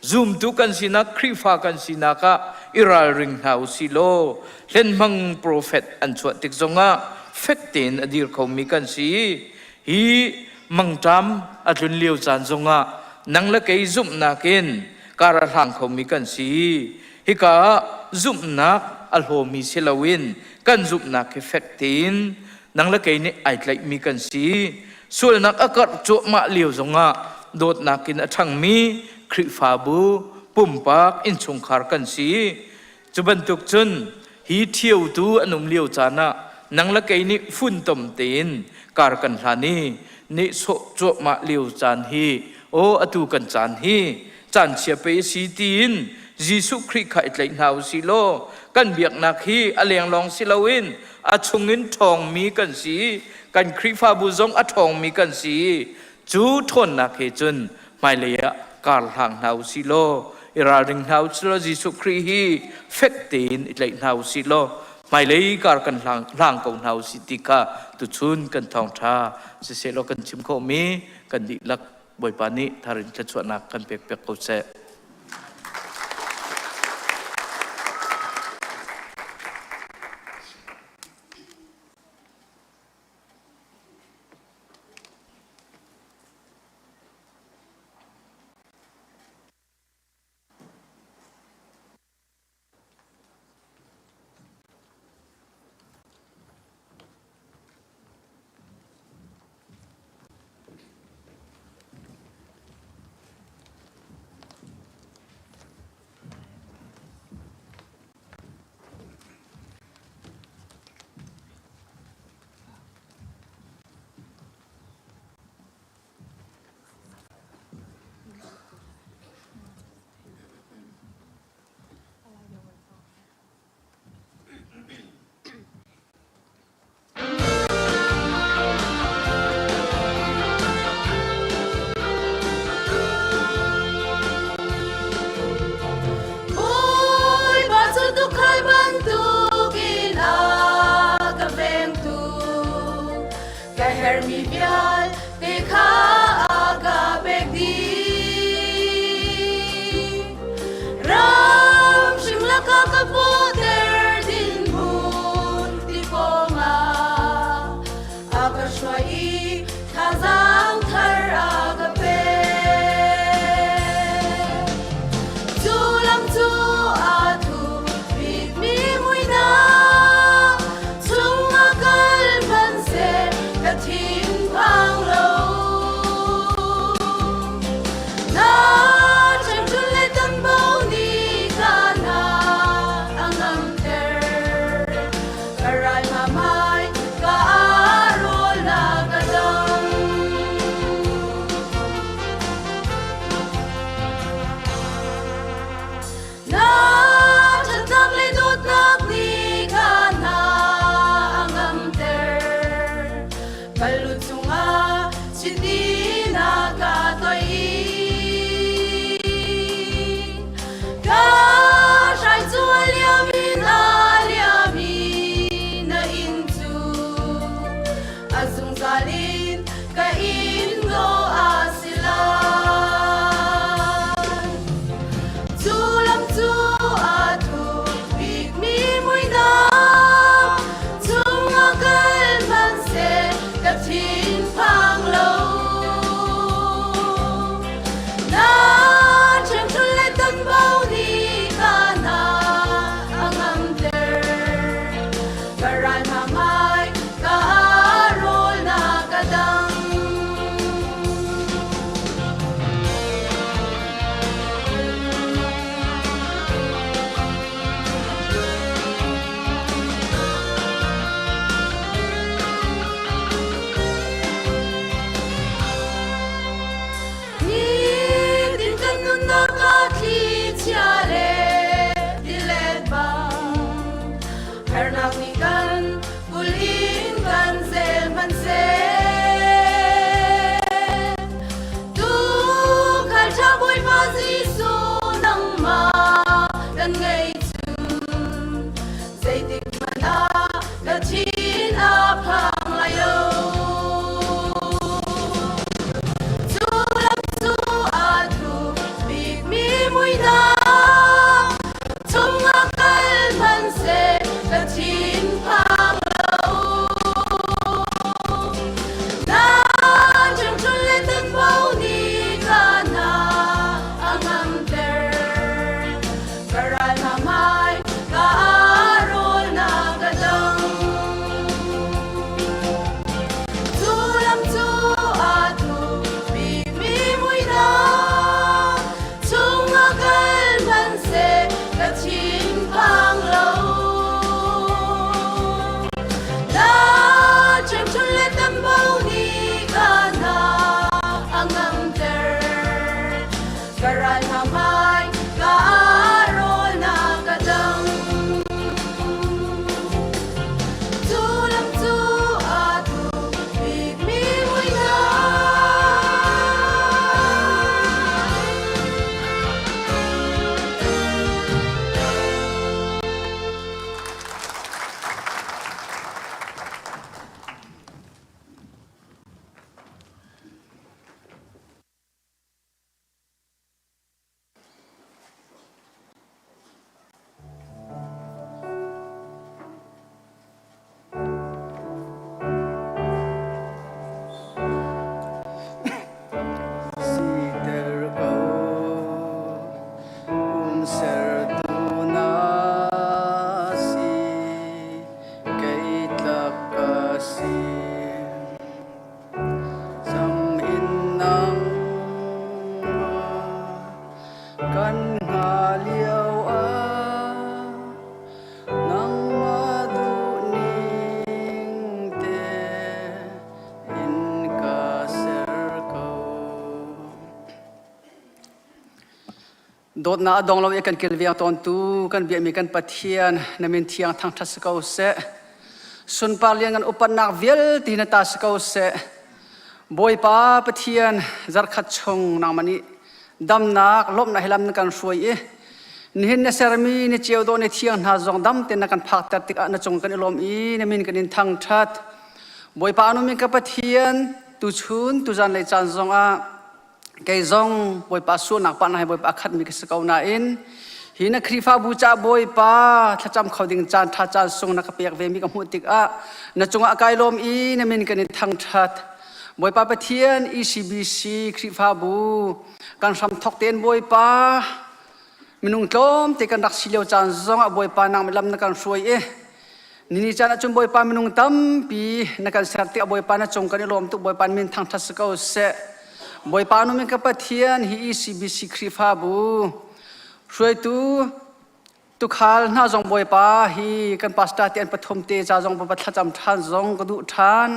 zumtu kan sinak Khrihfa kan sinak ah i ralring hna u sih law hlenhmang profet an chuah tik zongah fek tein a dir khomi kan si i hi mangṭam a tlun lio caan zongah nang le kei zumhnak in kar a hlang khomi kan si hika ah zumhnak a hlawmi si loin kan zumhnak hi fek tein nang le kei nih ai tlaihmi kan si sualnak a karh cuahmah lio zongah dawtnak in a ṭhangmi Khrihfabu. pumpak innchungkhar kan si. Cu bantuk cun hi ṭhiotu an um lio caan ah nang le kei nih funtom tein kar kan hlan i nehsawh cuahmah lio caan hi aw atu kan caan hi caan chia pe si tiin Jesuh Khrih kha i tlaih hna u sih law kan biaknak hi a lenglawng si loin a chungin ṭhawngmi kan si kan Khrihfabu zong a ṭhawngmi kan si cu ṭhawnnak he cun hmailei ah kar hlang hna u sih law i ralring hna u sih law Jesuh Khrih hi fek tein i tlaih hna u sih law hmailei kar kan hlang, hlang ko hna u sih ti kha tuchun kan thawngṭha siseh law kan chim khawhmi kan dihlak Bawipa nih tharin thluachuahnak kan pek piak ko seh. Bawipa cu tuukhal bantukin a ka vengtu. Ka herhmi vialte kha a ka pek dih. Ram hring lakah ka pawter dinhmun ti pawngah a ka hruai i thazaang thar a ka pek. Cu lam cu aa thup bikmi muihnak chungah kal hmanhseh ka thinphang lo. Na ṭemṭun le tanbo nih ka hna a ngamter. Ka rai hma hmai ka rawl na ka dang. Na ṭhatnak le dawtnak nih ka hna a ngamter. Ka lu cungah chiti na ka toih i ka hrai cu a liam in a liam i na inn cu a zungzal in ka inn dawh a si lai. Cu lam cu aa thup bikmi muihnak chungah kal hmanhseh ka thinphang lo. Na ṭhengṭhul le tanbo nih ka hna a ngamter. Ka ral hna hmai ka rawl na ka dang. Dawtnak a dong lo i kan kilveng tawntu kan biakmi kan Pathian na min thiang thangṭhat si ko seh. Sunpar lianngan upatnak vialte na ta si ko seh. Bawipa Pathian zarkhat chung nangmah nih damnak lawmhnak he lam na kan hruai i nihin na sermi ni ceu dawh ni thiang hna zong dam tein na kan phakter tikah na cung kan i lawm i na min kan in thangṭhat. Bawipa anu min ka Pathian tuchun tuzan lei caan zongah kei zong Bawipa sualnak pa na Bawipa khatmi ka si ko nain hi na Khrihfabu ca Bawipa thlacam kho ding caan ṭha caan sung na ka pek ve mi ka hmuh tikah na cungah kai lawm i na min kan in thangṭhat. Bawipa Pathian ECBC Khrihfabu kan hram thok tein Bawipa minung tlawm te kan rak si lio caan zongah Bawipa nang lam na kan hruai i Nini caan ahcun Bawipa minung tampi na kan ser tikah Bawipa na cung kan i lawm tuk Bawipa min thangṭhat si ko seh. Bawipa nu min ka Pathian hi ECBC Khrihfabu hruaitu tukhal hna zong Bawipa hi kan pastor te an pathum te ca zong Bawipa thlacam ṭhan zong ka duh ṭhan.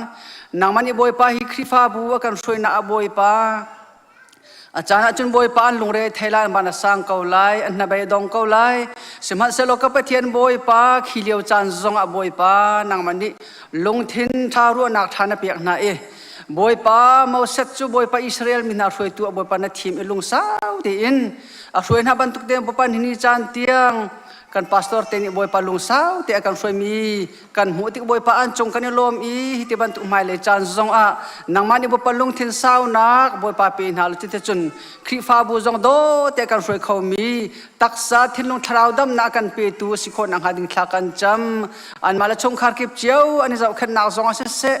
Nangmah nih Bawipa hi Khrihfabu a kan hruainak ah Bawipa A caan ahcun Bawipa an lungre thei lai, an van a sang ko lai, an hnabei dong ko lai. Sihmanhsehlaw ka Pathian Bawipa, khi lio caan zongah Bawipa, nangmah nih lungthin ṭha ruahnak ṭha na pek hna i Bawipa Moses cu Bawipa Israel mi hna hruaitu ah Bawipa na thim i lungsau tein a hruai hna bantuk tein Bawipa nihin caan tiang kan pastor te nih Bawipa lungsau te a kan hruaimi kan hmuh tik Bawipa an cung kan i lawm i hiti bantuk hmailei caan zong ah nangmah nih Bawipa lungthin saunak Bawipa pe hna lo cun Khrihfabu zong daw te kan hruai khomi taksa thinlung thlarau damnak kan petu si khawh nakhnga ding thla kan cam anmah le chungkhar kip cio an i zohkhenhnak zong ah siseh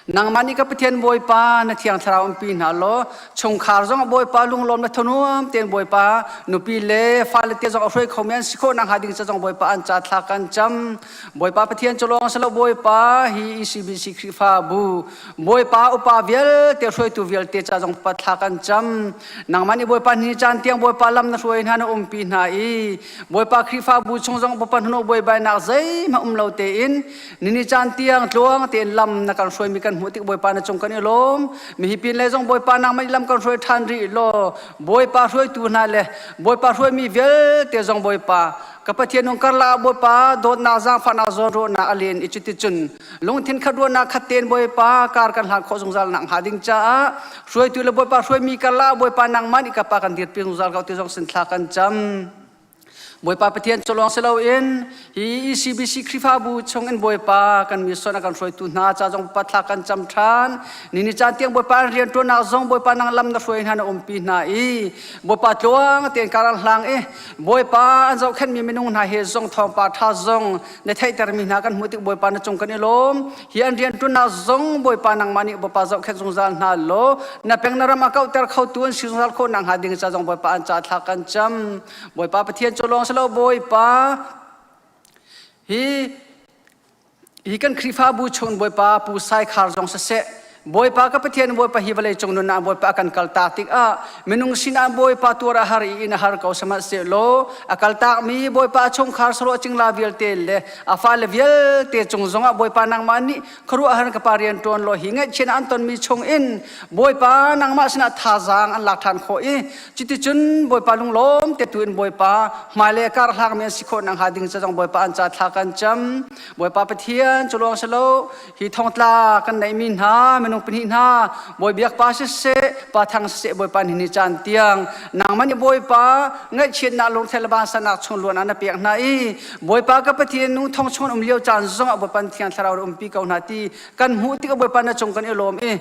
Nangmah nih ka Pathian Bawipa na Thiang Thlarau umpi hna law chungkhar zong Bawipa lunglawm le thanuam tein Bawipa nupi le fale te zong a hruai khomi an si khawh nakhnga ding ca zong Bawipa an ca thla kan cam. Bawipa Pathian cu lawng silo Bawipa hi ECBC Khrihfabu Bawipa upa vialte hruaitu vialte ca zong pa thla kan cam. Nangmah nih Bawipa ni caan tiang Bawipa lam na hruai hna na umpi hna i Bawipa Khrihfabu chung zong Bawipa hnuh buaibainak zeihmanh um lo tein Nini caan tiang tluang tein lam na kan hruaimi kan hmuh tik Bawipa na cung kan i lawm. Mihi pin le zong Bawipa nangmah nih lam kan hruai ṭhan rih law Bawipa hruaitu hna le Bawipa hruaimi vialte zong Bawipa ka Pathian nung karlak ah Bawipa dawtnak zaangfahnak zawnruahnak a len i cuticun lungthin khat ruahnak khat tein Bawipa kar kan hlan khawh zungzal nak hnga ding caah hruaitu le Bawipa hruaimi karlak ah Bawipa nangmah nih ka pa kan dirpi zungzal ko ti zong sin thla kan cam. Bawipa Pathian cu lawng si loin hi ECBC Khrihfabu chung in Bawipa kan mission a kan hruaitu hna ca zong Bawipa thla kan cam ṭhan. Ni ni caan tiang Bawipa an rianṭuannak zong Bawipa nang lam na hruai hna na umpi hna i Bawipa tluang tein kar an hlang i Bawipa an zohkhenhmi minung hna he zong thawngpa ṭha zong na theihtermi hna kan hmuh tik Bawipa na cung kan i lawm. Hi an rianṭuannak zong Bawipa nangmah nih Bawipa zohkhenh zungzal hna law na peng na ram a kauhter khotu an si zungzal khawh nakhnga ding ca zong Bawipa an ca thla kan cam. Bawipa Pathian cu lawng si lo Bawipa hi hi kan Khrihfabu chung Bawipa Pu Sai Khar zong siseh Bawipa ka Pathian Bawipa hi vawlei cung nun ah Bawipa a kan kaltak tikah minung sinah Bawipa tuar a har i in a har ko sihmanhsehlaw a kaltak mi Bawipa a chungkhar saruah cingla vialte le a fale vialte cung zongah Bawipa nangmah nih khuaruahhar ka pa rian ṭuan law hi ngaihchiat an tonmi chung in Bawipa nangmah sinah thazaang an lak ṭhan khawh i Cuticun Bawipa lunglawm te tu in Bawipa hmailei a kar hlakmi an si khawh nakhnga ding ca zong Bawipa an ca thla kan cam. Bawipa Pathian cu lawng si lo hi thongtla kan neihmi hna minung pahnih hna Bawi Biak Pa siseh Pa Thang siseh Bawipa ni ni caan tiang nangmah nih Bawipa ngaihchiatnak lungthel le vansannak chung luan ah na pek hna i Bawipa ka Pathian nu thong chung um lio caan zong ah Bawipa Thiang Thlarau umpi ko hna ti kan hmuh tikah Bawipa na cung kan i lawm i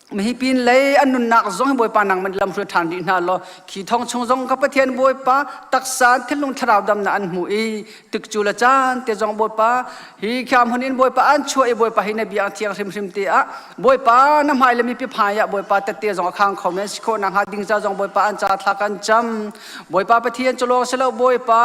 Mihi pin lei an nunnak zong hi Bawipa nangmah nih lamhruai ṭhan rih hna law khi thong chung zong ka Pathian Bawipa taksa thinlung thlarau damnak an hmu i tikcu le caan te zong Bawipa hi khiam hun in Bawipa an chuah i Bawipa hi na bia thiang hrimhrim te ah Bawipa na hmai le mipi phai ah Bawipa tette zong a khang kho men si khawh nakhnga ding ca zong Bawipa an ca thla kan cam Bawipa Pathian cu lawng si lo Bawipa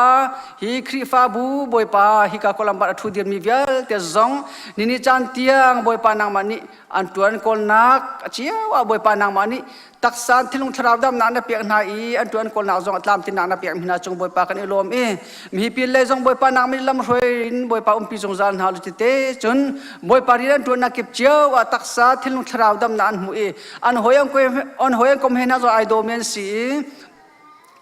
hi Khrihfabu Bawipa hi ka kolambat a thu dirmi vialte zong nini caan tiang Bawipa nangmah nih an ṭuan kawlnak a cio ah Bawipa nangmah nih taksa thinlung thlarau damnak na pek hna i an ṭuan kawlnak zong a tlamtlinnak na pek hna cung Bawipa kan i lawm i mihi pin lei zong Bawipa nangmah nih lamhruai in Bawipa umpi zungzal hna lu tete cun Bawipa rian an ṭuannak kip cio ah taksa thinlung thlarau damnak an hmu i an hawi an hawi an kom he hna zong ai dawmi an si i.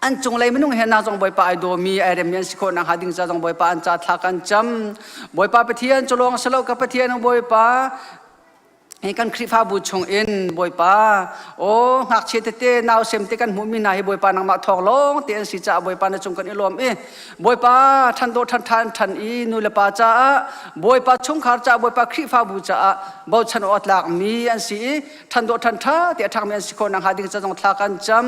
An cunglei minung he na zong Bawipa ai dawmi ai remmi an si khawh nakhnga ding ca zong Bawipa an ca thla kan cam. Bawipa Pathian cu lawng si lo ka Pathian Bawipa hi kan Khrihfabu chung in Bawipa aw ngakchia tete nausem te kan hmuhmi hna hi Bawipa nangmah thawng lawng te an si caah Bawipa na cung kan i lawm i Bawipa ṭhan dawh ṭhan ṭhan ṭhan i nu le pa caah Bawipa chungkhar caah Bawipa Khrihfabu caah bochan awk a tlakmi an si i ṭhan dawh ṭhan ṭha ti a ṭhangmi an si khawh nakhnga ding ca zong thla kan cam.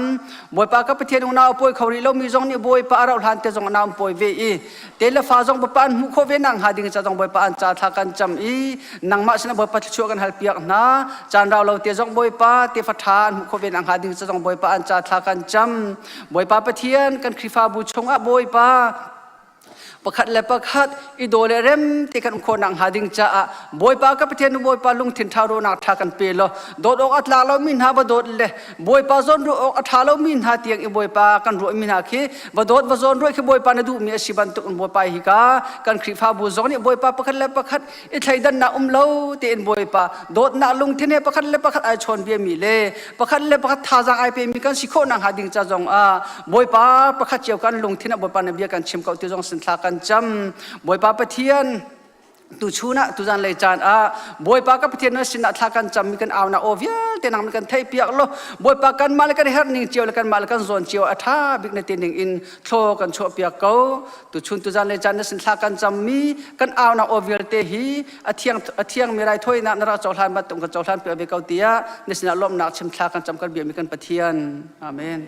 Bawipa ka Pathian unau pawi kho rih lomi zong nih Bawipa a rauh hlan te zong nau pawi ve i te le fa zong Bawipa an hmuh khawh ve nakhnga ding ca zong Bawipa an ca thla kan cam i nangmah sinah Bawipa thluachuah kan halpiak hna. Caan rau lo te zong Bawipa tefa ṭha an hmuh khawh ve nakhnga ding ca zong Bawipa an ca thla kan cam. Bawipa Pathian kan Khrihfabu chungah Bawipa pakhat le pakhat i daw le rem te kan khawh nak hnga ding caah Bawipa ka Pathian Bawipa lungthin ṭha ruahnak ṭha kan pe law dawt awk a tlak lomi hna va dawt le Bawipa zawn ruah awk a ṭha lomi hna tiang i Bawipa kan ruahmi hna khi va dawt va zawn ruah khi Bawipa na duhmi a si bantuk in Bawipa hi ka kan Khrihfabu zong nih Bawipa pakhat le pakhat i thleidannak um lo tein Bawipa dawtnak lungthin he pakhat le pakhat ai chawn biami le pakhat le pakhat thazaang ai pemi kan si khawh nakhnga ding ca zong ah Bawipa pakhat cio kan lungthin ah Bawipa na bia kan chim ko ti zong sin thla kan cam. Bawipa Pathian tuchun ah tuzan lei caan ah Bawipa ka Pathian na sinah thla kan cam mi kan au na aw vialte nang kan theih piak lo. Bawipa kan mah le kan herh ning cio le kan mah le kan zawn cio a tha bik na ti ning in thlaw kan chuah piak ko. Tuchun tuzan le caan na sin thla kan cammi kan aunak aw vialte hi a thiang a thiangmi raithawinak na rak cohlan bantuk kan cohlan piak ve ko tiah na sinah lawmhnak chim thla kan cam kan biakmi kan Pathian. Amen.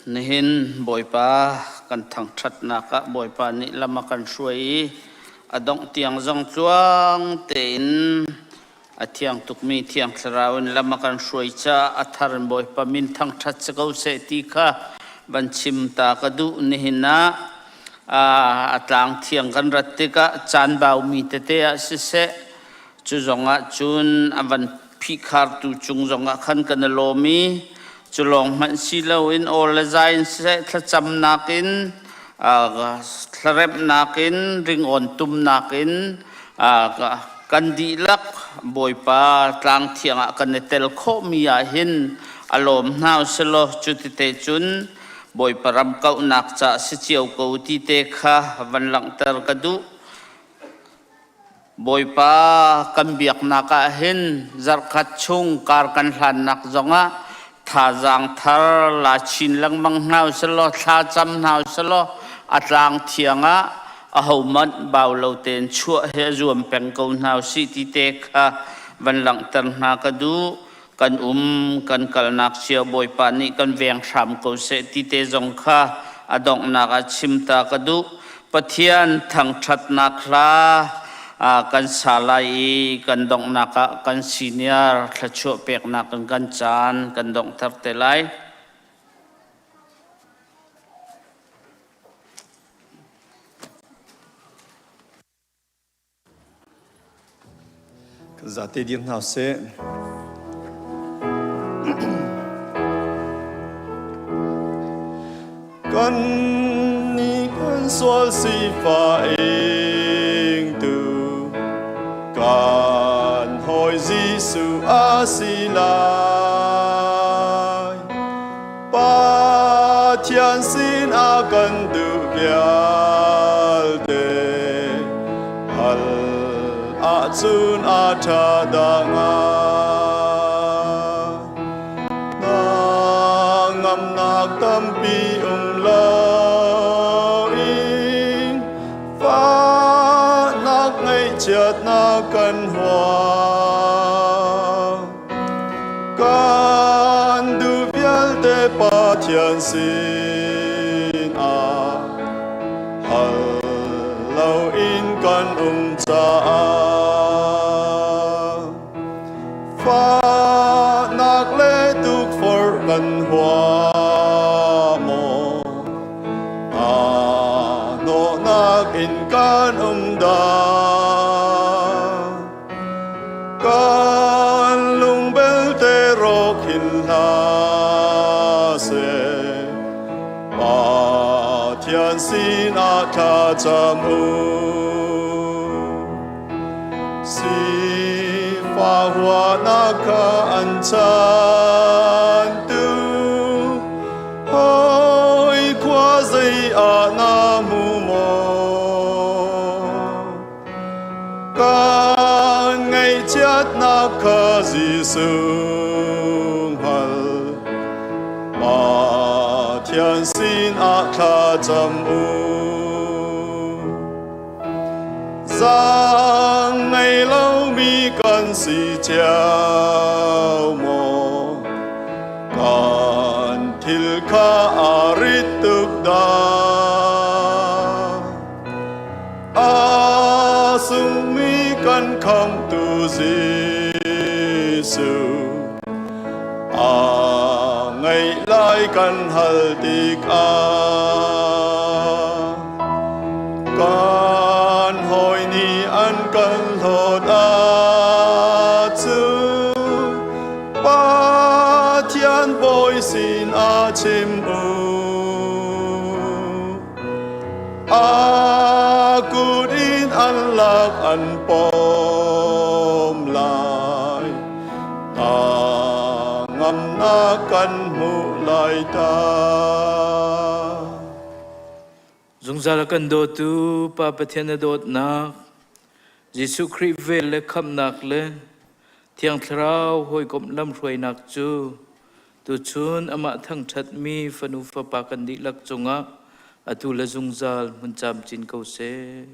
Nihin Bawipa kan thangṭhatnak ah Bawipa nih lam a kan hruai i a dongh tiang zong tluang tein a thiang tukmi Thiang Thlarau in lam a kan hruai caah a thar in Bawipa min thangṭhat si ko seh ti kha van chim ta ka duh. Nihin ah a tlang thiang kan rat tikah caan baumi tete ah siseh Cu zongah cun a van phihkhartu cung zongah khan kan i lawm i cu lawng hmanh si loin aw le zai in siseh thlacamnak in thlaremhnak in ringawn tumnak in kan dihlak Bawipa tlang thiang ah kan i tel khawhmi ah hin a lawm hna usih cu tite cun Bawipa ram kauhnak ca si cio ko ti te kha van langhter ka duh. Bawipa kan biaknak ah hin zarhkhat chung kar kan hlannak zongah thazaang thar la chin lengmang hna usih thla cam hna usih a tlang thiang ah ahohmanh bau lo tein chuah hi a zuam peng ko hna usih ti te kha van langhter hna ka duh. Kan um kan kalnak cio Bawipa nih kan veng hram ko seh ti te zong kha a donghnak ah chim ta ka duh. Pathian thangṭhatnak hla kan sa lai i kan donghnak ah kan senior thluachuah peknak in kan caan kan donghter te lai. Kan zate dir hna sih. Kan ni kan sual sifa ing tu kan hoi Jesuh a si lai. Pathian sin a kan duh vialte hal ahcun a ṭha dah hnga. Na ngamnak tampi um loin fahnak ngaihchiatnak kan huam. Kan duh vialte Pathian sinah hal loin kan um caah fahnak le tukforh kan huam maw aa hnawhnak in kan um dah Kan lung belte rawk hin hlah seh, Pathian sinah thlacam u. Sifah kha an chantu Hoi khua zei ah na mu maw Kan ngaihchiatnak kha Jesuh hngal Pathian sinah thlacam u. Zaang ngei lomi kan si cio maw? Kan thil kha a rit tuk dah. A sungmi kan khamtu Jesuh a ngaih lai kan hal tikah. Kan hawi nih an kan hlawt ahcun Pathian bawi sinah chim u. A kut in an lak an pom lai. Hna ngamnak kan hmuh lai ta. Zungzal a kan dawtu Pa Pathian na dawtnak, Jesuh Khrih vel le khamhnak le Thiang Thlarau hawikomh lamhruainak cu tuchun amah thangṭhatmi fanu fapa kan dihlak cungah atu le zungzal hmun camcin ko seh.